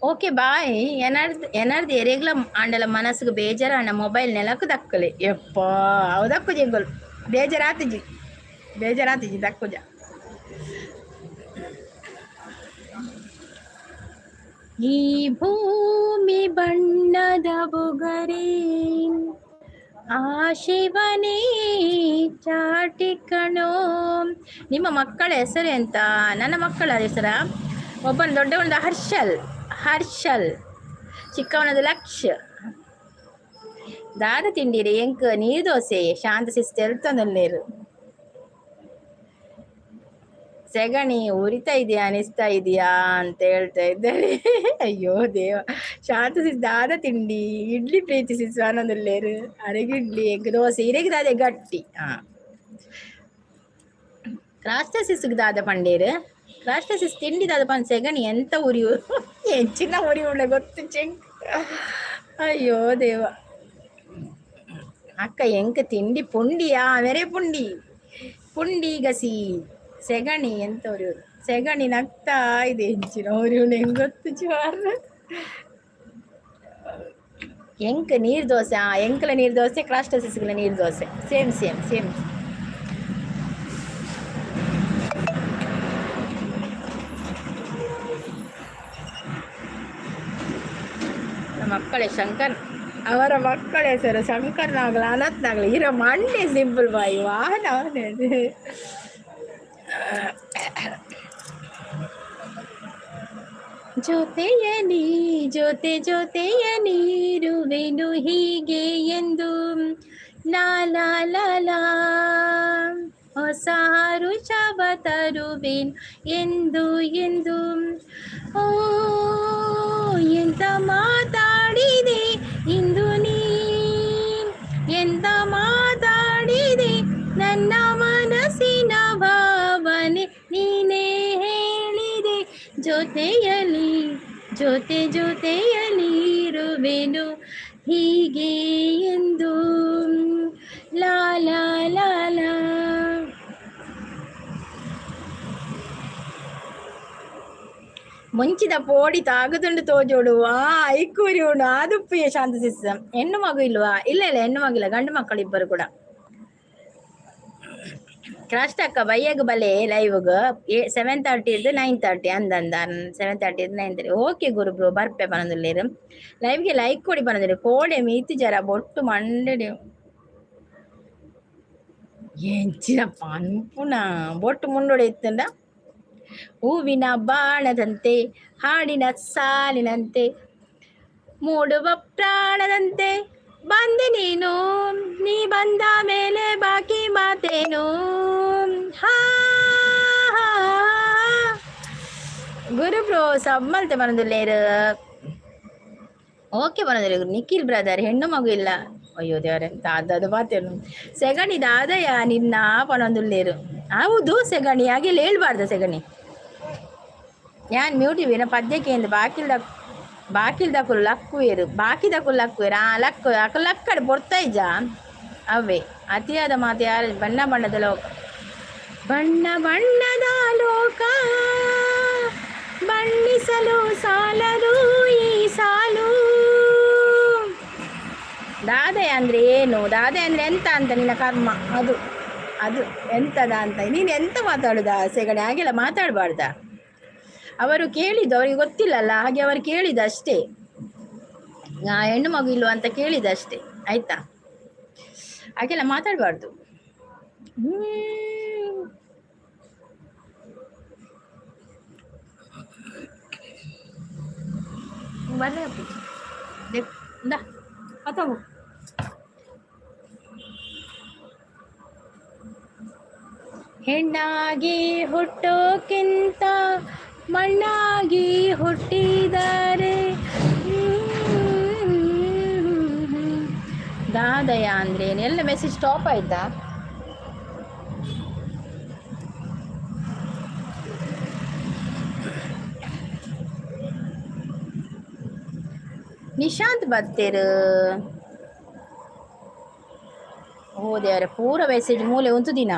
Speaker 1: Okay bye. ಎನರ್ದು ಎನರ್ದು ಎರೆಗ್ಲ ಆಂಡಲ ಮನಸ್ಸಿಗೆ ಬೇಜಾರಾಂಡ ಮೊಬೈಲ್ ನೆಲಕ್ ದಕ್ಕಲೆ. ಯಪ್ಪಾ ಅವು ದಕ್ಕುಜಿ ಎಂಕುಲು ಬೇಜಾರಾತಿಜಿ, ಬೇಜಾರಾತಿಜಿ ದಕ್ಕುಜ. ಈ ಭೂಮಿ ಬಣ್ಣದ ಬುಗರೆ ಆ ಶಿವನೇ ಚಾಟಿ ಕಣೋ. ನಿಮ್ಮ ಮಕ್ಕಳ ಹೆಸರು ಎಂತ? ನನ್ನ ಮಕ್ಕಳ ಹೆಸರ? ಒಬ್ಬನ ದೊಡ್ಡವನದು ಹರ್ಷಲ್, ಹರ್ಷಲ್, ಚಿಕ್ಕವನದು ಲಕ್ಷ. ದಾದ ತಿಂಡಿರಿ? ಎಂಕ್ ನೀರು ದೋಸೆ. ಶಾಂತ ಶಿಸ್ತು ಎಲ್ತೊಂದುಲ್ಲೆರ್. ಸೆಗಣಿ ಉರಿತಾ ಇದೆಯಾ ಅನಿಸ್ತಾ ಇದೆಯಾ ಅಂತ ಹೇಳ್ತಾ ಇದ್ದಾರೆ. ಅಯ್ಯೋ ದೇವ. ಶಾಂತ ಸಿಸ್ ದಾದ ತಿಂಡಿ? ಇಡ್ಲಿ. ಪ್ರೀತಿ ಸಿಸ್ ಆನಂದುಲ್ಲೆರ್. ಅರೆಗ್ ಇಡ್ಲಿ, ಎಂಕ್ ದೋಸೆ. ಇರೆಗ್ ದಾದೆ ಗಟ್ಟಿ? ಕ್ರಾಸ್ಟ ಸಿಸ್ಗ್ ದಾದ ಪಂಡೇರ್? ಕ್ರಾಸ್ಟ ಸಿಸ್ ತಿಂಡಿ ದಾದ ಪನ್? ಸೆಗಣಿ ಎಂತ ಉರಿಯು, ಎಂಚಿನ ಉರಿ ಉಳ್ಳ ಗೊತ್ತು ಚೆಂಕ್. ಅಯ್ಯೋ ದೇವ. ಅಕ್ಕ ಎಂಕ್ ತಿಂಡಿ ಪುಂಡಿಯಾ? ಮೆರೆ ಪುಂಡಿ, ಪುಂಡಿ ಗಸಿ. ಸೆಗಣಿ ಎಂತ ಉರಿಯುದು? ಸೆಗಣಿ ನಗ್ತಾ ಇದೆ. ಎಂಚಿನ ಉರಿಯುಂಡು ಎಂಕ್ ಗೊತ್ತು ಜ್ವಾರ. ಎಂಕ್ ನೀರು ದೋಸೆ. ಎಂಕ್ಲ ನೀರು ದೋಸೆ, ಕ್ರಾಸ್ಟ ಸಿಸ್ಗ್ಲ ನೀರು ದೋಸೆ, ಸೇಮ್ ಸೇಮ್ ಸೇಮ್. ಮಕ್ಕಳೇ ಶಂಕರ್ ಅವರ ಮಕ್ಕಳ ಹೆಸರು ಶಂಕರ್ ನಾಗಲ, ಅನಂತ್ ನಾಗಲ. ಇರ ಮಂಡೆ ಸಿಂಪಲ್ ಬಾಯ್ ವಾಹನ. ಜೊತೆಯಲಿ ಜೊತೆ ಜೊತೆಯ ನೀರುವೆನು ಹೀಗೆ ಎಂದು ಲಾ ಲಾ ಲಾ ಲಾ. ಹೊಸ ಹರುಷವ ತರುವೆನು ಎಂದು ಎಂದು. ಓ ಎಂತ ಮಾತಾಡಿದೆ ಇಂದು ನೀ, ಎಂತ ಮಾತಾಡಿದೆ, ನನ್ನ ಮನಸ್ಸಿನ ಭಾವನೆ ನೀನೇ ಹೇಳಿದೆ. ಜೊತೆಯಲಿ ಜೊತೆ ಜೊತೆಯಲಿ ಇರುವೆನು ಹೀಗೆ ಎಂದು ಲಾ ಲಾ ಲಾ ಲಾ. ಮುಂಚಿದ ಪೋಡಿ ತಾಗುದುಂಡು ತೋಜೋಡು. ಆ ಐಕೂರಿ ಉಂಡು ಆದುಪ್ಪುಯ. ಶಾಂತ ಸಿಸ್ ಹೆಣ್ಣು ಮಗು ಇಲ್ವಾ? ಇಲ್ಲ ಇಲ್ಲ, ಹೆಣ್ಣು ಮಗು ಇಲ್ಲ, ಗಂಡು ಮಕ್ಕಳು ಇಬ್ಬರು ಕೂಡ. ಕ್ರಾಸ್ಟ್ ಅಕ್ಕ ಬಯ್ಯಗ್ ಬಲೆ ಲೈವ್ಗ್. 7:30 ಇದ್ದು 9:30 ಅಂದಂದ. 7:30 ಇದ್ದು 9:30. ಓಕೆ ಗುರು ಬ್ರೋ, ಬರ್ಪೆ ಪನೊಂದುಲ್ಲೆರ್. ಲೈವ್ಗೆ ಲೈಕ್ ಕೊಡಿ ಪನೊಂದುಲ್ಲೆರ್. ಕೋಡೆ ಮೀತು ಜರ ಬೊಟ್ಟು ಮಂಡೆಡ್ ಎಂಚಿನ ಪನ್ಪುನ ಬೊಟ್ಟು ಮುಂಡೊಡೆ ಇತ್ತುಂಡ. ಹೂವಿನ ಬಾಣದಂತೆ, ಹಾಡಿನ ಸಾಲಿನಂತೆ, ಮೂಡುವ ಪ್ರಾಣದಂತೆ ಬಂದೆ ನೀನು. ನೀ ಬಂದ ಮೇಲೆ ಬಾಕಿ ಮಾತೇನು? ಹಾ ಹಾ. ಗುರು ಬ್ರೋ ಸಮ್ಮಲ್ತೆ ಪನೊಂದುಲ್ಲೆರ್. ಓಕೆ ಪನೊಂದುಲ್ಲೆರ್. ನಿಖಿಲ್ ಬ್ರದರ್ ಹೆಣ್ಣು ಮಗು ಇಲ್ಲ. ಅಯ್ಯೋ ದೇವರೇ, ದಾದಾದ ಮಾತೇನು. ಸೆಗಣಿ ದಾದಯ ನಿನ್ನ ಪನೊಂದುಲ್ಲೆರ್. ಹೌದು ಸೆಗಣಿ ಹಾಗೆಲ್ಲ ಹೇಳ್ಬಾರ್ದು ಸೆಗಣಿ. ಯಾನ್ ಮ್ಯೂಟ್ ಇವೇನ ಪದ್ಯಕ್ಕೆ ಬಾಕಿಲ್ದ ಬಾಕಿಲ್ದಕುಲು ಲಕ್ಕುವೆರು, ಬಾಕಿದಕುಲು ಲಕ್ಕುವೆರು. ಆ ಲಕ್ಕು ಅಕುಲು ಲಕ್ಕಡ್ ಪೊರ್ತೈಜ ಅವೇ ಅತಿಯಾದ ಮಾತು ಯಾರು. ಬಣ್ಣ ಬಣ್ಣದ ಲೋಕ, ಬಣ್ಣ ಬಣ್ಣದ ಲೋಕ. ಬಣ್ಣಿಸಲು ಸಾಲದು ಈ ಸಾಲು. ದಾದೆ ಅಂದ್ರೆ ಏನು? ದಾದೆ ಅಂದ್ರೆ ಎಂತ ಅಂತ ನಿನ್ನ ಕರ್ಮ ಅದು. ಅದು ಎಂತದ ಅಂತ ನೀನು ಎಂತ ಮಾತಾಡುದ ಸೆಗಣಿ? ಹಾಗೆಲ್ಲ ಮಾತಾಡಬಾರ್ದ. ಅವರು ಕೇಳಿದ್ದು ಅವರಿಗೆ ಗೊತ್ತಿಲ್ಲಲ್ಲ, ಹಾಗೆ ಅವರು ಕೇಳಿದ ಅಷ್ಟೇ. ಹೆಣ್ಣು ಮಗು ಇಲ್ವಾ ಅಂತ ಕೇಳಿದ ಅಷ್ಟೇ, ಆಯ್ತಾ? ಹಾಗೆಲ್ಲ ಮಾತಾಡಬಾರ್ದು. ಬರ್ರೆ ಇಂದಾ.
Speaker 2: ಅಥವಾ
Speaker 1: ಹೆಣ್ಣಾಗಿ ಹುಟ್ಟೋಕ್ಕಿಂತ ಮಣ್ಣಾಗಿ ಹುಟ್ಟಿದರೆ. ದಾದಯ ಅಂದ್ರೆ ಎಲ್ಲ ಮೆಸೇಜ್ ಸ್ಟಾಪ್ ಆಯ್ತಾ? ನಿಶಾಂತ್ ಬತ್ತೇರು. ಓ ದೇವರೇ, ಪೂರ ಮೆಸೇಜ್ ಮೂಲೆ ಉಂಟು ದಿನ.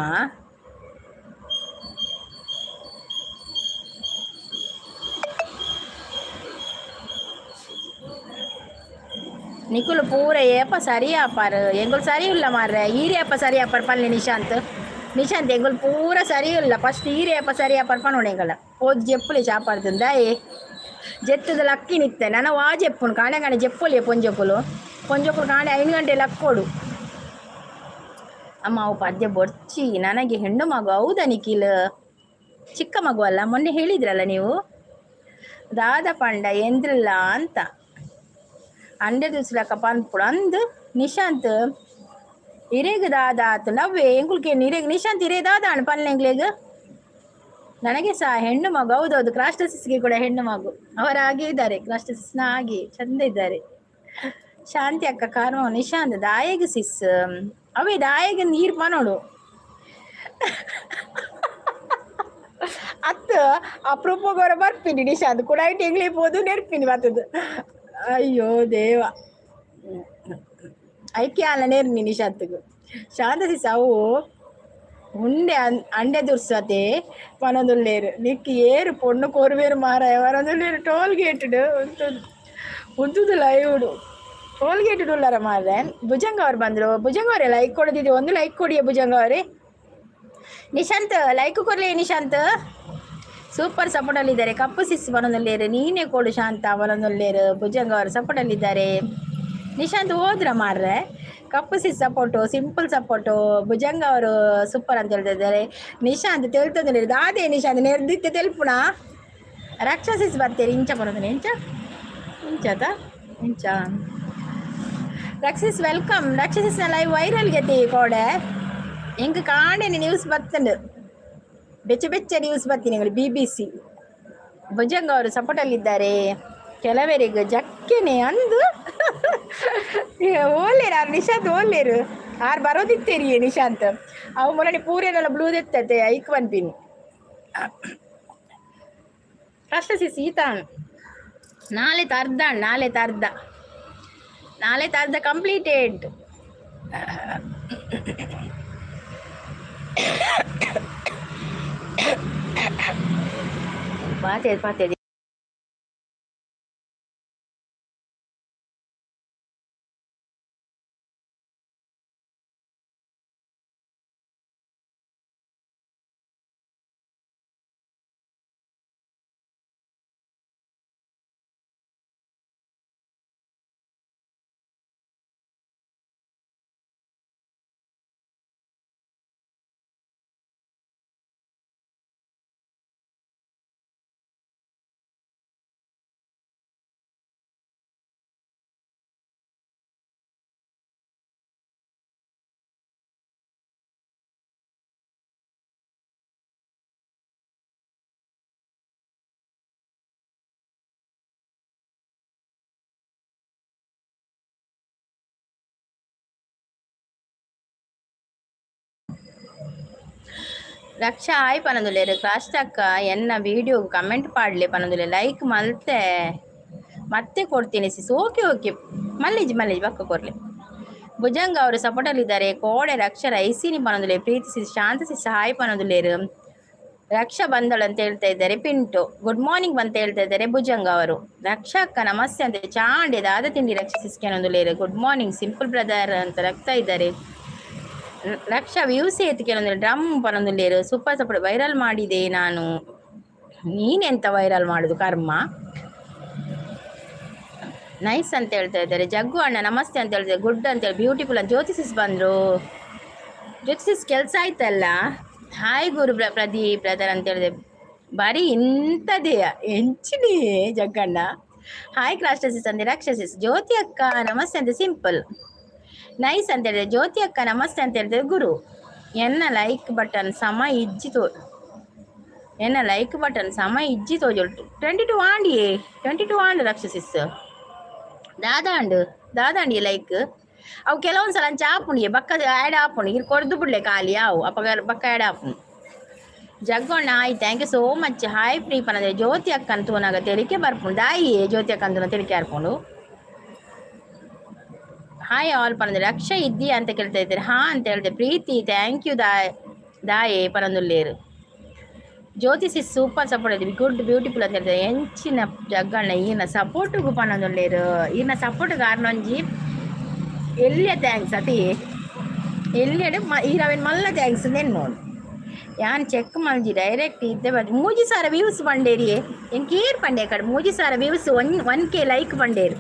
Speaker 1: ನಿಕುಲು ಪೂರ ಏಪ ಸರಿ ಆಪಾರ್, ಎಂಗುಲು ಸರಿ ಇಲ್ಲ ಮಾರ್ರೆ. ಈರೇಪ ಸರಿ ಆಪಾರ್ ಪಲ್ಲೆ ನಿಶಾಂತ್. ನಿಶಾಂತ್, ಎಂಗುಲು ಪೂರ ಸರಿ ಇಲ್ಲ. ಫಸ್ಟ್ ಈರೇಪ ಸರಿ ಆಪಾರ್ ಪನೋಣ. ಎಂಗಲ ಪೋದು ಜೆಪ್ಪುಲೆ ಚಾಪಾಡ್ತಂದ ಏ ಜೆತ್ತದ ಲಕ್ಕಿ ನಿತ್ತೆ ನನ್ನ ವಾ ಜೆಪ್ಪುನು ಕಾಣೆ ಕಾಣೆ ಜೆಪ್ಪುಲೆ. ಪೊಂಜೊಕುಲು ಪೊಂಜೊಕುಲು ಕಾಣೆ 5 ಗಂಟೆ ಲಕ್ಕೋಡು. ಅಮ್ಮ, ಅವು ಪದ್ಯ ಬೊರ್ಚಿ ನನಗೆ ಹೆಣ್ಣು ಮಗು. ಹೌದಾ ನಿಖಿಲ್? ಚಿಕ್ಕ ಮಗು ಅಲ್ಲ, ಮೊನ್ನೆ ಹೇಳಿದ್ರಲ್ಲ ನೀವು. ದಾದ ಪಂಡ ಎಂದ್ರಲ್ಲ ಅಂತ ಅಂಡೆ ದಿವ್ಸಲಕ್ಕ ಪನ್ಪುಡು ಅಂದು. ನಿಶಾಂತ್, ಇರೆಗ್ ದಾದ ಆತು ನವ್ವೆ ಎಂಕುಲ್ಕೆ ಇರೆಗ್? ನಿಶಾಂತ್, ಇರೇ ದಾದ ಅಣ್ಣ ಪಲ್ಲೆಂಗ್ಲೆಗ್? ನನಗೆ ಸಹ ಹೆಣ್ಣು ಮಗು. ಹೌದೌದು, ಕ್ರಾಸ್ಟಸಿಸ್ಗೆ ಕೂಡ ಹೆಣ್ಣು ಮಗು. ಅವರ ಹಾಗೆ ಇದ್ದಾರೆ, ಕ್ರಾಸ್ಟಸಿಸ್ನ ಹಾಗೆ ಚಂದ ಇದ್ದಾರೆ. ಶಾಂತಿ ಅಕ್ಕ ಕಾರ್ಮ. ನಿಶಾಂತ್ ದಾಯಗ್ ಸಿಸ್ ಅವೇ ದಾಯಗ್ ನೀರು ಪನೋಡು ಅತ್ತ ಅಪರೂಪಗೋರ ಬರ್ಪಿನಿ. ನಿಶಾಂತ್ ಕೂಡ ಎಂಗ್ಲೇ ಪೋದು ನೆರ್ಪಿನಿ ಬರ್ತದ. ಅಯ್ಯೋ ದೇವ, ಐಕೆ ಅಲ್ಲ ನೇರ್ನಿ ನಿಶಾಂತ್ಗ್. ಶಾಂತ ಸಿಸ್, ಅವು ಉಂಡೆ ಅಂಡೆ ದುರ್ಸತೆ ಪನೊಂದುಲ್ಲೇರು. ನಿಕ್ ಏರು ಪೊಣ್ಣು ಕೊರ್ವೇರು ಮಾರಾಯ ವರೊಂದುಲ್ಲೇರು. ಟೋಲ್ ಗೇಟ್ ಉಂತುದು ಲೈವ್ಡು ಟೋಲ್ ಗೇಟ್ ಉಳ್ಳಾರ ಮಾರ್ರೆ. ಭುಜಂಗ ಅವ್ರು ಬಂದ್ರು. ಭುಜಂಗ ಅವರೇ, ಲೈಕ್ ಕೊಡದಿದ್ದು ಒಂದು ಲೈಕ್ ಕೊಡಿಯ ಭುಜಂಗ ಅವರೇ. ನಿಶಾಂತ್, ಲೈಕ್ ಕೊರ್ಲಿ. ನಿಶಾಂತ್ ಸೂಪರ್ ಸಪೋರ್ಟ್ ಅಲ್ಲಿ ಇದ್ದಾರೆ. ಕಪ್ಪು ಸಿಸ್ ಬನೊಂದುಲ್ಲೇರು. ನೀನೇ ಕೊಡು ಶಾಂತ ಬನೊಂದುಲ್ಲೇರು. ಭುಜಂಗ ಅವರು ಸಪೋರ್ಟ್ ಅಲ್ಲಿ ಇದ್ದಾರೆ. ನಿಶಾಂತ್ ಹೋದ್ರ ಮಾರ್ರೆ? ಕಪ್ಪು ಸಿಸ್ ಸಪೋರ್ಟು, ಸಿಂಪಲ್ ಸಪೋರ್ಟು. ಭುಜಂಗ ಅವರು ಸೂಪರ್ ಅಂತ ಹೇಳ್ತಾ ಇದ್ದಾರೆ. ನಿಶಾಂತ್ ತೆಲ್ತಂದ್ರೆ ದಾದೆ? ನಿಶಾಂತ್ ನೆರ್ದಿತ್ತೆ ತೆಲ್ಪುಣ. ರಾಕ್ಷಸಿಸ್ ಬರ್ತೀರಿ. ಇಂಚ ಬರೋದು ಇಂಚ ಇಂಚದ ಇಂಚ. ರಕ್ಷಿಸ್ welcome. ರಕ್ಷಸಿಸ್ನ ಲೈವ್ ವೈರಲ್ ಗೆತಿ ಕೋಡೆ. ಎಂಕ್ ಕಾಣೆನೆ ನ್ಯೂಸ್ ಬತ್ತಂಡು, ಬೆಚ್ಚ ಬೆಚ್ಚ ನ್ಯೂಸ್ ಬರ್ತೀನಿ ಬಿಬಿಸಿ. ಭುಜಂಗ ಅವರು ಸಪೋರ್ಟಲ್ಲಿದ್ದಾರೆ. ಕೆಲವರಿಗೆ ಜಕ್ಕೆನೆ ಅಂದು ಓಲೇರು ಆರು. ನಿಶಾಂತ್ ಓಲೇರು ಆರು ಬರೋದಿತ್ತೇರಿ ನಿಶಾಂತ್. ಅವು ಮೊನ್ನೆ ಪೂರೇನೆಲ್ಲ ಬ್ಲೂ ದೆತ್ತತೆ ಐಕ್ ಪನ್ಪಿನಿ. ಫಸ್ಟ್ ಸಿ ಸೀತಾ ನಾಳೆ ತರ್ದ, ನಾಳೆ ತರ್ದ, ನಾಳೆ ತರ್ದ ಕಂಪ್ಲೀಟೆಡ್. ಪಾತೆ ಪಾತೆ. ರಕ್ಷಾ ಆಯ್ ಪನೊಂದುಲ್ಲೆರ್. ಕ್ರಾಸ್ಟಕ್ಕ ಎನ್ನ ವಿಡಿಯೋ ಕಮೆಂಟ್ ಪಾಡ್ಲೆ ಪನೊಂದುಲ್ಲೆ. ಲೈಕ್ ಮಲ್ತೆ, ಮತ್ತೆ ಕೊಡ್ತೀನಿ ಸಿಸ್. ಓಕೆ ಓಕೆ, ಮಲ್ಲಿಜ್ ಮಲ್ಲಿಜ್ ಬಕ್ಕ ಕೊರ್ಲೆ. ಭುಜಂಗ ಅವರು ಸಪೋರ್ಟಲ್ಲಿದ್ದಾರೆ. ಕೋಡೆ ರಕ್ಷರ ಐಸಿನಿ ಪನೊಂದುಲ್ಲೆ. ಪ್ರೀತಿ ಸಿಸ್, ಶಾಂತ ಸಿಸ್ ಹಾಯ್ ಪನೊಂದುಲ್ಲೆರ್. ರಕ್ಷಾ ಬಂದಳು ಅಂತ ಹೇಳ್ತಾ ಇದ್ದಾರೆ ಪಿಂಟು. ಗುಡ್ ಮಾರ್ನಿಂಗ್ ಅಂತ ಹೇಳ್ತಾ ಇದ್ದಾರೆ ಭುಜಂಗ ಅವರು. ರಕ್ಷಾ ಅಕ್ಕ ನಮಸ್ತೆ ಅಂತ ಚಾಂಡೆ ದಾದ ತಿಂಡಿ ರಕ್ಷಿಸಿಸ್ಕೇನೊಂದು. ಗುಡ್ ಮಾರ್ನಿಂಗ್ ಸಿಂಪಲ್ ಬ್ರದರ್ ಅಂತ ರಕ್ತಾ ಇದ್ದಾರೆ. ರಕ್ಷಾ ವ್ಯೂಸ್ ಏತ್ ಕೆಲವೊಂದು ಡ್ರಮ್ ಪನೊಂದುಲ್ಲೇರು. Super support. ವೈರಲ್ ಮಾಡಿದೆ ನಾನು. ನೀನೆಂತ ವೈರಲ್ ಮಾಡುದು ಕರ್ಮ. ನೈಸ್ ಅಂತ ಹೇಳ್ತಾ ಇದ್ದಾರೆ. ಜಗ್ಗು ಅಣ್ಣ ನಮಸ್ತೆ ಅಂತ ಹೇಳ್ತಾರೆ. ಗುಡ್ ಅಂತ ಹೇಳಿ, ಬ್ಯೂಟಿಫುಲ್ ಅಂತ. ಜ್ಯೋತಿಸಿಸ್ ಬಂದರು. ಜ್ಯೋತಿಸಿಸ್, ಕೆಲಸ ಆಯ್ತಲ್ಲ? ಹಾಯ್ ಗುರು ಪ್ರದೀಪ್ ಬ್ರದರ್ ಅಂತ ಹೇಳಿದೆ. ಬರೀ ಇಂಥದೇ ಎಂಚಿನಿ ಜಗ್ಗಣ್ಣ. ಹಾಯ್ ಕ್ರಾಸ್ಟಸಿಸ್ ಅಂದೆ. ರಾಕ್ಷಸಿಸ್. ಜ್ಯೋತಿ ಅಕ್ಕ ನಮಸ್ತೆ ಅಂತ. ಸಿಂಪಲ್ ನೈಸ್ ಅಂತ ಹೇಳಿದೆ. ಜ್ಯೋತಿ ಅಕ್ಕ ನಮಸ್ತೆ ಅಂತ ಹೇಳಿದೆ. ಗುರು ಎನ್ನ ಲೈಕ್ ಬಟನ್ ಸಮ ಇಜ್ಜಿ ತೋ, ಎನ್ನ ಲೈಕ್ ಬಟನ್ ಸಮ ಇಜ್ಜಿ ತೋಜೊಲ್ಟು. 22 ಆಂಡಿಯೇ, 22 ಆಂಡ್. ರಾಕ್ಷಸಿಸ್, ದಾದಾಂಡು ದಾದಾಂಡಿ ಲೈಕ್? ಅವು ಕೆಲವೊಂದು ಸಲ ಅಂಚ ಆಪುಂಡಿಗೆ ಬಕ್ಕ ಆ್ಯಡ್ ಆಪುಂಡು. ಇರ್ ಕೊಡ್ದು ಬಿಡ್ಲೆ ಖಾಲಿ ಅವು ಅಪಗ ಬಕ್ಕ ಆ್ಯಡ್ ಆಪುಂಡು. ಜಗ್ಗೋಣ, hi, thank you so much. Hi free ಪನದೆ. ಜ್ಯೋತಿ ಅಕ್ಕನ ತೂನಾಗ ತೆಲಿಕೆ ಬರ್ಪುಂಡು ದಾಯಿ. ಜ್ಯೋತಿ ಅಕ್ಕನ ತೆಲಿಕೆ ಆರ್ಪುಂಡು. ಹಾಯ್ ಆಲ್ ಪನಂದ್ರೆ. ರಕ್ಷಾ ಇದ್ದೀಯಾ ಅಂತ ಕೇಳ್ತಾ ಇದ್ದಾರೆ. ಹಾ ಅಂತ ಹೇಳ್ದೆ. ಪ್ರೀತಿ thank you. ದಾಯೆ ಪನಂದುಲ್ಲೇರು. ಜ್ಯೋತಿ ಸಿಸ್ ಸೂಪರ್ ಸಪೋರ್ಟ್ ಇದ್ದೀವಿ. ಗುಡ್, ಬ್ಯೂಟಿಫುಲ್ ಅಂತ ಹೇಳ್ತಾರೆ. ಎಂಚಿನ ಜಗ್ಗಣ್ಣ ಈನ ಸಪೋರ್ಟ್ಗು ಪನಂದುಲ್ಲೇರು. ಈನ ಸಪೋರ್ಟ್ ಕಾರಣೊಂಜಿ ಎಲ್ಲಿಯ thanks ಅತಿ ಎಲ್ಲಿಯಡೆ ಈರ ಅವೇನು ಮಲ್ಲ thanks ನೆನ್ನೋಡು. ಯಾನ್ ಚೆಕ್ ಮಲ್ಜಿ, ಡೈರೆಕ್ಟ್ ಇದ್ದೆ ಬದ್ 3000 ವ್ಯೂಸ್ ಬಂಡೇರಿ. ಎಂಕೇರ್ ಪಂಡೆ ಕಡೆ 3000 views, one one K like ಬಂಡೇರು.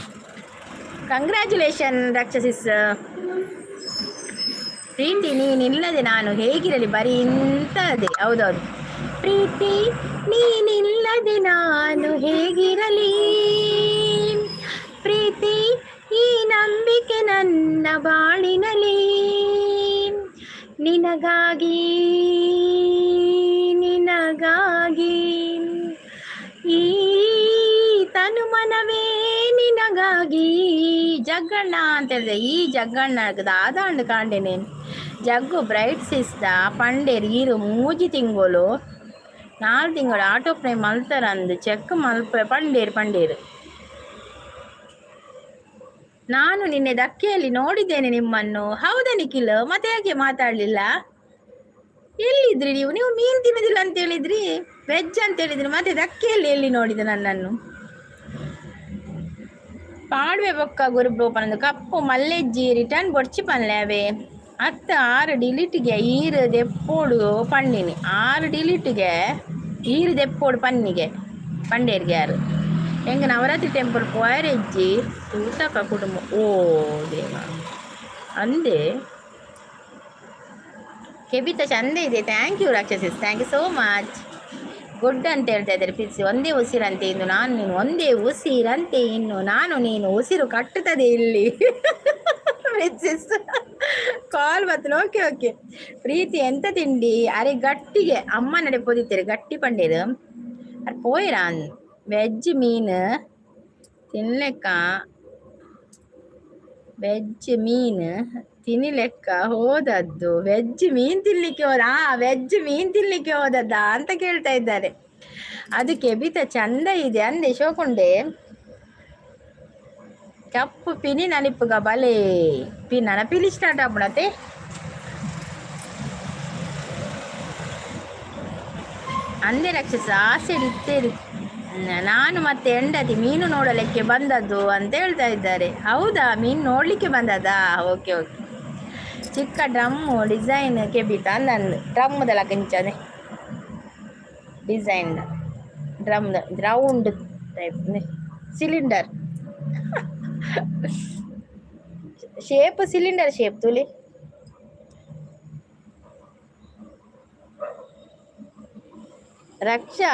Speaker 1: Congratulation ರಾಕ್ಷಸಿಸ್. ಪ್ರೀತಿ, ನೀನಿಲ್ಲದೆ ನಾನು ಹೇಗಿರಲಿ? ಬರೀ ಇಂಥದ್ದೇ. ಹೌದೌದು. ಪ್ರೀತಿ, ನೀನಿಲ್ಲದೆ ನಾನು ಹೇಗಿರಲಿ? ಪ್ರೀತಿ, ಈ ನಂಬಿಕೆ ನನ್ನ ಬಾಳಿನಲಿ. ನಿನಗಾಗಿ, ನಿನಗಾಗಿ, ಈ ತನು ಮನವೇ ನಿನಗಾಗಿ. ಜಗ್ಗಣ್ಣ ಅಂತ ಹೇಳಿದೆ. ಈ ಜಗ್ಗಣ್ಣ ದಾದಾಂಡ್ ಕಾಂಡೆನೆ. ಜಗ್ಗು ಬ್ರೈಟ್ ಸಿಸ್ದ ಪಂಡೇರ್ ಈರು 3 ತಿಂಗಳು 4 ತಿಂಗಳು ಆಟೋ ಪ್ಲೇ ಮಲ್ತಾರಂದು ಚೆಕ್ ಮಲ್ಪ ಪಂಡೇರು ಪಂಡೇರು. ನಾನು ನಿನ್ನೆ ಧಕ್ಕೆಯಲ್ಲಿ ನೋಡಿದ್ದೇನೆ ನಿಮ್ಮನ್ನು. ಹೌದಾ ನಿಖಿಲ್? ಮತ್ತೆ ಯಾಕೆ ಮಾತಾಡ್ಲಿಲ್ಲ? ಎಲ್ಲಿದ್ರಿ ನೀವು? ನೀವು ಮೀನು ತಿನ್ನೋದಿಲ್ಲ ಅಂತ ಹೇಳಿದ್ರಿ, ವೆಜ್ ಅಂತ ಹೇಳಿದ್ರಿ. ಮತ್ತೆ ಧಕ್ಕೆಯಲ್ಲಿ ಎಲ್ಲಿ ನೋಡಿದೆ ನನ್ನನ್ನು? ಪಾಡ್ವೆ ಬೊಕ್ಕ ಗುರು ಬ್ರೋ ಪನಂದು. ಕಪ್ಪು ಮಲ್ಲೆಜ್ಜಿ, ರಿಟರ್ನ್ ಬೊಡ್ಚಿ ಪನ್ಲೆ ಅವೇ ಅತ್ತ. ಆರು ಡಿಲೀಟ್ಗೆ ಈರು ದೆಪ್ಪೋಡು ಪಣ್ಣಿನಿ. ಆರು ಡಿಲೀಟ್ಗೆ ಈರು ದೆಪ್ಪೋಡು ಪನ್ನಿಗೆ ಪಂಡೇರ್ಗೆ. ಯಾರು ಹೆಂಗ ನವರಾತ್ರಿ ಟೆಂಪಲ್ ಪೋಯರೆಜ್ಜಿ ತೂತಕ ಕುಟುಂಬ. ಓ ದೇವ ಅಂದೆ. ಕೆಬಿತ ಚಂದ ಇದೆ. Thank you ರಾಕ್ಷಸಿಸ್, thank you so much. Good ಅಂತ ಹೇಳ್ತಾ ಇದ್ದಾರೆ ಪಿಸಿ. ಒಂದೇ ಉಸಿರಂತೆ ಇನ್ನು ನಾನು ನೀನು, ಒಂದೇ ಉಸಿರಂತೆ ಇನ್ನು ನಾನು ನೀನು. ಉಸಿರು ಕಟ್ಟುತ್ತದೆ ಇಲ್ಲಿ ಪ್ರಿನ್ಸೆಸ್. ಕಾಲ್ ಬರ್ತದೆ. ಓಕೆ ಓಕೆ ಪ್ರೀತಿ, ಎಂತ ತಿಂಡಿ? ಅರೆ ಗಟ್ಟಿಗೆ ಅಮ್ಮ ನಡೆ ಪೊದಿತ್ತೇರೆ ಗಟ್ಟಿ ಪಂಡೇರು. ಅರೆ ಪೋಯಿರಾ? ವೆಜ್ ಮೀನು ತಿನ್ಲೆಕ್ಕ, ವೆಜ್ ಮೀನು ತಿನ್ನಿಲೆಕ್ಕ ಹೋದದ್ದು. ವೆಜ್ ಮೀನ್ ತಿನ್ಲಿಕ್ಕೆ ಹೋದ, ಆ ವೆಜ್ ಮೀನ್ ತಿನ್ಲಿಕ್ಕೆ ಹೋದದ್ದಾ ಅಂತ ಕೇಳ್ತಾ ಇದ್ದಾರೆ. ಅದು ಕೆಬಿತ ಚಂದ ಇದೆ ಅಂದೆ ಶೋಕುಂಡೆ. ಕಪ್ಪು ಪಿನಿ ನಲಿಪುಗ ಬಲೆ ಪಿ ನನ ಪಿಲಿ ಸ್ಟಾರ್ಟ್ ಆಪುಣತೆ. ಅಂದೆ ರಾಕ್ಷಸ ಆಸೆ ಇತ್ತೇರಿ. ನಾನು ಮತ್ತೆ ಹೆಂಡತಿ ಮೀನು ನೋಡಲಿಕ್ಕೆ ಬಂದದ್ದು ಅಂತ ಹೇಳ್ತಾ ಇದ್ದಾರೆ. ಹೌದಾ? ಮೀನು ನೋಡಲಿಕ್ಕೆ ಬಂದದ್ದಾ? ಓಕೆ ಓಕೆ ಚಿಕ್ಕ ಡ್ರಮ್ಮು ಡಿಸೈನ್ ಕೆಬಿತ ಅಂದಂದು. ಡ್ರಮ್ಮದಲ್ಲ ಕಂಚನೆ design drum, round type cylinder shape, cylinder shape ತುಲಿ. ರಕ್ಷಾ,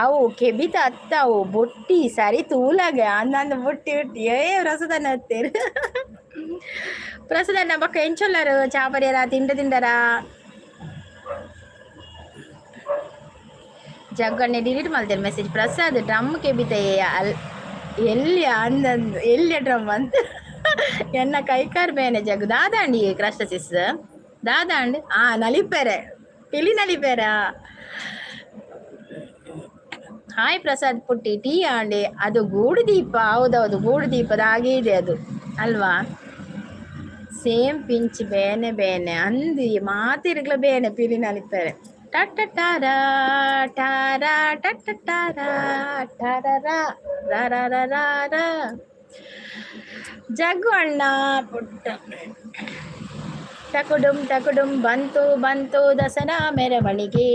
Speaker 1: ಅವು ಕೆಬಿತ ಅತ್ತವು ಬುಟ್ಟಿ ಸರಿ ತೂಲಾಗೆ ಅಂದಂದು. ಬುಟ್ಟಿ ಬುಟ್ಟಿ ಏ ಪ್ರಸಾದನ ಹತ್ತೇರು. ಪ್ರಸಾದನ್ನ ಬಕ್ಕ ಎಂಚೊಲ್ಲರು ಚಾಪರಿಯರ ತಿಂಡ ತಿಂಡರ. ಜಗ್ಗಣ್ಣೆ ಡಿಲೀಟ್ ಮಾಡ್ತೇನೆ ಮೆಸೇಜ್. ಪ್ರಸಾದ್, ಡ್ರಮ್ ಕೆಬಿತ ಅಲ್ ಎಲ್ಲಿ ಅಂದಂದು, ಎಲ್ಲಿ ಡ್ರಮ್ ಅಂತ. ಎನ್ನ ಕೈಕಾರ್ ಬೇನೆ ಜಗ್ಗು. ದಾದಾಂಡಿ ಕ್ರಸ್ಟಸಿಸ್ ದಾದಾಂಡ್. ಆ ನಲಿಪೆರೆ ಪಿಲಿ ನಲಿಪೆರ. ಹಾಯ್ ಪ್ರಸಾದ್ ಪುಟ್ಟಿ, ಟೀ ಆಂಡೆ. ಅದು ಗೂಡು ದೀಪ. ಹೌದೌದು, ಗೂಡು ದೀಪದ ಹಾಗೆ ಇದೆ ಅದು ಅಲ್ವಾ? ಸೇಮ್ ಪಿಂಚ್ ಬೇನೆ ಬೇನೆ ಅಂದು ಮಾತಿರ್ಗ್ಲ ಬೇನೆ ಪಿಲಿ ನಲಿಪೆರೆ. ಟಟ ಟಾರ ಟಟ ಟಾರ ಟಾರ ರ ರ ರ ರ. ಜಗ್ಗು ಅಣ್ಣ ಪುಟ್ಟ ಟಕುಡುಂ ಟಕುಡುಂ ಬಂತು ಬಂತು ದಸರಾ ಮೆರವಣಿಗೆ,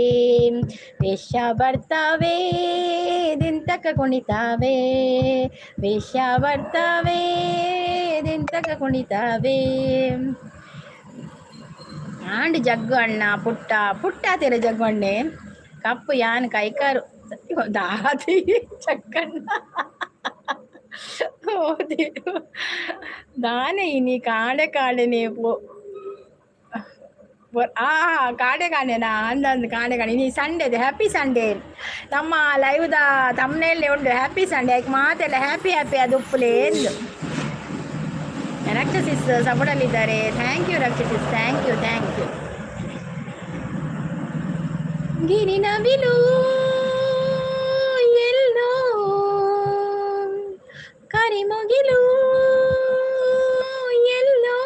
Speaker 1: ವೇಷ ಬರ್ತಾವೆ ದಿಂತಕ ಕುಣಿತಾವೆ, ವೇಷ ಬರ್ತಾವೆ ದಿಂತಕ ಕುಣಿತಾವೆ. ಆಂಡ್ ಜಗ್ಗು ಅಣ್ಣ ಪುಟ್ಟ ಪುಟ್ಟ ತೆರೆ ಜಗ್ಗು ಅಣ್ಣೆ ಕಪ್ಪು ಯಾನ್ ಕೈಕಾರು ದಾದಿ ಚಕ್ಕಣ್ಣ ಓ ದಾನೆ ಇನಿ ಕಾಡೆ ಕಾಡೆನೆ ಪೋ ಆ ಕಾಡೆ ಕಾಣೆನಾ ಅಂದಂದು ಕಾಡೆ ಕಾಣೆ. ಇನಿ ಸಂಡೇ, ಹ್ಯಾಪಿ ಸಂಡೇ. ನಮ್ಮ ಲೈವ್ದ ತಮ್ಮನೇಲೆ ಉಂಟು ಹ್ಯಾಪಿ ಸಂಡೇ. ಐಕ್ ಮಾತೆಲ್ಲ ಹ್ಯಾಪಿ ಹ್ಯಾಪಿ ಅದು ಉಪ್ಪುಲೇ ಎಂದು. ರಕ್ಷಸಿಸ್ ಸಪೋರ್ಟಲ್ಲಿದ್ದಾರೆ. Thank you ರಕ್ಷಸಿಸ್, thank you thank you. ಗಿರಿ ನವಿಲು ಎಲ್ಲೋ ಕರಿಮುಗಿಲು ಎಲ್ಲೋ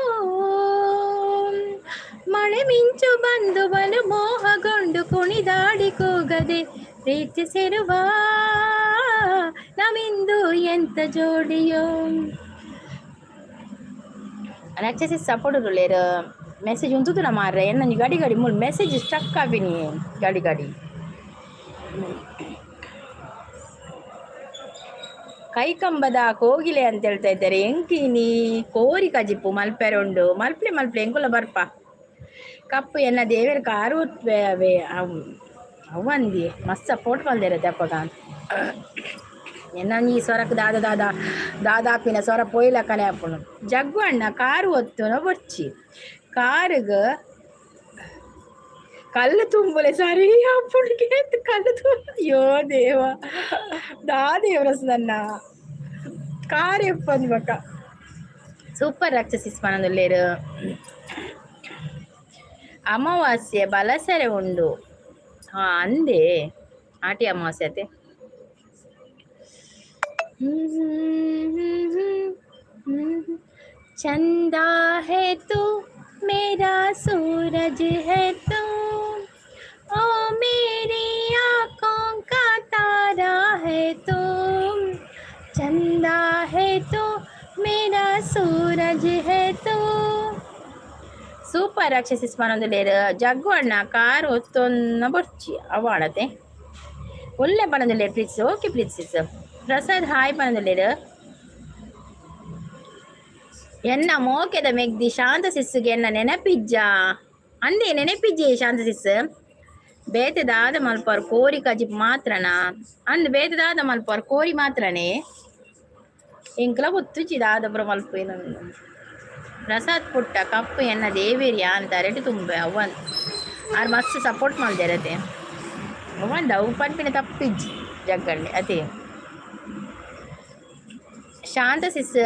Speaker 1: ಮಳೆ ಮಿಂಚು ಬಂದು ಬಲು ಮೋಹಗೊಂಡು ಕುಣಿದಾಡಿ ಕೂಗದೆ ಪ್ರೀತಿಸಿರುವ ನಾವಿಂದು ಎಂತ ಜೋಡಿಯೋ. ರಾಕ್ಷಸಿ ಸಪೋರ್ಟ್ ಲೇರು ಮೆಸೇಜ್ ಉಂತುದು ಮಾರ್ರೆ. ಎನ್ನ ಗಡಿ ಗಡಿ ಮೂಲು ಮೆಸೇಜ್ ಸ್ಟಕ್ ಆಪಿನಿ ಗಡಿ ಗಡಿ. ಕೈಕಂಬದ ಕೋಗಿಲೆ ಅಂತ ಹೇಳ್ತಾ ಇದ್ದಾರೆ. ಎಂಕಿನಿ ಕೋರಿ ಕಜಿಪು ಮಲ್ಪೆರೆ ಉಂಡು. ಮಲ್ಪಲೆ ಮಲ್ಪಲೆ ಎಂಕುಲ ಬರ್ಪ. ಕಪ್ಪು ಎನ್ನ ದೇವರ ಕಾರು ಅವಂದಿ ಮಸ್ತ್ ಸಪೋರ್ಟ್ ಮಲ್ದಿರತ್ತೆ ಅಪ್ಪಗ. ಎನ್ನ ಈ ಸ್ವರಕ್ಕೆ ದಾದ ದಾದ ದಾದಾಪಿನ ಸ್ವರ ಪೊಯ್ಲಕ್ಕನೆ ಅಪ್ಪನು. ಜಗ್ಗು ಅಣ್ಣ ಕಾರು ಒತ್ತುನ ಬೊರ್ಚಿ ಕಾರುಗ ಕಲ್ಲು ತುಂಬಲೆ ಸರಿ ಅಪ್ಪನಿಗೆ ಕಲ್ಲು ತುಂಬ. ಅಯ್ಯೋ ದೇವ ದಾದೇವ್ರಸ್ ನನ್ನ ಕಾರ್ ಎಪ್ಪಂದು ಬಕ್ಕ. ಸೂಪರ್ ರಕ್ಷಸಿಸ್ ಪನೊಂದುಲ್ಲೆರ್. ಅಮಾವಾಸ್ಯೆ ಬಲಸರೆ ಉಂಡು. ಹಾ ಅಂದೆ ಆಟಿ ಅಮಾವಾಸ್ಯೆ ಅತೆ. चंदा है तू मेरा सूरज है तू, ओ मेरी आँखों का तारा है तू, चंदा है तू मेरा सूरज है तू. ಸೂಪರ್ ರಾಕ್ಷಸಿಸ್ ಪನೊಂದುಲ್ಲೆರ್. ಜಗ್ಗು ಅಣ್ಣ ಕಾರ್ ಒತ್ತೊನ್ನ ಬೊರ್ಚಿ ಅವಾಡತೆ ಒಲ್ಲೆ ಪನೊಂದುಲ್ಲೆರ್. Please okay please. Prasad hi ಪನೊಂದುಲ್ಲೆರ್. ಎನ್ನ ಮೋಕೆದ ಮೆಗ್ದಿ ಶಾಂತ ಸಿಸ್ಸುಗೆ ಎನ್ನ ನೆನಪಿಜ್ಜ ಅಂದೆ ನೆನಪಿಜ್ಜೆ ಶಾಂತ ಸಿಸ್. ಬೇತೆ ದಾದ ಮಲ್ಪರ್ ಕೋರಿ ಕಜಿಪ್ ಮಾತ್ರನಾ ಅಂದ್ ಬೇತೆ ದಾದ ಮಲ್ಪರ್ ಕೋರಿ ಮಾತ್ರನೇ ಎಂಕ್ಲ ಗೊತ್ತುಜಿ ದಾದ ಪುರ ಮಲ್ಪುನ. ಪ್ರಸಾದ್ ಪುಟ್ಟ ಕಪ್ಪು ಎನ್ನ ದೇವೇರಿ ಅಂತ ಅರೆಟ್ ತುಂಬೆ ಅವ್ವನ್ ಆರ್ ಮಸ್ತ್ ಸಪೋರ್ಟ್ ಮಲ್ದೆರತೆ ಅವ್ವಂದ ಅವು ಪನ್ಪಿನ ತಪ್ಪಿಜ್ಜಿ ಜಗ್ಗಣ್ಣೆ ಅದೇ. ಶಾಂತ ಸಿಸ್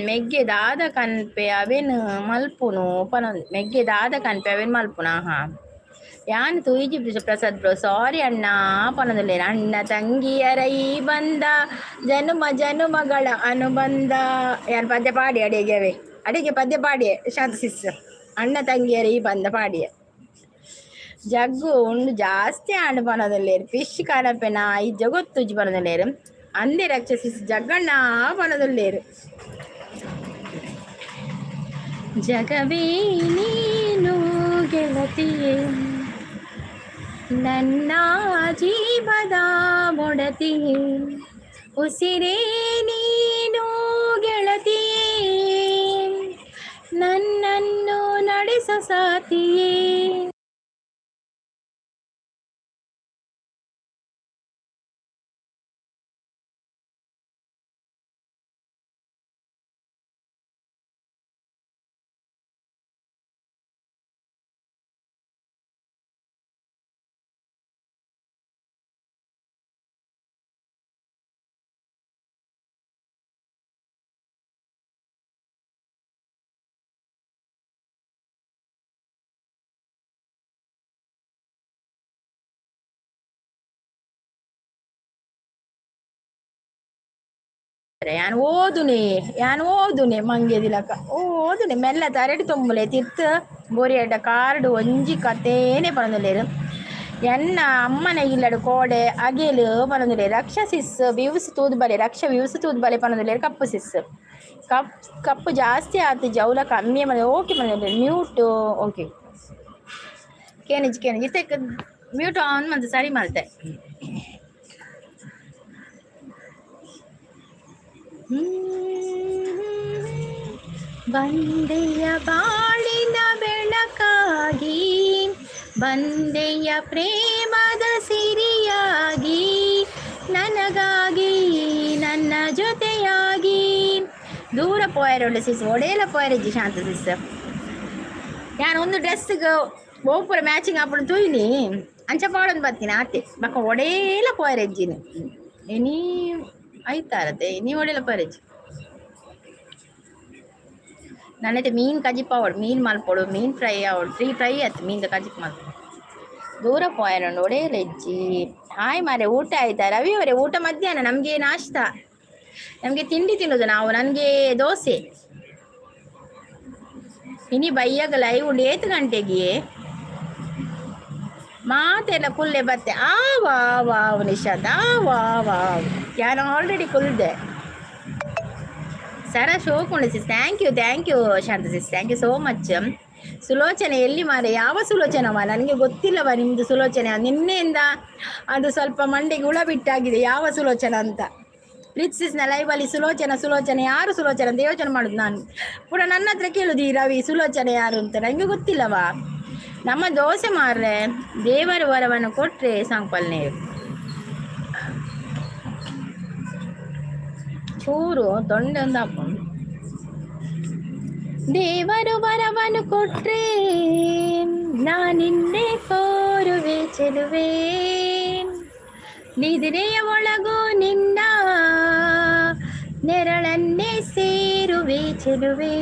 Speaker 1: ಮೆಗ್ಗೆ ದಾದ ಕನ್ಪೆ ಅವೇನು ಮಲ್ಪುನು ಪನೊಂದು ಮೆಗ್ಗೆ ದಾದ ಕನ್ಪೆ ಅವೇನು ಮಲ್ಪುನ. ಹಾ ಯಾನ್ ತೂಯಿಜಿ ಪ್ರಸಾದ್ ಬ್ರೋ ಸಾರಿ ಅಣ್ಣ ಪನೊಂದುಲ್ಲೆರ್. ಅಣ್ಣ ತಂಗಿಯರ ಈ ಬಂದ ಜನುಮ ಜನುಮಗಳ ಅನುಬಂಧ. ಯಾನ್ ಪದ್ಯ ಪಾಡಿ ಅಡಿಗೆ ಅವೇ ಅಡಿಗೆ ಪದ್ಯ ಪಾಡಿಯೆ ಶಾಂತ ಸಿಸ್. ಅಣ್ಣ ತಂಗಿಯರ ಈ ಬಂದ ಪಾಡಿಯೆ. ಜಗ್ಗು ಉಂಡು ಜಾಸ್ತಿ ಆಂಡ್ ಪನೊಂದುಲ್ಲೆರ್. ಫಿಶ್ ಕನಪೆನ ಇಜ್ಜ ಗೊತ್ತುಜ್ಜಿ ಪನೊಂದುಲ್ಲೆರ್. ಅಂದೆ ರಕ್ಷಸಿಸ್ ಜಗ್ಗಣ್ಣ ಪನೊಂದುಲ್ಲೆರ್. ಜಗವೇ ನೀನು ಗೆಳತಿಯೇ ನನ್ನ ಜೀವದ ಒಡತಿಯೇ, ಉಸಿರೇ ನೀನು ಗೆಳತಿಯೇ ನನ್ನನ್ನು ನಡೆಸ ಸಾಥಿಯೇ. ಯಾನ್ ಓದುನೆ ಯಾನ್ ಓದುನೆ ಮಂಗೆ ದಿಲಕ ಓದುನೆ ಮೆಲ್ಲ ತರೆಟ್ ತುಂಬುಲೆ ತಿರ್ತ್ ಬೋರಿಯಡ್ಡ ಕಾರ್ಡ್ ಒಂಜಿ ಕತೇನೆ ಪನೊಂದುಲ್ಲೆರ್. ಎನ್ನ ಅಮ್ಮನ ಇಲ್ಲಡು ಕೋಡೆ ಅಗೆಲು ಪನೊಂದುಲ್ಲೆ. ರಕ್ಷ ಸಿಸ್ ವ್ಯೂಸ್ ತೂದು ಬಲೆ, ರಕ್ಷ ವ್ಯೂಸ್ ತೂದು ಬಲೆ ಪನೊಂದುಲ್ಲೆ. ಕಪ್ಪು ಸಿಸ್ ಕಪ್ ಕಪ್ಪು ಜಾಸ್ತಿ ಆತು, ಜೌಲ ಕಮ್ಮಿ ಮನೆ. ಓಕೆ ಮನೆ, ಮ್ಯೂಟ್ ಓಕೆ. ಕೇನಿಜ್ ಕೇನಿಜ್ ಇತ್ತೆ ಮ್ಯೂಟ್ ಆನ್ ಮಂತ್ ಸರಿ ಮಲ್ತೆ. ಬಂದೆಯ ಬಾಳಿನ ಬೆಳಕಾಗಿ, ಬಂದೆಯ ಪ್ರೇಮದ ಸಿರಿಯಾಗಿ, ನನಗಾಗಿ ನನ್ನ ಜೊತೆಯಾಗಿ. ದೂರ ಪೋಯರುಂಡು ಸಿಸ್, ಒಡೇಲ ಪೋಯರಿಜ್ಜಿ ಶಾಂತ ಸಿಸ್. ಯಾನ್ ಒಂದು ಡ್ರೆಸ್ಗೆ ಒಪ್ಪುರ ಮ್ಯಾಚಿಂಗ್ ಆಪುಂಡು ತೂಯಿನಿ, ಅಂಚ ಪಾಡೊಂದು ಬರ್ತೀನಿ ಆತೆ. ಬೊಕ ಒಡೇಲ ಪೋಯರೆಜ್ಜಿನಿ ಇನಿ ಐತಾರತೆ, ಇನಿ ಒಡೇಲ ಪೋಯರೆಜ್ಜಿ. ನನ್ನೈತೆ ಮೀನು ಕಜಿಪ್ ಆವೊಡು, ಮೀನು ಮಲ್ಪೊಡು, ಮೀನು ಫ್ರೈ ಆವೊಡು. ಫ್ರೀ ಫ್ರೈ ಆಯ್ತು ಮೀನ್ದ ಕಜಿಪ್ ಮಲ್ಪೊಡು. ದೂರ ಪೋಯರುಂಡು, ಒಡೇಲ ಇಜ್ಜಿ. ಹಾಯ್ ಮಾರೆ, ಊಟ ಆಯ್ತಾ ರವಿ ಅವರೇ? ಊಟ ಮಧ್ಯಾಹ್ನ, ನಮಗೆ ನಾಷ್ಟ, ನಮಗೆ ತಿಂಡಿ ತಿನ್ನೋದು ನಾವು. ನನಗೆ ದೋಸೆ. ಇನಿ ಬಯ್ಯಾಗ ಲೈವ್ ಉಂಡು, ಏತ್ ಗಂಟೆಗೆ ಮಾತೆಲ್ಲ ಕುಲ್ಲೆ ಬತ್ತೆ. ಆ ವಾ ವಾವ್ ನಿಶಾಂತ್, ಆ ವಾ ವಾವ್. ಯಾನು ಆಲ್ರೆಡಿ ಕುಲ್ದೆ. ಸರ ಶೋಕುಂಡು sis. Thank you, thank you Shanta sis, thank you so much. Sulochana ಎಲ್ಲಿ ಮಾರೆ? ಯಾವ ಸುಲೋಚನವ? ನನಗೆ ಗೊತ್ತಿಲ್ಲವ ನಿಮ್ಮದು ಸುಲೋಚನೆ. ನಿನ್ನೆಯಿಂದ ಅದು ಸ್ವಲ್ಪ ಮಂಡಿಗೆ ಹುಳ ಬಿಟ್ಟಾಗಿದೆ, ಯಾವ ಸುಲೋಚನ ಅಂತ. ಪ್ರೀತಿ ಸಿಸ್ನ ಲೈವಲ್ಲಿ ಸುಲೋಚನ ಸುಲೋಚನೆ, ಯಾರು ಸುಲೋಚನ ಅಂತ ಯೋಚನೆ ಮಾಡುದು ನಾನು. ಪುನಃ ನನ್ನ ಹತ್ರ ಕೇಳುದು ಈ ರವಿ, ಸುಲೋಚನೆ ಯಾರು ಅಂತ. ನನಗೆ ಗೊತ್ತಿಲ್ಲವಾ. ನಮ್ಮ ದೋಸೆ ಮಾರ್ರೆ. ದೇವರ ವರವನ್ನು ಕೊಟ್ರೆ ಸಾಂಪಲ್ನೇ ಚೂರು ತೊಂಡೆ ಒಂದು ಹಾಕು. ದೇವರು ವರವನ್ನು ಕೊಟ್ರೆ ನಾನಿನ್ನೆ ಕೋರುವೆ ಚೆಲುವೆ, ನಿದ್ರೆಯ ಒಳಗು ನಿನ್ನ ನೆರಳನ್ನೇ ಸೇರುವೆ ಚೆಲುವೆ.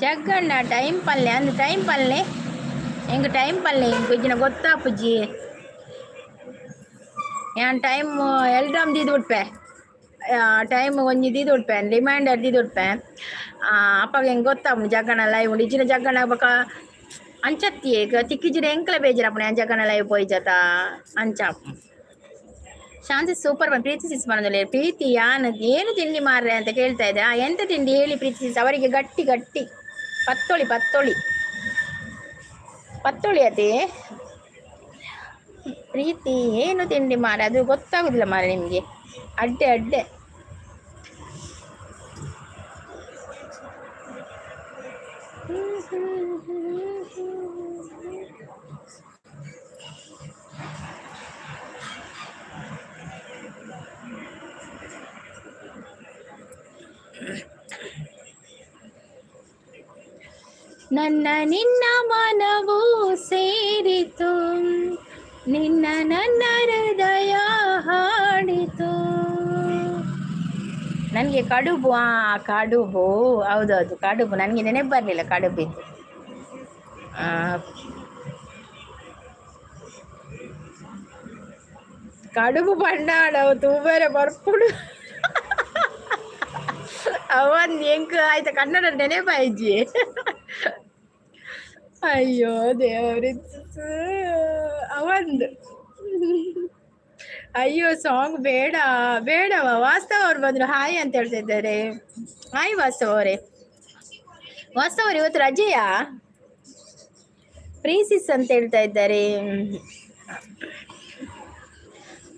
Speaker 1: ಜಗ್ಗಣ್ಣ ಟೈಮ್ ಪಲ್ಲೆ ಅಂದ್ ಟೈಮ್ ಪಲ್ಲೆ ಎಂಗ್ ಟೈಮ್ ಪಲ್ಲೆ ಇಂಕ್ ಗೊತ್ತಾಪುಜಿ. ಯಾನ್ ಟೈಮ್ ಎಲ್ರಾಮ್ ದೀದ್ ಉಡ್ಪೆ, ಟೈಮ್ ಒಂಜಿ ದೀದ್ ಉಡ್ಪೆ, ರಿಮೈಂಡರ್ ದೀದ್ ಉಡ್ಪೆ. ಅಪ್ಪಗ ಎಂಕ್ ಗೊತ್ತಾಪುಂಡು ಜಗ್ಗಣ್ಣ ಲೈವ್ ಉಂಡು. ಇಜ್ಜಿನ ಜಗ್ಗಣ್ಣ ಬೊಕ ಅಂಚತ್ತಿ ತಿಕ್ಕಿಜಿಡ ಎಂಕ್ಲ ಬೇಜಾರಾಪುಂಡು, ಯಾನ್ ಜಗ್ಗಣ್ಣ ಲೈವ್ ಪೋಯಿಜತ ಅಂಚ. ಶಾಂತಿ ಸೂಪರ್ ಬಂದು ಪ್ರೀತಿ ಸಿಸ್ ಬಂದಿಲ್ಲ. ಪ್ರೀತಿ ಯಾನ್ ಏನು ತಿಂಡಿ ಮಾರ್ರೆ ಅಂತ ಕೇಳ್ತಾ ಇದ್ದೆ. ಎಂತ ತಿಂಡಿ ಹೇಳಿ ಪ್ರೀತಿ ಸಿಸ್ ಅವರಿಗೆ? ಗಟ್ಟಿ ಗಟ್ಟಿ ಪತ್ತೊಳಿ ಪತ್ತೊಳಿ ಪತ್ತೊಳಿ ಅದೇ. ಪ್ರೀತಿ ಏನು ತಿಂಡಿ ಮಾರ ಅದು ಗೊತ್ತಾಗುದಿಲ್ಲ ಮಾರ ನಿಮಗೆ. ಅಡ್ಡೆ ಅಡ್ಡೆ ನನ್ನ ನಿನ್ನ ಮನವು ಸೇರಿತು, ನಿನ್ನ ನನ್ನ ಹೃದಯ ಹಾಡಿತು. ನನಗೆ ಕಡುಬು, ಆ ಕಡುಬು, ಹೌದೌದು ಕಡುಬು. ನನಗೆ ನೆನಪು ಬರಲಿಲ್ಲ ಕಡುಬಿದ್ದು. ಕಡುಬು ಬಣ್ಣಾಡ ತೂಬೇರೆ ಬರ್ಪುಡು ಅವನ್ ಎಂಕ್ ಆಯ್ತಾ ಕನ್ನಡ ನೆನಪಾಯ್ಜಿ. ಅಯ್ಯೋ ದೇವ್ರಿ, ಅವಂದು ಅಯ್ಯೋ ಸಾಂಗ್ ಬೇಡ ಬೇಡವ. ವಾಸ್ತವ ಅವ್ರು ಬಂದ್ರು, ಹಾಯ್ ಅಂತ ಹೇಳ್ತಾ ಇದ್ದಾರೆ. ಹಾಯ್ ವಾಸ್ತವ ಅವರೇ. ವಾಸ್ತವ ಅವ್ರು ಇವತ್ತು ರಜೆಯಾ? ಪ್ರೀಸಿಸ್ ಅಂತ ಹೇಳ್ತಾ ಇದ್ದಾರೆ.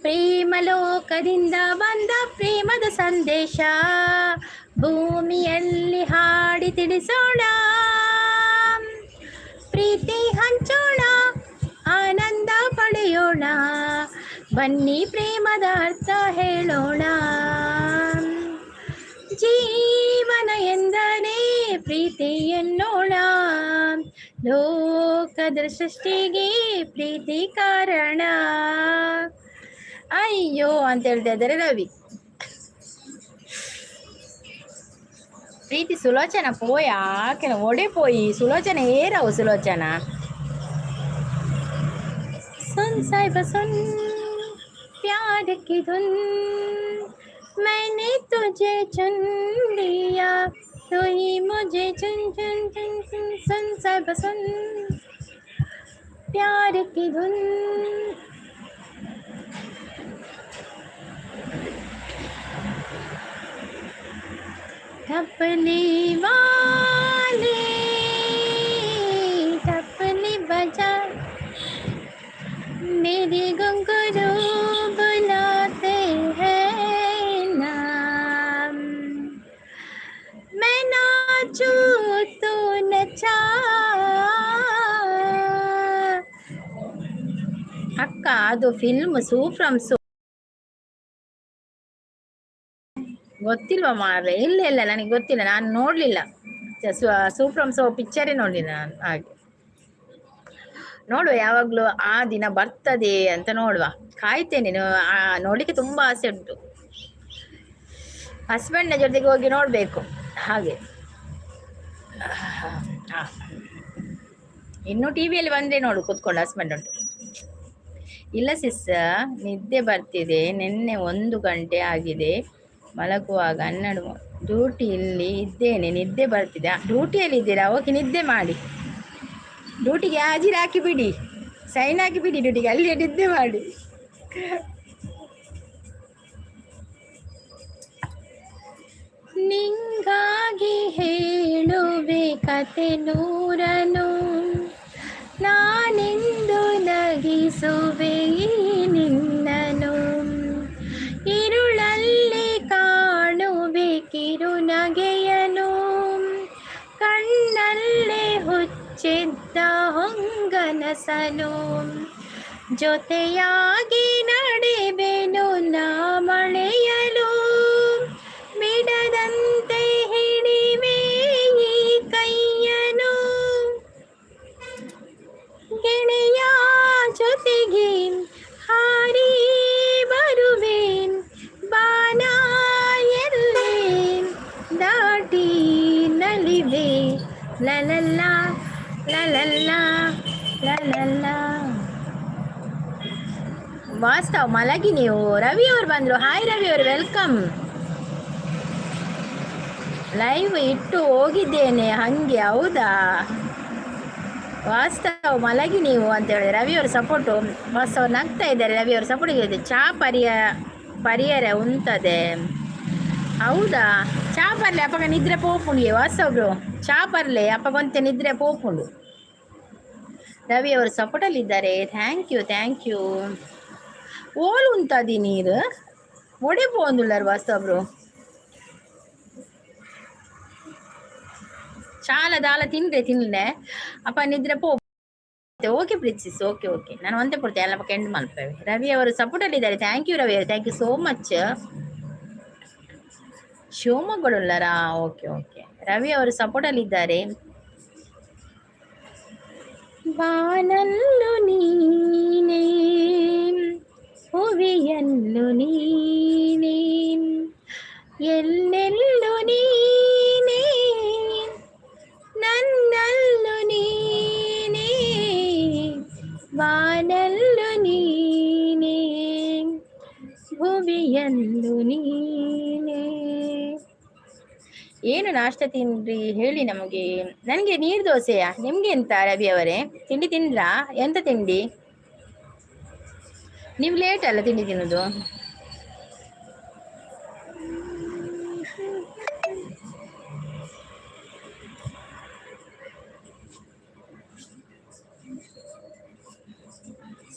Speaker 1: ಪ್ರೇಮ ಲೋಕದಿಂದ ಬಂದ ಪ್ರೇಮದ ಸಂದೇಶ ಭೂಮಿಯಲ್ಲಿ ಹಾಡಿ ತಿಳಿಸೋಣ, ಪ್ರೀತಿ ಹಂಚೋಣ, ಆನಂದ ಪಡೆಯೋಣ, ಬನ್ನಿ ಪ್ರೇಮದ ಅರ್ಥ ಹೇಳೋಣ. ಜೀವನ ಎಂದರೆ ಪ್ರೀತಿ ಎನ್ನೋಣ, ಲೋಕದ ಸೃಷ್ಟಿಗೆ ಪ್ರೀತಿ ಕಾರಣ. ಅಯ್ಯೋ ಅಂತ ಹೇಳ್ತಾ ಇದ್ದಾರೆ ರವಿ. ಪ್ರೀತಿ ಸುಲೋಚನ ಪೋಯ್ ಆಕೆನ ಒಡೆ ಪೋಯಿ ಸುಲೋಚನ ಏರವು ಸುಲೋಚನ. सुन साहिबा सुन प्यार की धुन, मैंने तुझे चुन लिया। तू ही मुझे चुन चुन चुन चुन सुन सब सुन प्यार की धुन। थपली वाले थपली बजा, मेरे घुंघरू बुलाते हैं नाम। मैं नाचूं तू नचा। ಅಕ್ಕ, ಅದು ಫಿಲ್ಮ್ ಸೂಫ್ರಮ್ ಸೋ. ಗೊತ್ತಿಲ್ವಾ ಮಾರ್ರೆ? ಇಲ್ಲ ಇಲ್ಲ, ನನಗೆ ಗೊತ್ತಿಲ್ಲ, ನಾನು ನೋಡ್ಲಿಲ್ಲ. ಸೂಫ್ರಮ್ ಸೋ ಪಿಕ್ಚರೇ ನೋಡ್ಲಿಲ್ಲ ನಾನು. ಹಾಗೆ ನೋಡುವ, ಯಾವಾಗಲೂ ಆ ದಿನ ಬರ್ತದೆ ಅಂತ ನೋಡುವ, ಕಾಯ್ತೇನೆ. ನೋಡ್ಲಿಕ್ಕೆ ತುಂಬಾ ಆಸೆ ಉಂಟು. ಹಸ್ಬೆಂಡ್ನ ಜೊತೆಗೆ ಹೋಗಿ ನೋಡಬೇಕು ಹಾಗೆ. ಹಾ, ಇನ್ನು ಟಿವಿಯಲ್ಲಿ ಬಂದರೆ ನೋಡು ಕೂತ್ಕೊಂಡು ಹಸ್ಬೆಂಡ್ ಉಂಟು. ಇಲ್ಲ ಸಿಸ್, ನಿದ್ದೆ ಬರ್ತಿದೆ. ನಿನ್ನೆ 1 ಗಂಟೆ ಆಗಿದೆ ಮಲಗುವಾಗ. 12. ಡ್ಯೂಟಿಯಲ್ಲಿ ಇದ್ದೇನೆ, ನಿದ್ದೆ ಬರ್ತಿದೆ. ಡ್ಯೂಟಿಯಲ್ಲಿ ಇದ್ದೀರಾ? ಓಕೆ, ನಿದ್ದೆ ಮಾಡಿ. ಡ್ಯೂಟಿಗೆ ಹಾಜಿರು ಹಾಕಿ ಬಿಡಿ, ಸೈನ್ ಹಾಕಿ ಬಿಡಿ ಡ್ಯೂಟಿಗೆ, ಅಲ್ಲಿ ನಿದ್ದೆ ಮಾಡಿ. ನಿಂಗಾಗಿ ಹೇಳುವೆ ಕತೆ ನೂರನು, ನಾನೆಂದು ನಗಿಸುವೆ ನಿನ್ನನು. ಇರುಳಲ್ಲಿ ಕಾಣುವೆ ಕಿರುನಗೆಯನು, ಕಣ್ಣಲ್ಲೇ ಹುಚ್ಚಿದ್ದ ಹೊಂಗನಸನು. ಜೊತೆಯಾಗಿ ನಡೆವೆನು ನಾ ಮಳೆಯಲು, ಬಿಡದಂತೆ ಹಿಡಿವೆ ಈ ಕೈಯನು. ಗೆಳೆಯ ಜೊತೆಗೆ ಹಾರಿ ಬರುವೆ, ಬಾನ ಎಲ್ಲೆ ದಾಟಿ ನಲಿವೆ. ಲಲಲ್ಲ ಲಲಲ್ಲ ಲಲಲ್ಲ. ವಾಸ್ತವ್, ಮಲಗಿ ನೀವು. ರವಿ ಅವರು ಬಂದರು. ಹಾಯ್ ರವಿ ಅವರು, welcome. Live ಇಟ್ಟು ಹೋಗಿದ್ದೇನೆ ಹಂಗೆ. ಹೌದಾ ವಾಸ್ತವ್, ಮಲಗಿ ನೀವು ಅಂತ ಹೇಳಿ ರವಿ ಅವರು ಸಪೋರ್ಟು. ವಾಸ್ತವ್ ನಗ್ತಾ ಇದ್ದಾರೆ. ರವಿ ಅವರು ಸಪೋರ್ಟ್ ಇದೆ. ಚಾ ಪರಿಯರ ಉಂತದೆ. ಹೌದಾ? ಚಾ ಪರ್ಲೆ, ಅಪ್ಪಗ ನಿದ್ರೆ ಪೋಪುಂಡು. ವಾಸ್ತವ್ ಬ್ರೋ, ಚಾ ಪರ್ಲೆ, ಅಪ್ಪಗೊಂತೆ ನಿದ್ರೆ ಪೋಪುಂಡು. ರವಿ ಅವರು ಸಪೋರ್ಟಲ್ಲಿದ್ದಾರೆ. Thank you, thank you. ಓಲು ಉಂತದಿ ನೀರು ಒಡೆ ಪೋಂದುಳ್ಳಾರ ವಾಸ್ತವ್ ಬ್ರೋ. ಚಾಲ ದಾಲ ತಿಂದ್ರೆ ತಿನ್ಲೆ, ಅಪ್ಪ ನಿದ್ರೆ ಪೋ. Okay princess, okay okay. ನಾನು ಒಂದೇ ಪಡ್ತೆ ಎಲ್ಲ ಎಂಡ್ ಮಲ್ಪೇವೆ. ರವಿ ಅವರು ಸಪೋರ್ಟಲ್ಲಿದ್ದಾರೆ. Thank you Ravi ಅವರು, thank you so much. ಶಿವಮೊಗ್ಗಡುಳ್ಳಾರಾ? Okay okay. Ravi ಅವರು ಸಪೋರ್ಟಲ್ಲಿದ್ದಾರೆ. ಬಾನಲ್ಲು ನೀನೇ, ಹುವಿಯಲ್ಲು ನೀನೇ, ಎಲ್ಲೆಲ್ಲು ನೀನೇ, ನನ್ನಲ್ಲು ನೀನೇ, ಬಾನಲ್ಲು ನೀನೇ, ಭುವಿಯಲ್ಲು ನೀನೇ. ಏನು ನಾಷ್ಟ ತಿಂದ್ರಿ ಹೇಳಿ ನಮಗೆ. ನನಗೆ ನೀರು ದೋಸೆಯಾ? ನಿಮ್ಗೆ ಎಂತ ರವಿ ಅವರೇ? ತಿಂಡಿ ತಿಂದ್ರಾ? ಎಂತ ತಿಂಡಿ? ನೀವು ಲೇಟ್ ಅಲ್ಲ ತಿಂಡಿ ತಿನ್ನೋದು.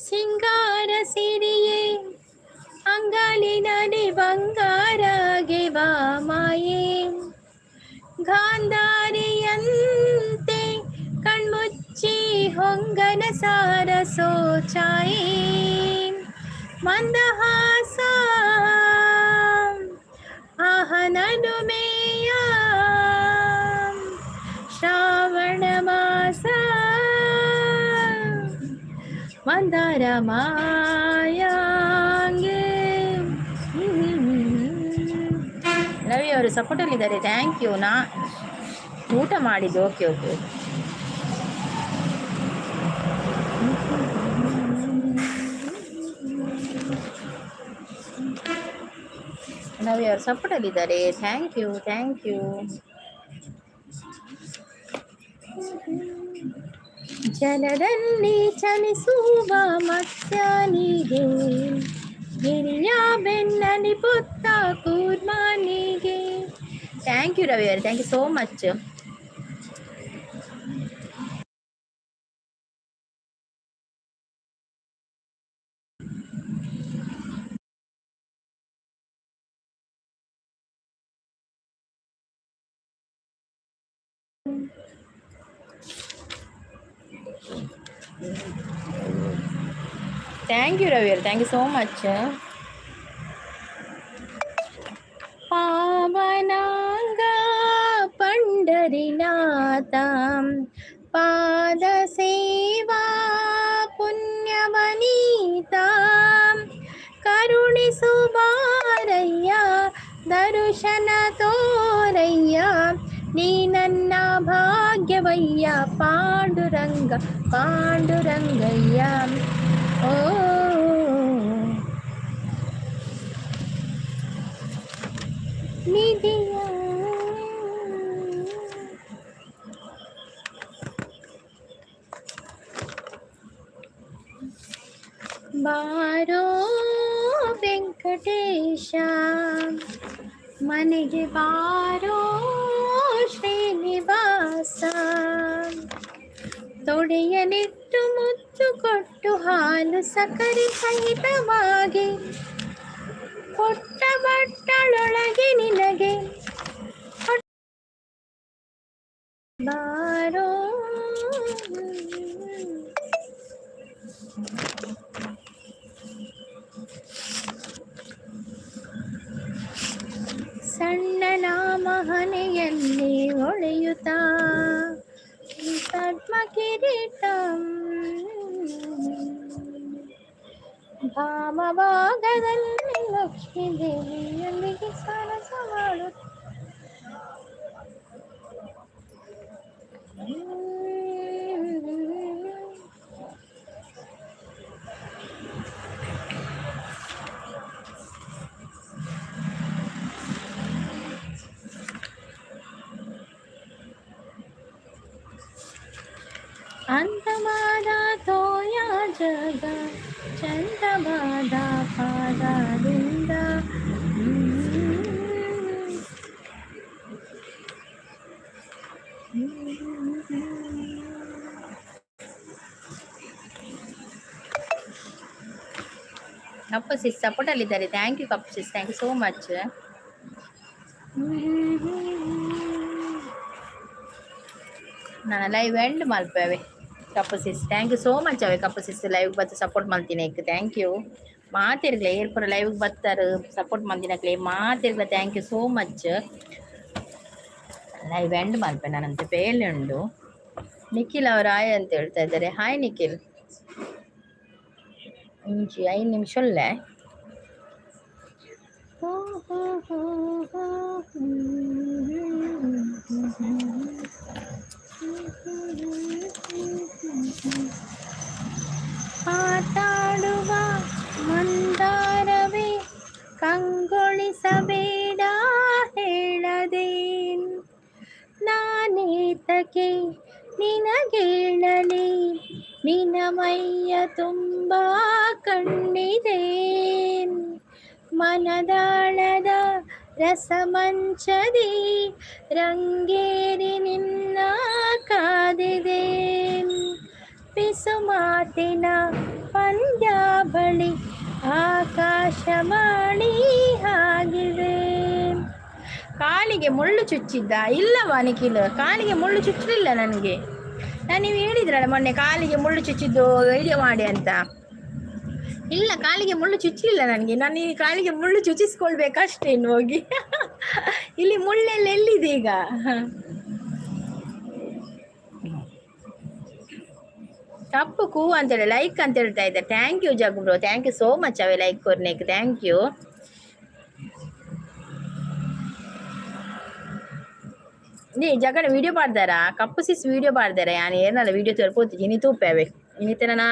Speaker 1: ಸಿಂಗಾರ ಸಿರಿಯೇ, ಅಂಗಾಲಿನಲ್ಲಿ ಬಂಗಾರಗೆ ಬಾ ಮಾಯೆ. ಗಾಂಧಾರಿಯಂತೆ ಕಣ್ಮುಚ್ಚಿ ಹೊಂಗನ ಸಾರಸೋ ಛಾಯೆ. ಮಂದಹಾಸ ಆಹನನುಮೇಯ, ಶ್ರಾವಣ ಮಾಸ ಮಂದಾರ ಮಾಯಾಂಗೆ. ರವಿ ಅವರು ಸಪೋರ್ಟಲ್ಲಿದ್ದಾರೆ. Thank you. ನಾ ಊಟ ಮಾಡಿದ್ದು. Okay okay. ರವಿ ಅವರು ಸಪೋರ್ಟಲ್ಲಿದ್ದಾರೆ. Thank you, thank you. ಜಲದಲ್ಲಿ ಚಲಿಸುವ ಮತ್ಸ್ಯನಿಗೆ, ಗಿರಿಯ ಬೆನ್ನಲಿ ಪುತ್ತ ಕೂರ್ಮನಿಗೆ. Thank you Ravi ಅವರೇ, thank you so much. Thank you Ravi ಅವರೇ, thank you so much. ಪಾವನಾಂಗ Pandharinath, ಪಾದ ಸೇವಾ ಪುಣ್ಯವನೀತ, ಕರುಣಿಸು ಬಾರಯ್ಯ, ದರುಶನ ತೋರಯ್ಯ, ನೀ ನನ್ನ ಭಾಗ್ಯವಯ್ಯ, ಪಾಂಡುರಂಗ ಪಾಂಡುರಂಗಯ್ಯ. ಓ ನಿಧಿಯ ಬಾರೋ ವೆಂಕಟೇಶ, ಮನೆಗೆ ಬಾರೋ ಶ್ರೀನಿವಾಸ, ತೊಡೆಯಲಿಟ್ಟು ಮುತ್ತು ಕೊಟ್ಟು ಹಾಲು ಸಕ್ಕರೆ ಸಹಿತವಾಗಿ ಕೊಟ್ಟ ಬಟ್ಟಳೊಳಗೆ ನಿನಗೆ ಬಾರೋ. ಸಣ್ಣ ನಾಮಹನೆಯಲ್ಲಿ ಹೊಳೆಯುತ್ತ ಪದ್ಮ ಕಿರೀಟ, ಭಾಮಭಾಗದಲ್ಲಿ ಲಕ್ಷ್ಮೀ ದೇವಿಯೊಂದಿಗೆ ಸರಸ ಮಾಡುತ್ತ. ಅಂತವಾದ ತೋಯ ಜಗ ಚಂದವಾದ ಪಾದದಿಂದ. ಕಪ್ಪು ಸಿಸ್ ಸಪೋರ್ಟ್ ಅಲ್ಲಿದ್ದಾರೆ. Thank you Kappu sis, thank you so much. ನಾನು ಲೈವ್ ಎಂಡ್ ಮಲ್ಪವೆ. Kappu sis, thank you so much ಅವೆ. ಕಪ್ಪು ಸಿಸ್ ಲೈವ್ ಬತ್ತು ಸಪೋರ್ಟ್ ಮಾಡ್ತೀನಿ, thank you. ಮಾತಿರ್ಗ್ಲೆ ಏರ್ಪುರ ಲೈವ್ ಬರ್ತಾರೆ ಸಪೋರ್ಟ್ ಮಾಡ್ತೀನಿ ಮಾತಿರ್ಗ್ಲೆ, thank you so much. Live end ಮಲ್ಪೆ ನಾನಂತೆ ಬೇಲೆ ಉಂಡು. ನಿಖಿಲ್ ಅವರು ಹಾಯ್ ಅಂತ ಹೇಳ್ತಾ ಇದ್ದಾರೆ. ಹಾಯ್ ನಿಖಿಲ್. ಇಂಚಿ 5 ನಿಮಿಷ ಅಲ್ಲೇ. ಮಾತಾಡುವ ಮಂದಾರವೇ, ಕಂಗೊಳಿಸಬೇಡ ಹೇಳದೆ, ನಾನೇತಕ್ಕೆ ನಿನಗೇಳಲಿ, ನಿನ ಮೈಯ ತುಂಬ ಕಣ್ಣಿದೆ. ಮನದಾಳದ ರಸಮಂಚದಿ ರಂಗೇರಿ ನಿನ್ನ ಕಾದಿದೆ. ಪಿಸು ಮಾತಿನ ಪಂದ್ಯಾಬಳಿ ಆಕಾಶವಾಣಿ ಆಗಿದೆ. ಕಾಲಿಗೆ ಮುಳ್ಳು ಚುಚ್ಚಿದ್ದ? ಇಲ್ಲವಾ ನಿಖಿಲ್, ಕಾಲಿಗೆ ಮುಳ್ಳು ಚುಚ್ಚಲಿಲ್ಲ ನನಗೆ. ನಾನು ನೀವು ಹೇಳಿದ್ರಲ್ಲ ಮೊನ್ನೆ ಕಾಲಿಗೆ ಮುಳ್ಳು ಚುಚ್ಚಿದ್ದು ವಿಡಿಯೋ ಮಾಡಿ ಅಂತ. ಇಲ್ಲ, ಕಾಲಿಗೆ ಮುಳ್ಳು ಚುಚ್ಚಲಿಲ್ಲ ನನಗೆ. ನಾನು ಈ ಕಾಲಿಗೆ ಮುಳ್ಳು ಚುಚ್ಚಿಸ್ಕೊಳ್ಬೇಕಷ್ಟೇ ಇನ್ನು ಹೋಗಿ. ಇಲ್ಲಿ ಮುಳ್ಳೆಲ್ಲ ಎಲ್ಲಿದೆ ಈಗ? ತಪ್ಪು ಕೂ ಅಂತೇಳಿ ಲೈಕ್ ಅಂತ ಹೇಳ್ತಾ ಇದ್ದೆ. Thank you jug bro, thank you so much away like ಕೊರ್ನೇಕ್, thank you. ನೀ ಜಗನ ವಿಡಿಯೋ ಪಾಡ್ದಾರಾ? ಕಪ್ಪು ಸಿಸ್ ವಿಡಿಯೋ ಪಾಡ್ದಾರ? ಯಾನ್ ಏನಲ್ಲ ವಿಡಿಯೋ ತೋರ್ಪೋತಿದ್ದೀನಿ ತೂಪೆ ಅವೇ. ಇನಿತ ನನ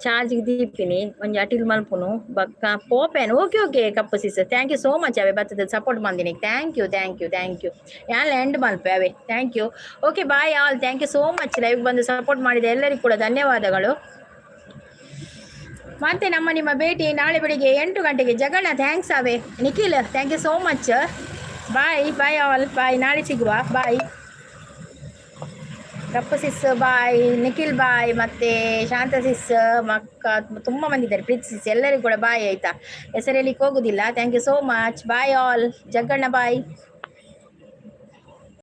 Speaker 1: ಚಾರ್ಜ್ ದೀಪಿನಿ, ಒಂಜಿ ಅಟಿಲ್ ಮಲ್ಪುನು ಬಕ್ಕ ಪೋಪೇನ್. Okay okay Kappu sis, thank you so much ಅವೆ. ಬತ್ತದ ಸಪೋರ್ಟ್ ಮಂದಿನಿ, thank you, thank you, thank you. ಯಾನ್ ಎಂಡ್ ಮಲ್ಪೆ ಅವೆ. Thank you. Okay, bye all. Thank you so much. Live ಬಂದು ಸಪೋರ್ಟ್ ಮಾಡಿದ ಎಲ್ಲರಿಗೂ ಕೂಡ ಧನ್ಯವಾದಗಳು. ಮತ್ತೆ ನಮ್ಮ ನಿಮ್ಮ ಭೇಟಿ ನಾಳೆ ಬೆಳಿಗ್ಗೆ 8 ಗಂಟೆಗೆ. ಜಗಣ್ಣ, thanks ಅವೆ. Nikhil, thank you so much. Bye bye all, bye. ನಾಳೆ ಸಿಗುವ, ಬಾಯ್. ಕಪ್ಪು ಸಿಸ್ ಬಾಯ್, ನಿಖಿಲ್ ಬಾಯ್, ಮತ್ತೆ ಶಾಂತ ಸಿಸ್, ಮಕ್ಕ ತುಂಬ ಮಂದಿ ಇದ್ದಾರೆ, ಪ್ರೀತಿ ಸಿಸ್, ಎಲ್ಲರಿಗೂ ಕೂಡ ಬಾಯ್, ಆಯ್ತಾ? ಹೆಸರು ಹೇಳಿಕ್ಕೆ ಹೋಗುದಿಲ್ಲ. Thank you so much. Bye all. Jagganna, bye.